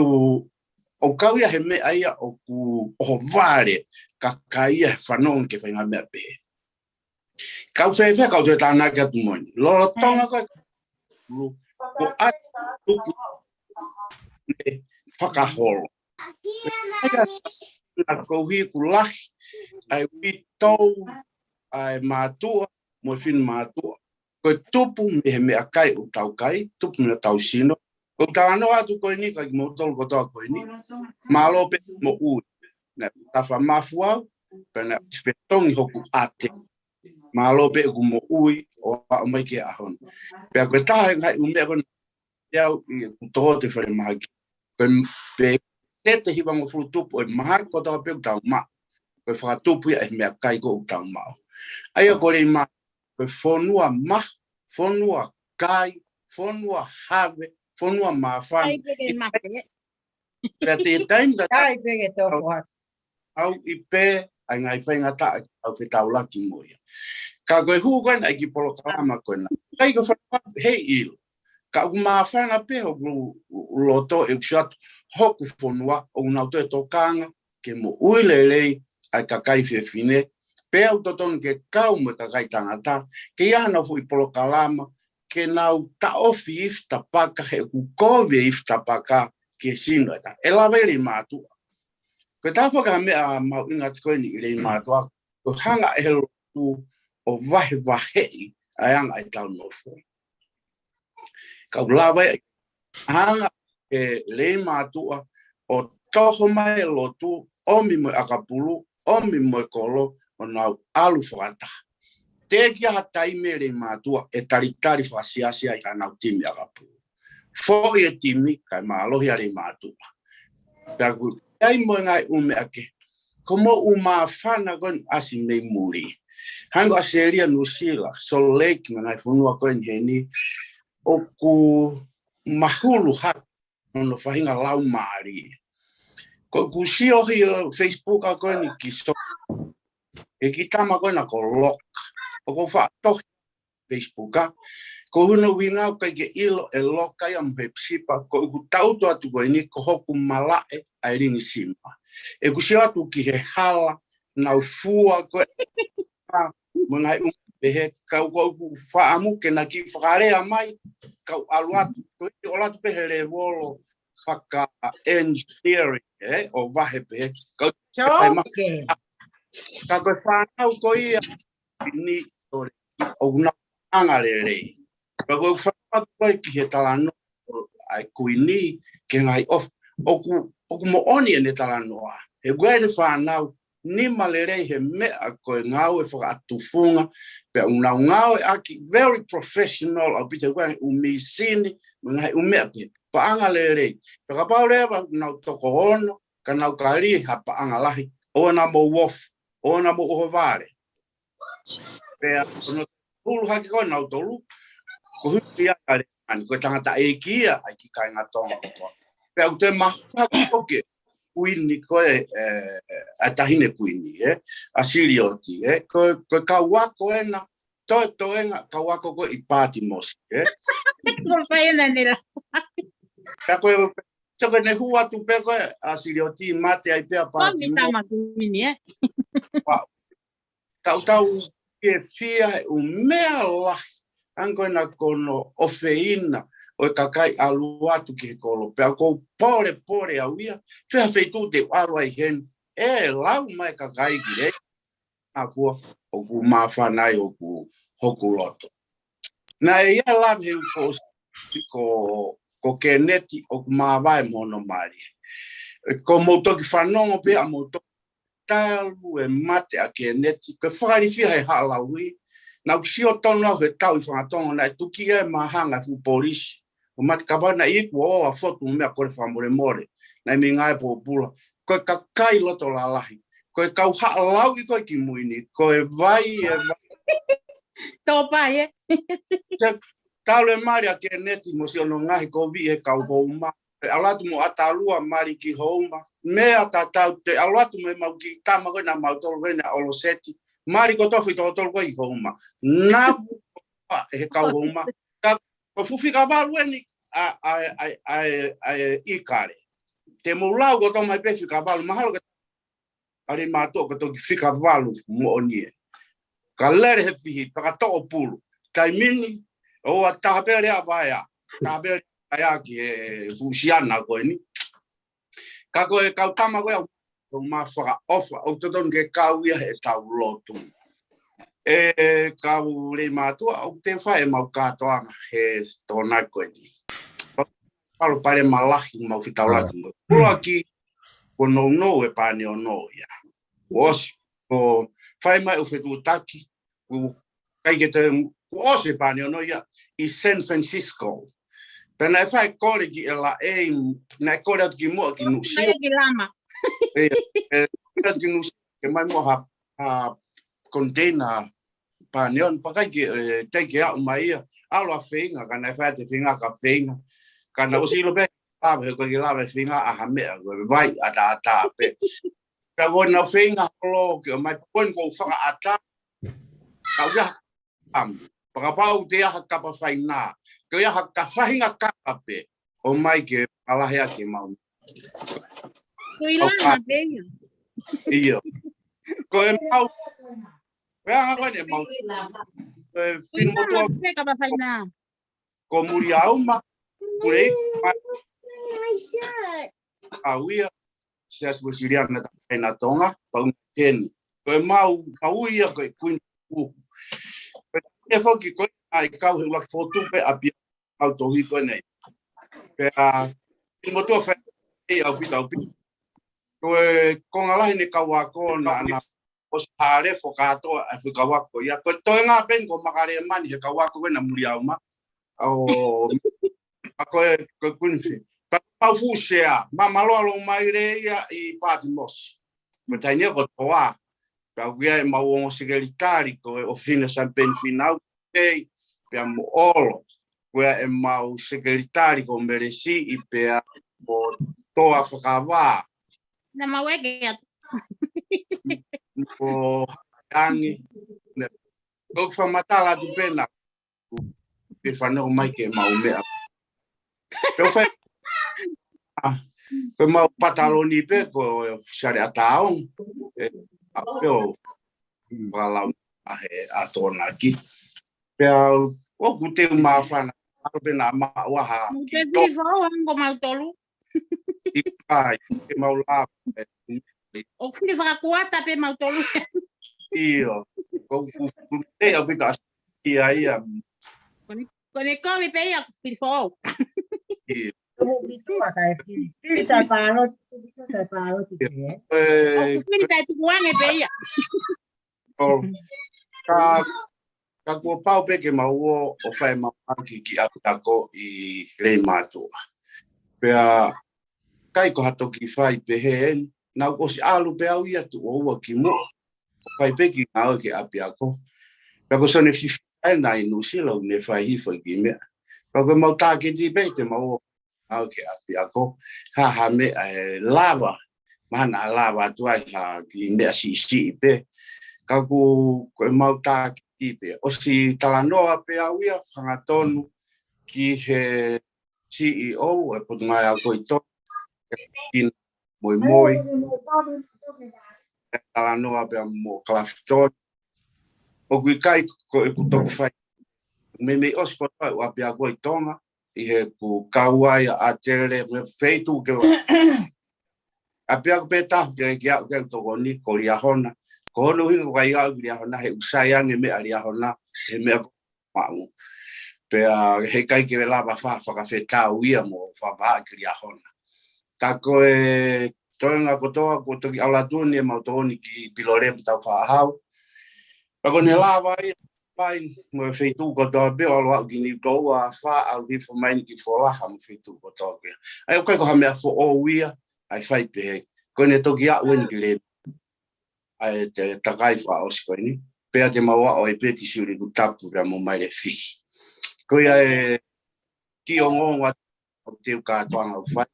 ʻoku kau ia he meʻa ia ʻoku ʻohovale kakai ia he fanongo ki he faʻahinga meʻa pehē. Kau fēfē kau toe tānaki atu mo eni. Lolotonga ko e lu, ko ai tupu ne fakaholo. Naʻa koeʻuhi ʻoku lahi ʻa e uitou ʻa e mātuʻa mo e finemātuʻa. Ko e tupu mei he meʻakai ʻoku tau kai, tupu mei hotau sino. ʻOku ou talanoa atu ko eni kia kimoutolu kotoa ko eni. Mālō pē moʻui. Naʻe tafa mafu au, pea naʻe ʻosi fetongi hoku ʻate. Mālō pē ʻeku moʻui ʻo aʻu mai ki he ʻaho ni. Pea ko e taha e ngaahi ʻū meʻa ko ena ʻi au ʻi heʻeku tō atu he falemahaki. Ko e m-, pē tete hivangofulu tupu ʻo e mahaki kotoa pē ʻoku tau maʻu. Ko e fakatupu ia ʻe he meʻakai ko ē ʻoku tau maʻu. ʻA ia ko Leimātuʻa, ko e fonua mahu, fonua kai, fonua have, fonua māfana. Pea te taimi ka kai pē ke tō fuat. Au ʻi pē, ʻa e ngaahi faingataʻa ke tau fetaulaki mo ia. Ka ko e hū ko ena ʻa e kiʻi polokalama ko ena. Kai ko e fonua hei ʻilo. Ka ʻoku māfana pē hoku loto ʻeku sio atu hoku fonua, ʻoku nau toe tokanga ke moʻui lelei ʻa e kakai fefine, pea ʻoku totonu ke kau mo e kakai tangata, ke ʻi ai hanau foʻi polokalama, ke nau taʻofi ifi tapaka he ʻoku kovi e ifi tapaka ki he sino ʻe taha. ʻE lava ʻi Leimātuʻa. Ko e taha foki ha meʻa mahuʻinga atu ko eni ʻi Leimātuʻa, ko e hanga ʻe he lotu ʻo vahevaheʻi ʻa e anga ʻetau nofo. Kau lava e anga e lei mātuʻa ʻo toho mai e lotu, ʻomi mo e ʻakapulu, ʻomi mo e kolo, ʻo nau ʻalu fakataha. Teʻeki ai ha taimi e lei mātuʻa ʻe talitali fakasiasi ai hanau timi ʻakapulu. Foʻi e timi, kae mālohi ʻa e lei mātuʻa. Pea ʻoku ʻi ai mo e ngaahi ʻū meʻa kehe. Ko e moʻui māfana ko eni ʻasi mei muli. Hangē ko ʻAositelēlia, Nuʻusila, Salt Lake, mo e ngaahi fonua ko eni heni, ʻoku mahulu hake hono faʻahinga laumālie. Ko ʻeku sio ʻi he Facebook ko eni ki so, e kiʻi tama ko ena ko Loka. ʻOku ou faʻa tohi Facebook, ʻa. Ko hono ʻuhinga ʻoku ʻikai ke ʻilo ʻe Loka ia mo Hepisipa, ko ʻeku tangutu atu ko eni ko hoku malaʻe ʻa e linisima. ʻEku sio atu ki he hala, nau fua ko e, ʻa, mo e ngaahi ʻū meʻa pehē, ka ʻoku ou faʻa ʻamu ke na kiʻi fakalea mai, kau ʻalu atu, ko e ʻalu atu pē he lēvolo faka-engineering, ē, ʻo vahe pehē, kau Sio, ʻai ma-, okay. Ka ko e fānau ko ia, ni ʻo le, ʻoku nau anga lelei. Ka ko e fānau ko ē ki he talanoa ʻa e Kuini, ki he ngaahi ʻofa, ʻoku, ʻoku moʻoni ʻene talanoa. He ko e fānau, nima lelei he meʻa ko e ngāue fakatufunga, pea ʻoku nau ngāueʻaki very professional, ʻaupito ko e ʻū mīsini, mo e ngaahi ʻū meʻa pē, paʻanga lelei. Pea kapau leva ʻoku nau toko ono, ka nau kali ha paʻanga lahi, ʻoua naʻa mou ofi, ʻoua naʻa mou ʻohovale. Pea, ʻoku nau hulu hake ko ē nautolu, ko Hutia Kalemani, ko e tangataʻeiki ia ʻa e kiʻi kāinga Tonga kotoa. Pea ʻoku te mahaki ko ē ki he Kuini ko ē, ē, ʻa e Taʻahine Kuini, ē, ʻa Silioti, ē, ko, ko e kau ako ena, toe toenga kau ako ko ē ʻi Patimosi, ē. Ko e fai ena nila. Pea ko e, so ko ʻene hū atu pē ko ē, ʻa Silioti mate ai pē ʻa Patimosi. Ko mi tama Kuini, ē. Wow. Tautau ke fia he ʻū meʻa lahi, hangē ko ena ko hono ʻofeina ʻo e kakai ʻalu atu ki he kolo. Pea ʻoku ou polepole au ia, fē ha feituʻu te u ʻalu ai heni, ʻe lau mai e kakai ki lei, ʻa fua, ʻoku māfana ai hoku, hoku loto. Naʻe ʻi ai e lave he ʻū ko, ko, ko Keneti ʻoku māvae mo hono mali. Ko mou toki fanongo pē ʻa mou toki talu e mate ʻa Keneti, ko e fakalifia he Haʻa Lauʻi, naʻa ku sio tonu au he tau ʻi Fangatongo, naʻe tuki ai e māhanga e fuʻu polisi ʻo mate, kapau naʻe iku ʻo ʻoa fotu mo e meʻa, kole fakamolemole, naʻe mei ngāue pōpula. Ko e kakai loto lalahi, ko e kau Haʻa Lauʻi ko ē kimui ni, ko e vai, e vai. Tō pai, ē? Te talu e mali ʻa Keneti mo siʻono ngaahi kovi he kau Houma. Te ʻalu atu mo ʻAtalua mali ki Houma. Meʻa tatau, te ʻalu atu mo e mau kiʻi tama ko ē naʻa mau tolu ko ē naʻa ʻOloseti. Mali kotoa foʻi toko tolu ko ē ʻi Houma. Navu ʻa e he kau Houma. Ka ko e fuʻu fika valu eni ʻa, ʻa, ʻa, ʻa, ʻa ʻIkale. Te mou lau kotoa mai pē fika valu, mahalo ke ʻa e lei mātuʻa ko e toki fika valu moʻoni ē. Ka lele he fihi, pea ka toʻo pulu. Taimi ni, ʻoua, taha pē lea vaea. Taha pē lea vaea ki he fuʻu siana ko eni. Ka ko e kau tama ko ē ʻoku mou fakaʻofa, ʻoku totonu ke kau ia he tau lotu. ʻE kau lei mātuʻa, ʻoku te fai e mau kātoanga he tōna ko eni. Palopalema lahi mau fetaulaki mo. Kuo ʻosi, kuo nounou e pāneono ia. Kuo ʻosi, kuo fai mai ʻo fetuʻutaki, kuo ʻikai ke toe, kuo ʻosi e pāneono ia ʻi San Francisco. Pea naʻe fai e kole ki L A, naʻe kole atu kimuʻa ki Nuʻusila. Mai ki Lama. ʻE, ʻe, kole atu ki Nuʻusila, ke ʻomai muʻa ha, ha container pāneono, pea ʻikai ke, ʻe, ʻikai ke aʻu mai ia. ʻAlu ʻo feinga, ka naʻe fai atu e feinga ka feinga. Ka naʻe ʻosi ʻilo pē, lava, he ʻoku ʻikai ke lava e feinga ʻa ha meʻa, ko e vai ʻataʻatā pē. Pea ko ʻenau feinga holo ke ʻomai, ko eni ʻoku ou fakaʻatā. Ka ʻoku ʻi ai ha kapa, pea kapau te ʻi ai ha kapa fainā, ke ʻi ai ha faʻahinga kapa pē, ʻomai ke fakalahi ʻaki e mau. Ko e langa pē ia. ʻIo. Ko e mau, ko e anga ko eni e mau. Ko e finu motuʻa. Ko e kapa fainā. Ko Muliauma, Pule, Au ia, Siasi Uēsiliana Tamaiki ʻa Tonga, pau heni. Ko e mau, mau ia ko e Kuini Uhu. Ko e foki ko ē ʻa e kau he ʻuluaki fokotuʻu pē ʻa e ʻapiako, kau tohi ko eni. Pea, ʻi motu a fai, ʻe au pita au pita. Ko e konga lahi ʻene kau ako naʻa na ʻosi hālefo kātoa ʻa e fuʻu kau ako ia. Ko e toenga pē eni ko Makale Mani he kau ako ko ē naʻa muli au ma. ʻO, ʻa ko e, ko e Queen Fi. Pea mau fuʻu sea, ma maloa lo mai lea ia ʻi Patimosi. Ko e taimi ia ko Toa. Pea ʻoku ʻi ai ʻemau ongo sekelitali ko e ʻofefine Samipeni Finau, pei, pea mo ʻOlo. ʻOku ʻi ai ʻemau sekelitali ko Melesiʻi pea mo Toa Fakavā. Na mau eke atu. Ko Tangi. Ne, ʻoku fakamatala atu pē na. Pe fanongo mai ke mau meʻa. Pe ʻo fai, ah, ko ʻemau pataloni pē ko Sale ʻAtaonga. ʻE, ʻa pē ʻo, pakalau ʻa he ʻAtonaki. Pea ʻoku te māfana, ʻalu pē na ma ua ha. Mau te ki to- fili foʻou ango mau tolu. ʻIkai, ke mau lava, ʻe, ʻo fili fakakuata pē mau tolu. ʻIo, ko, ko, ko, te au pita as-, ia, ia. Ko ʻene, ko ʻene kovi pē ia, ko fili foʻou. ʻIo. Ko ʻene kovi pē ia. ʻE, ʻoku fili taʻe tukuange pē ia. ʻO, ka, ka kuo pau pē ke mau ō ʻo fai ʻemau ʻaki ki ʻapiako ʻi Leimātuʻa. Pea, ʻikai ko ha toki fai pehē eni, naʻa ku ʻosi ʻalu pē au ia tuʻo ua ki muʻa. ʻO fai pē kiʻi ngāue ki ʻapiako. Pea ko Sione Fifi ʻa ē naʻe ʻi Nuʻusila ʻoku ne fai hifo ʻi kiʻi meʻa. Pea ko ʻemau tāketi pē te mau ō ʻo ngāue ki ʻapiako. Ha ha meʻa ʻe lava. Mahalo naʻa lava atu ai ha kiʻi meʻa siʻisiʻi pē. Ka ʻoku, ko ʻemau tāketi pē. ʻOsi talanoa pē au ia, hangatonu ki he C E O ʻo e Potungāue Ako ʻi Tonga, Kina Moimoi. ʻE talanoa pea mo Clafton. ʻOku ʻikai ko ʻeku toki fai. Meimei ʻosi ko ʻeku ʻapiako ʻi Tonga, ʻi heʻeku kau ai ʻa ʻAtele, mo e feituʻu ke ʻapiako pē taha ke, ke aʻu ke tokoni ko Liahona. Ko hono ʻuhinga ʻoku ʻikai aʻu ki Liahona, he ʻoku sai ange meʻa Liahona, he meʻa ko maʻu. Pea heʻikai ke lava fa-, fakafetau ia mo fakavahaʻa ki Liahona. Ka ko e toenga kotoa, ko e toki ʻalu atu ni ʻemau tokoni ki Pilolemu Taufaʻāhau. Pea ko ʻene lava ia, fai, mo e feituʻu kotoa pē ʻo ʻalu aʻu ki Niutōua, fā ʻalu hifo mai ni ki Folaha mo e feituʻu kotoa pē. ʻA ia ʻoku ʻikai ko ha meʻa foʻou ia, ʻa e fai pehē. Ko ʻene toki aʻu eni ki Lemu. ʻA e te takai fakaʻosi ko eni. Pea te mau aʻu ai pē ki Siuʻilikutapu pea mo Mailefihi. Ko ia e kiʻi ongoongo atu ʻoku te u kātoanga ʻo fai.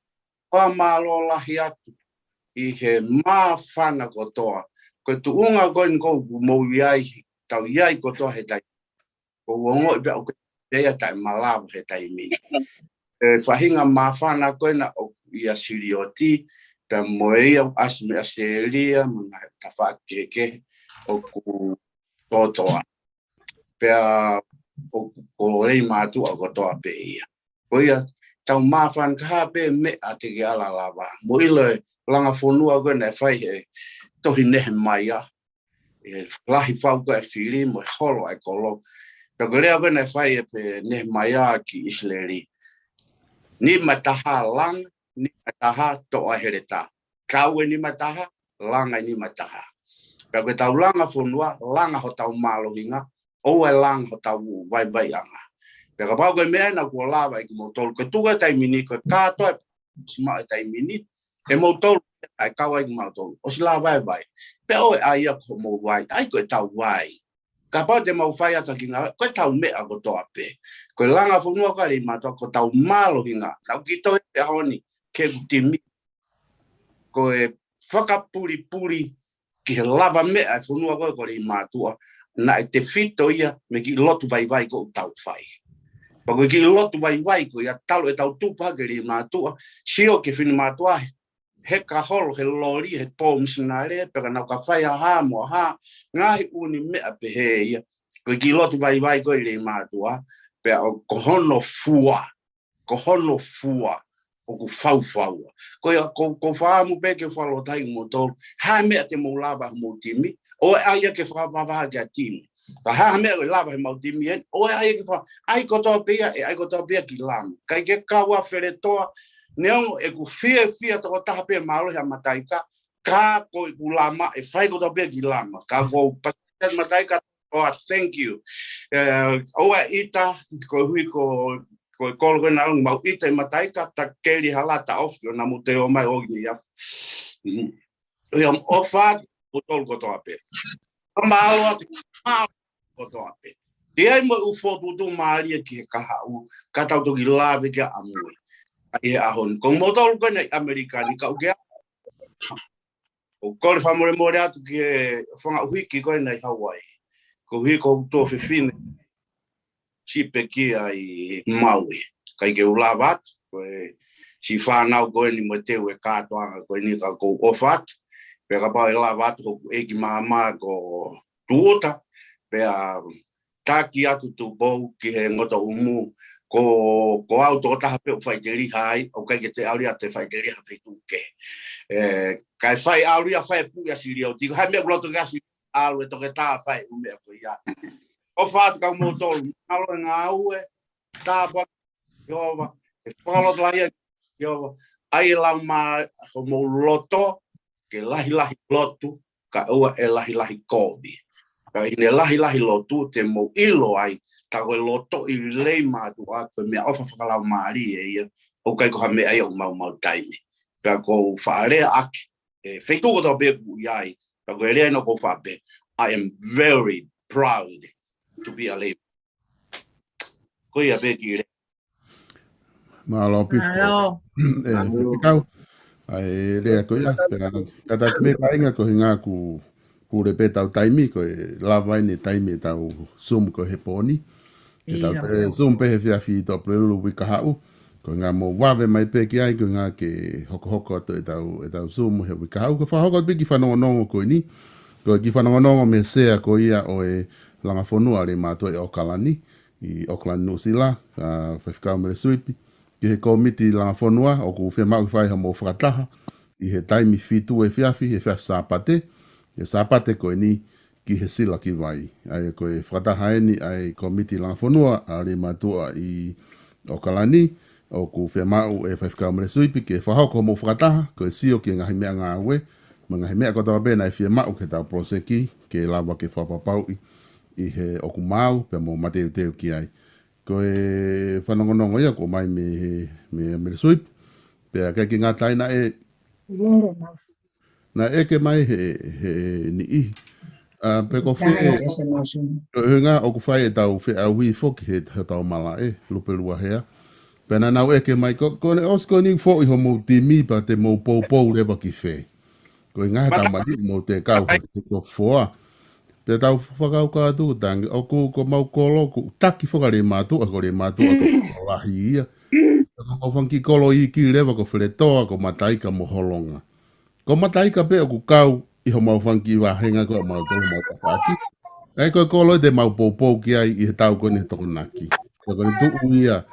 Fakamālō lahi atu ʻi he māfana kotoa. Ko e tuʻunga ko eni ʻoku mou ʻi ai, tau ʻi ai kotoa he taimi. ʻOku ou ongoʻi pē ʻoku ʻikai pē ia taʻemalava he taimi ni. ʻE faʻahinga māfana ko ena ʻoku ʻia Silioti, pea mo ia ʻoku ʻasi mei ʻAositelēlia, mo e ngaahi tafaʻaki kehekehe ʻoku tōtōa. Pea ʻoku ko Leimātuʻa kotoa pē ia. Ko ia, tau māfana kae ʻai pē meʻa te ke ala lava. Mou ʻilo e langa fonua ko ē naʻe fai he tohi Nehemaia. ʻE lahi fau ko ē fili mo e holo ʻa e kolo. Pea ko e lea ko ē naʻe fai ʻe Nehemaia ki ʻIsileli. Nima taha langa, nima taha toʻo ʻa e heletā. Tau e nima taha, langa e nima taha. Pea ko ʻetau langa fonua, langa hotau mālohinga, ʻoua ʻe langa hotau vaivaiʻanga. Pea kapau ko e meʻa ena kuo lava ʻe kimoutolu, ko e tuku e taimi ni, ko e kātoa ʻosi maʻu e taimi ni, ʻe moutolu ʻe kau ai kimoutolu, ʻosi lava e vai. Pea ʻoua ʻe ʻai ia ko homou vai, ʻai ko ʻetau vai. Kapau te mau fai atu ha kiʻi ngāue, ko ʻetau meʻa kotoa pē. Ko e langa fonua ko ē ʻa Leimātuʻa, ko hotau mālohinga. Naʻa ku kiʻi tohi he ʻaho ni, ki heʻeku timi. Ko e fakapulipuli ki he lavameʻa e fonua ko ē ko Leimātuʻa, naʻe tefito ia mei he kiʻi lotu vaivai ʻoku tau fai. Pea ko e kiʻi lotu vaivai ko ia talu ʻetau tupu hake Leimātuʻa, sio ki he finemātuʻa, heka holo he loli, he pō misinale, pea ka nau ka fai ha hā mo ha hā, ngaahi ʻū meʻa pehē ia. Ko e kiʻi lotu vaivai ko ē ʻi Leimātuʻa, pea ʻoku, ko hono fua, ko hono fua, ʻoku faufaua. Ko ia, ko, ʻoku ou fakaʻamu pē ke u fakalotolahi kimoutolu, ha meʻa te mou lava homou timi, ʻoua ʻe ʻai ia ke fakavavaha ki ha timi. Ka ha meʻa ʻe lava he mau timi eni, ʻoua ʻe ʻai ke fa-, ʻai kotoa pē ia, ʻe ʻai kotoa pē ia ki Lama. ʻIkai ke kau ʻa Feletoa, neongo ʻeku fiefia tokotaha pē mālohi ʻa Mataika, ka ko ʻeku Lama, ʻe fai kotoa pē ia ki Lama. Ka ko Pasita Mataika, ʻoua, thank you. Eh, ʻoua ʻe ʻita, koeʻuhi ko, ko e kolo ko ena ʻoku mau ʻita ʻi Mataika, ta keli hala ta ofi, ʻo na mo te o mai o ni ia. Mm. ʻIo, ʻofa atu, ʻo tolu kotoa pē. Mālō atu, mālō kotoa pē. ʻI ai mo e ʻū fokotuʻutuʻu mālie ki he kahaʻu, ka tau toki lave ki ai ʻamui. ʻA ia ʻaho ni. Ko moutolu ko ena ʻi ʻAmelika ni ka ʻoku ke ʻo kole fakamolemole atu ki he fanga ʻuhiki ko ena ʻi Hawaii. Koeʻuhi ko hoku tuofefine siʻi pekia ʻi Maui. ʻIkai ke u lava atu, ko e siʻi fānau ko eni mo e teu e kātoanga ko eni ka ʻoku ou ʻofa atu. Pea kapau ʻe lava atu hoku ʻeiki māmā ko Tuʻuta, pea taki atu Tupou ki he ngoto ʻumu, ko, ko au tokotaha pē ʻoku faʻiteliha ai, ʻoku ʻikai ke te ʻalu ia ʻo faʻiteliha feituʻu kehe. Eh, kae fai ʻalu ia fai puʻi ʻa Silioti, ko hai meʻa ʻoku loto ke ʻasi ʻalu ʻe toketā fai ʻū meʻa ko ia. ʻOfa atu kia moutolu, mālō e ngāue, tāpuaki Sihova, ʻe fakalotolahi ʻa Sihova, ʻai e lau mā homou loto, ke lahilahi lotu, ka ʻoua ʻe lahilahi kovi. Ka ʻi heʻene lahilahi lotu, te mou ʻilo ai, ka ko e lotoʻi lelei mātuʻa, ko e meʻaʻofa fakalaumālie ia, ʻoku ʻikai ko ha meʻa ia ʻoku maumau taimi. Pea ʻoku ou faʻa lea ʻaki, ʻe feituʻu kotoa pē ʻoku ʻi ai, pea ko e lea ena ʻoku ou faʻa pehē, I am very proud to be a Labour. Ko ia pē ki le. Mālō ʻaupito. Mālō. ʻE, Mālō. Faifekau. ʻA e lea ko ia, pea kātaki mai kāinga ko e ʻuhinga ʻoku pule pē ʻetau taimi, ko e lava eni e taimi ʻetau Zoom ko e he pō ni. Ke tau ʻIo. te Zoom pē he efiafi ʻo Tuʻapulelulu uike kahaʻu. Ko e ʻuhinga mou vave mai pē ki ai, ko e ʻuhinga ke hokohoko atu ʻetau, ʻetau Zoom he uike kahaʻu. Ko e fakahoko atu pē kiʻi fanongonongo ko eni. Ko e kiʻi fanongonongo mei he sea ko ia ʻo e langa fonua ʻa e mātuʻa ʻi ʻAokalani, ʻi ʻAokalani Nuʻusila, ʻa Faifekau Mele Suipi, ki he kōmiti langa fonua, ʻoku fiemaʻu ke fai hoʻomou fakataha, ʻi he taimi fitu efiafi, he efiafi Sāpate, he Sāpate ko eni ki he Sila ki Vai. ʻA ia ko e fakataha eni ʻa e kōmiti langa fonua, ʻa e mātuʻa ʻi ʻAokalani, ʻoku fiemaʻu ʻe Faifekau Mele Suipi ke fakahoko hoʻomou fakataha, ko e sio ki he ngaahi meʻangāue, mo e ngaahi meʻa kotoa pē naʻe fiemaʻu ke tau poloseki, ke lava ke fakapapauʻi, ʻi he ʻoku maau, pea mo mateuteu ki ai. Ko e fanongonongo ia ʻoku ʻomai mei he, mei he Mele Suipi, pea ʻikai ke ngata ai naʻe, naʻe ʻeke mai he, he niʻihi. ʻA, pe ko fē, ko e ʻuhinga ʻoku fai ʻetau feʻauhi foki he, he tau malaʻe, lupe lua hea. Pea naʻa nau ʻeke mai, ko, ko ʻene ʻosi ko eni foʻi hoʻomou timi pea te mou poupou leva ki fē. Ko e ʻuhinga he tau mali mou te kau he top four. Pea tau fakakaukau atu tangi, ʻoku ko mau kolo, ʻoku taki foki ʻa e mātuʻa, ko e mātuʻa ko e lahi ia. Ko mau fanga kiʻi kolo iiki leva ko Feletoa, ko Mataika mo Holonga. Ko Mataika pē ʻoku kau ʻi homau fanga kiʻi vāhenga ko ʻemau tolu mau tafaʻaki. ʻA ia ko e kolo ʻe te mau poupou ki ai ʻi he tau ko eni he Tokonaki. Ko ʻene tuʻu ia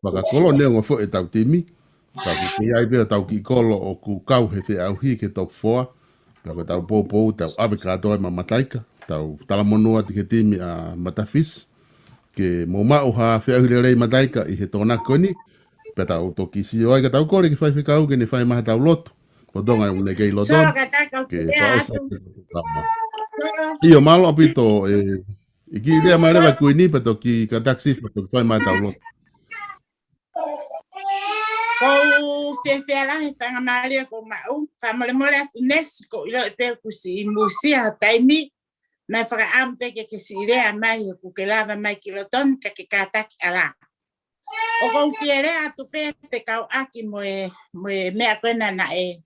fakakolo neongo foʻi ʻetau timi. Ka ʻoku kei ʻi ai pē ʻetau kiʻi kolo ʻoku kau he feʻauhi ki he top four. Pea ko ʻetau poupou, tau ʻave kātoa ʻa Mataika. Tau talamonū atu ki he timi ʻa Matafisi. Ke mou maʻu ha feʻauhi lelei Mataika ʻi he Tokonaki ko eni. Pea tau toki sio ai ka tau kole ki he faifekau ke ne fai mai haʻatau lotu. Lolotonga ʻoku ne kei loto. Solo ka taka ke fai atu. ʻIo, mālō ʻaupito, ʻe, ʻe kiʻi lea mai leva Kuini, pea toki kātaki Sifa, toki fai mai haʻatau lotu. ʻOku ou fiefia lahi he faingamālie ʻoku ou maʻu, fakamolemole atu Nesi, ʻoku ou ʻilo pē ʻoku siʻi musia taimi, naʻe fakaʻamu pē ke ke siʻi lea mai, ʻoku ke lava mai ki loto ni ka ke kātaki ʻalā. ʻOku ou fie lea atu pē fekauʻaki mo e, mo e meʻa ko ena naʻe,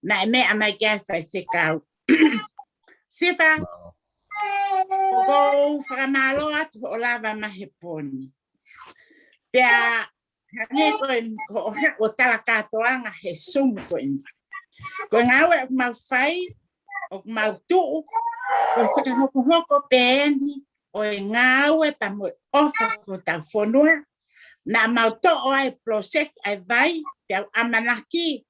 naʻe meʻa mai ki ai faifekau. Sifa, ʻoku ou fakamālō atu hoʻo lava mai he pō ni. Pea hangē ko e, ko hoʻo tala kātoanga he Zoom ko eni. Ko e ngāue ʻoku mau fai, ʻoku mau tuʻu, ko e fakahokohoko pē eni ʻo e ngāue pea mo e ʻofa ki hotau fonua. Naʻa mau toʻo ai e poloseki ʻa e vai, pea u ʻamanaki,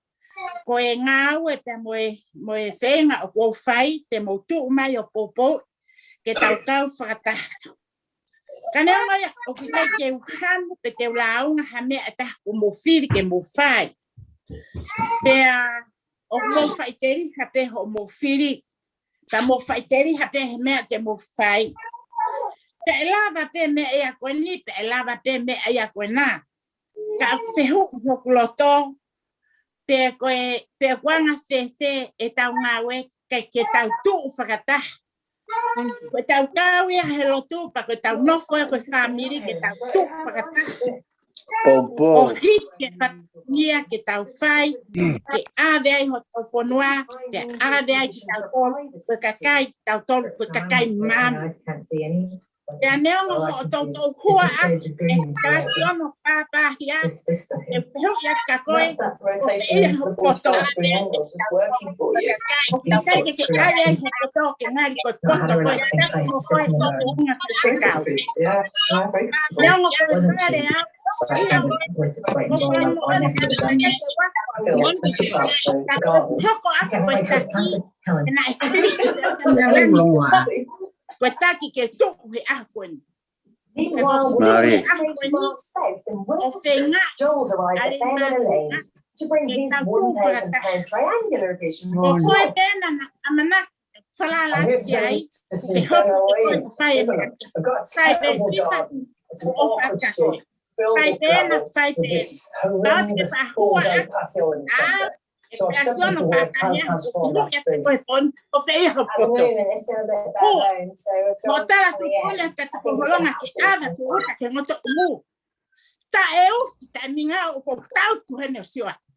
ko e ngāue pea mo e, mo e feinga ʻoku ou fai, te mou tuʻu mai ʻo poupou, ke tau kau fakataha. Ka neongo ia, ʻoku ʻikai ke u hanu pe te u lāunga ha meʻa ʻe taha kuo mou fili ke mou fai. Pea ʻoku mou faʻiteliha pē hoʻomou fili. Ka mou faʻiteliha pē he meʻa te mou fai. Pea ʻe lava pē meʻa ia ko eni, pea ʻe lava pē meʻa ia ko ena. Ka ʻoku fehuʻi hoku loto, pe ko e, pe ko e anga fēfē ʻetau ngāue, ke, ke tau tuʻu fakataha. Ko ʻetau kau ia he lotu, pea ko ʻetau nofo ia ko e fāmili, ke tau tuʻu fakataha. ʻO hiki e fatongia ke tau fai, ke ʻave ai hotau fonua, ke ʻave ai kitautolu, ko e kakai, kitautolu, ko e kakai maama. Pea neongo hoʻo toutou hua ʻa e kalasi ono pāpāhia, ʻe fehuʻi atu kia koe, ʻoku ʻi ai hoʻo poto. ʻOku ʻikai ke ke ʻave ai hoʻo poto ke ngali ko e poto ko e tapu mo koe ko e ʻunga fekau. Neongo ko e fale au, ia, ʻoku ʻi ai mo ʻana ka te ʻai ke ua. Ka ko e hoko atu ko e taki, ʻe naʻe fili. Ko e taki ke tuʻu he ʻaho ko eni. Meanwhile, Mālie. Joel's arrived at Band Lanes to bring his one thousand pound triangular vision to life. And here's Zane to see Bella Lee. Look, I've got a terrible garden. It's an awkward street filled with gravel with this horrendous four-day patio in the centre. So I've sent them to work, Taz has four last piece. At the moment, it's still a bit of a backbone, so we've drawn on the end. I think it's absolutely fantastic. Taʻeufi, taʻemingao, ʻoku ou tautu heni ʻo sio atu.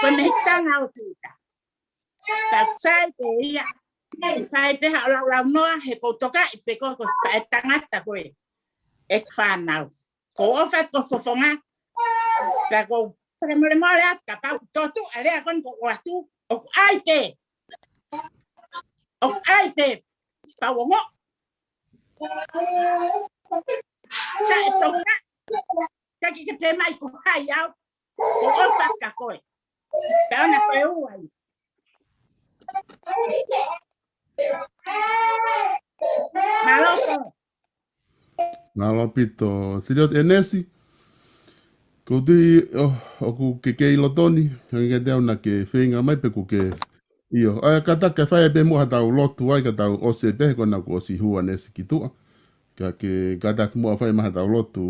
Ko e meʻa tanga o tuta. Tau sai pē ia. Fai pē haʻo laulaunoa he ʻoku ou tokaʻi pē koe ko e faʻētangata koe. ʻEku fānau. Ko e ʻofa atu ko e fofonga. Pea ʻoku ou fakamolemole atu kapau ʻoku tōtuʻa e lea ko eni ʻoku ou ʻoatu. ʻOku ʻai pē. ʻOku ʻai pē. Pau ongo. Taʻetoka. Ka ke ke pehē mai ko hai au. Ko e ʻofa kia koe. Pea ʻoua naʻa ko e ua ia. Mālō Sō. Mālō ʻaupito. Silioti ʻEnesi. Ko u tui, ʻo, ʻoku ke kei loto ni, hangē kiate au naʻa ke feinga mai pe ʻoku ke, ʻio. ʻAi, kātaki ke fai pē muʻa haʻatau lotu ai, ka tau ʻosi pē, ko ena kuo ʻosi hū ʻEnesi ki tuʻa. Ka ke kātaki muʻa fai mai haʻatau lotu.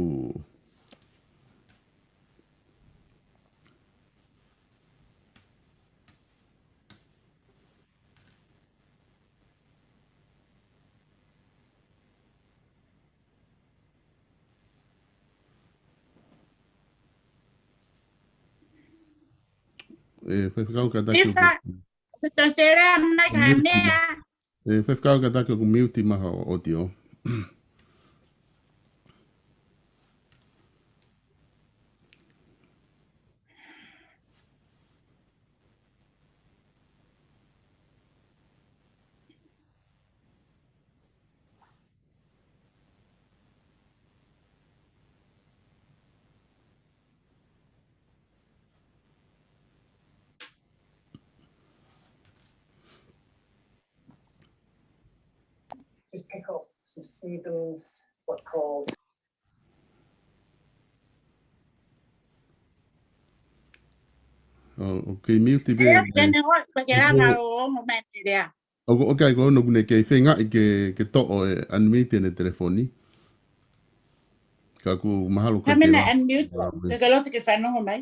ʻE, faifekau kātaki ʻoku, ʻe, faifekau kātaki ʻoku miuti mai hoʻo ʻotiō. Just pick up some sedums, what's called. ʻO, ʻoku kei miuti pē. ʻOku, ʻoku ʻikai ko ena ʻoku ne kei feingaʻi ke, ke toʻo e unmute ʻene telefoni. Ka ʻoku mahalo ka ke la-, unmute, ka ke loto ke fanongo mai.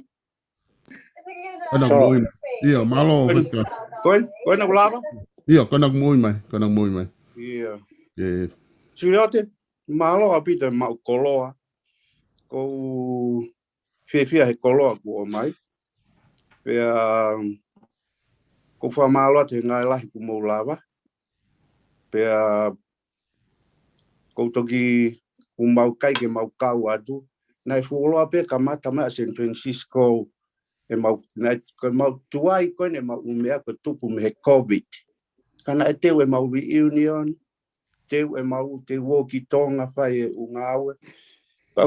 Ko ena kuo moʻui mai. ʻIo, mālō, faifekau. Ko ena, ko ena kuo lava? ʻIo, ko ena kuo moʻui mai, ko ena kuo moʻui mai. ʻIo. Silioti, mālō ʻaupito e maʻu koloa. ʻOku ou fiefia he koloa kuo ʻomai. Pea, ʻoku ou fakamālō atu he ngāue lahi kuo mou lava. Pea, ʻoku ou toki, ʻoku mau ʻikai ke mau kau atu. Naʻe fuoloa pē kamata mai ʻa San Francisco, ʻemau, naʻe, ko ʻemau tuai ko eni ʻemau ʻū meʻa ko e tupu mei he COVID. Ka naʻe teu ʻemau reunion, teu ʻemau, teu ō ki Tonga fai e ʻū ngāue. Ka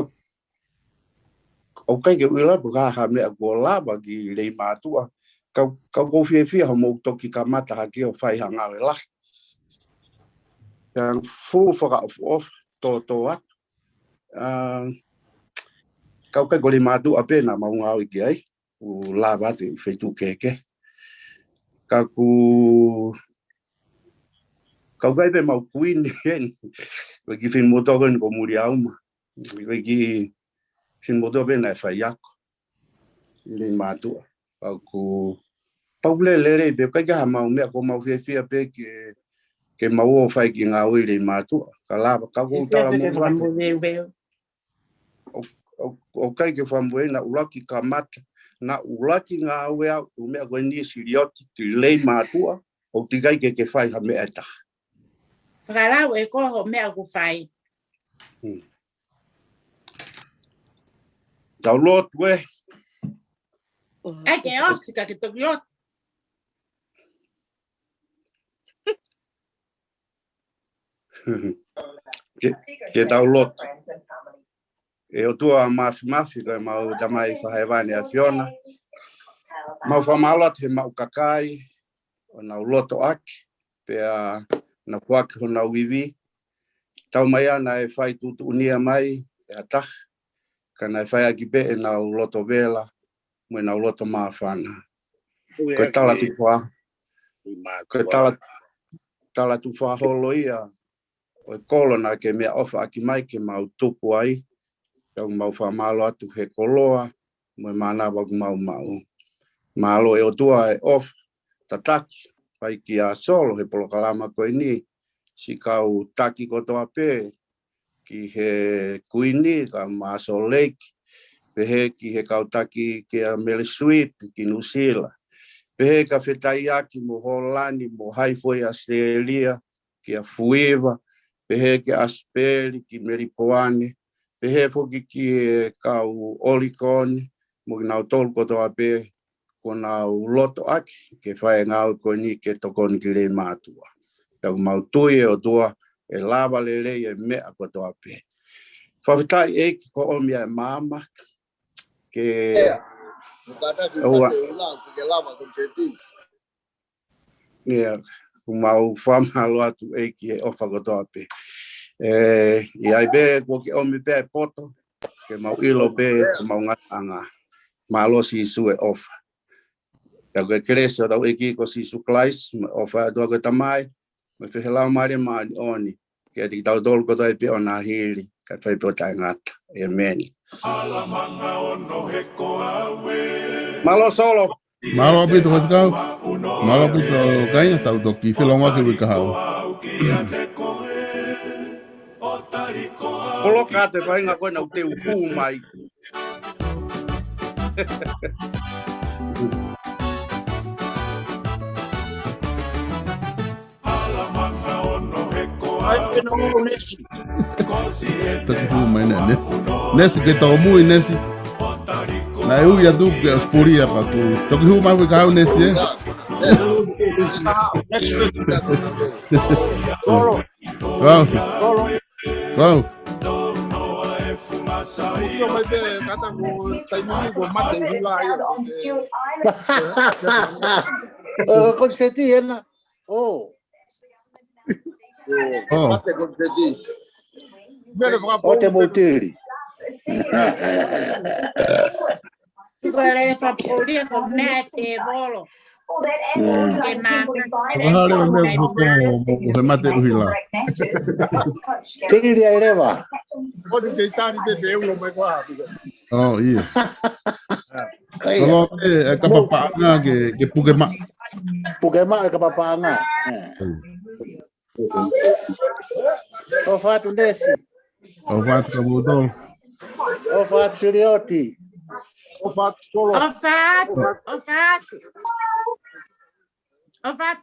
ʻoku ʻikai ke u ʻilo pe ko e hā ha meʻa kuo lava ki Leimātuʻa. Ka, ka ʻoku ou fiefia hoʻomou toki kamata hake ʻo fai ha ngāue lahi. Pea fuʻu fakaʻofoʻofa, tōtōatu. ʻA, kau ʻikai ko Leimātuʻa pē naʻa mau ngāue ki ai, ʻoku lava atu ʻi he feituʻu kehekehe. Ka ʻoku, kau ʻikai pē mau kuini eni, ko e kiʻi finemotuʻa ko eni ko Muliauma. Ko e kiʻi finemotuʻa pē naʻe faiako ʻi Leimātuʻa. Pea ʻoku, pau lelei pē, ʻikai ke ʻi ai ha mau meʻa, ʻoku mau fiefia pē ke, ke mau ō fai kiʻi ngāue ʻi Leimātuʻa. Ka lava, ka ʻoku ou tala mo atu. ʻO, ʻo, ʻoku ʻikai ke fakamoʻoni, naʻa ku ʻuluaki kamata, naʻa ku ʻuluaki ngāue au, ʻi he meʻa ko eni Silioti, ki Leimātuʻa, ʻoku teʻeki ai ke ke fai ha meʻa ʻe taha. Fakalau ʻe koe hoʻo meʻa ʻoku fai. Hmm. Tau lotu ē. ʻAi ke ʻosi ka ke toki lotu. Ke, ke tau lotu. ʻE ʻOtua Māfimafi, ko ʻemau Tamai fakahēvani ʻa e ʻAfiona. Mau fakamālō atu he maʻu kakai, ʻo nau lotoʻaki, pea nau foaki honau ivi. Tau mai ʻa e fai tuʻutuʻuni mai ʻe ha taha, ka naʻe fai ʻaki pē ʻenau loto vela, mo ʻenau loto māfana. Ko e tala tuʻu faka-, ko e tala, tala tuʻu fakaholo ia ʻo e kolo naʻa ke meʻaʻofa ʻaki mai ke mau tupu ai, pea ʻoku mau fakamālō atu he koloa, mo e mānava ʻoku mau maʻu. Mālō ʻe ʻOtua e ʻofa, tataki, fai kia Solo he polokalama ko eni, siʻi kau taki kotoa pē, ki he Kuini, ka Māsoleiki, pehē ki he kau taki kia Mele Suipi, ki Nuʻusila. Pehē kia Fetaiaki mo Hōlani, mo Haifoi ʻAositelēlia, kia Fuiva, pehē kia ʻAsipeli, ki Melipoane, pehē foki ki he kau ʻOlikoni, mo kinautolu kotoa pē, kuo nau lotoʻaki ke fai e ngāue ko eni ke tokoni ki Leimātuʻa. Pea ʻoku mau tui ʻe ʻOtua ʻe lava lelei e meʻa kotoa pē. Fakafetaʻi ʻEiki ko e ʻomi ʻa e maama ke ʻEa. Kātaki ʻoua. Mate ula, ke lava ko Jeti. ʻIa, ʻoku mau fakamālō atu ʻEiki he ʻofa kotoa pē. ʻE, ʻi ai pē, kuo ke ʻomi pē e poto, ke mau ʻilo pē, ko mau ngataʻanga. Mālō Sīsū e ʻofa. Pea ko e kelesi ʻa hotau ʻEiki ko Sīsū Kalaisi, mo e ʻofa ʻa e ʻOtua ko e Tamai, mo e feohi ʻa e Laumālie Māʻoniʻoni, ke ʻiate kitautolu kotoa pē ʻo nā hili, kae fai pē ʻo taʻengata. ʻĒmeni. Mālō Solo. Mālō ʻaupito Faifekau. Mālō ʻaupito kāinga, tau toki felongoaki ʻi he kahaʻu. Poloka atu e faʻahinga ko ena ʻoku te u hū mai. Ai, ke nau Nesi. Toki hū mai ena Nesi. Nesi ke tau mui Nesi. Naʻe ui atu ke ʻosi puli ʻa paku. Toki hū mai ʻi he kahaʻu Nesi, ē? Next week. Solo. Kau. Solo. Kau. Sio mai pē, kata ko taimi ni ko mate hula ia. Ē, ko Seti ena. ʻŌ. ʻŌ. Mate ko Seti. Mele fakapo. ʻO te mou tili. Ko e lele fakapoʻuli ko e meʻa ʻa e tēvolo. Mm. Ke mate. Fakahale mo e meʻa ko e mate ʻuhila. Tili ai leva. ʻO te tali te te ulo mai ko a. ʻŌ, ʻio. Ka ia. Kolo, ē, e kapa paʻanga ke, ke puke maʻa. Puke maʻa e kapa paʻanga. Ē. Mm. ʻOfa atu Nesi. ʻOfa atu ka moutolu. ʻOfa atu Silioti. ʻOfa atu Solo. ʻOfa atu, ʻofa atu. ʻOfa atu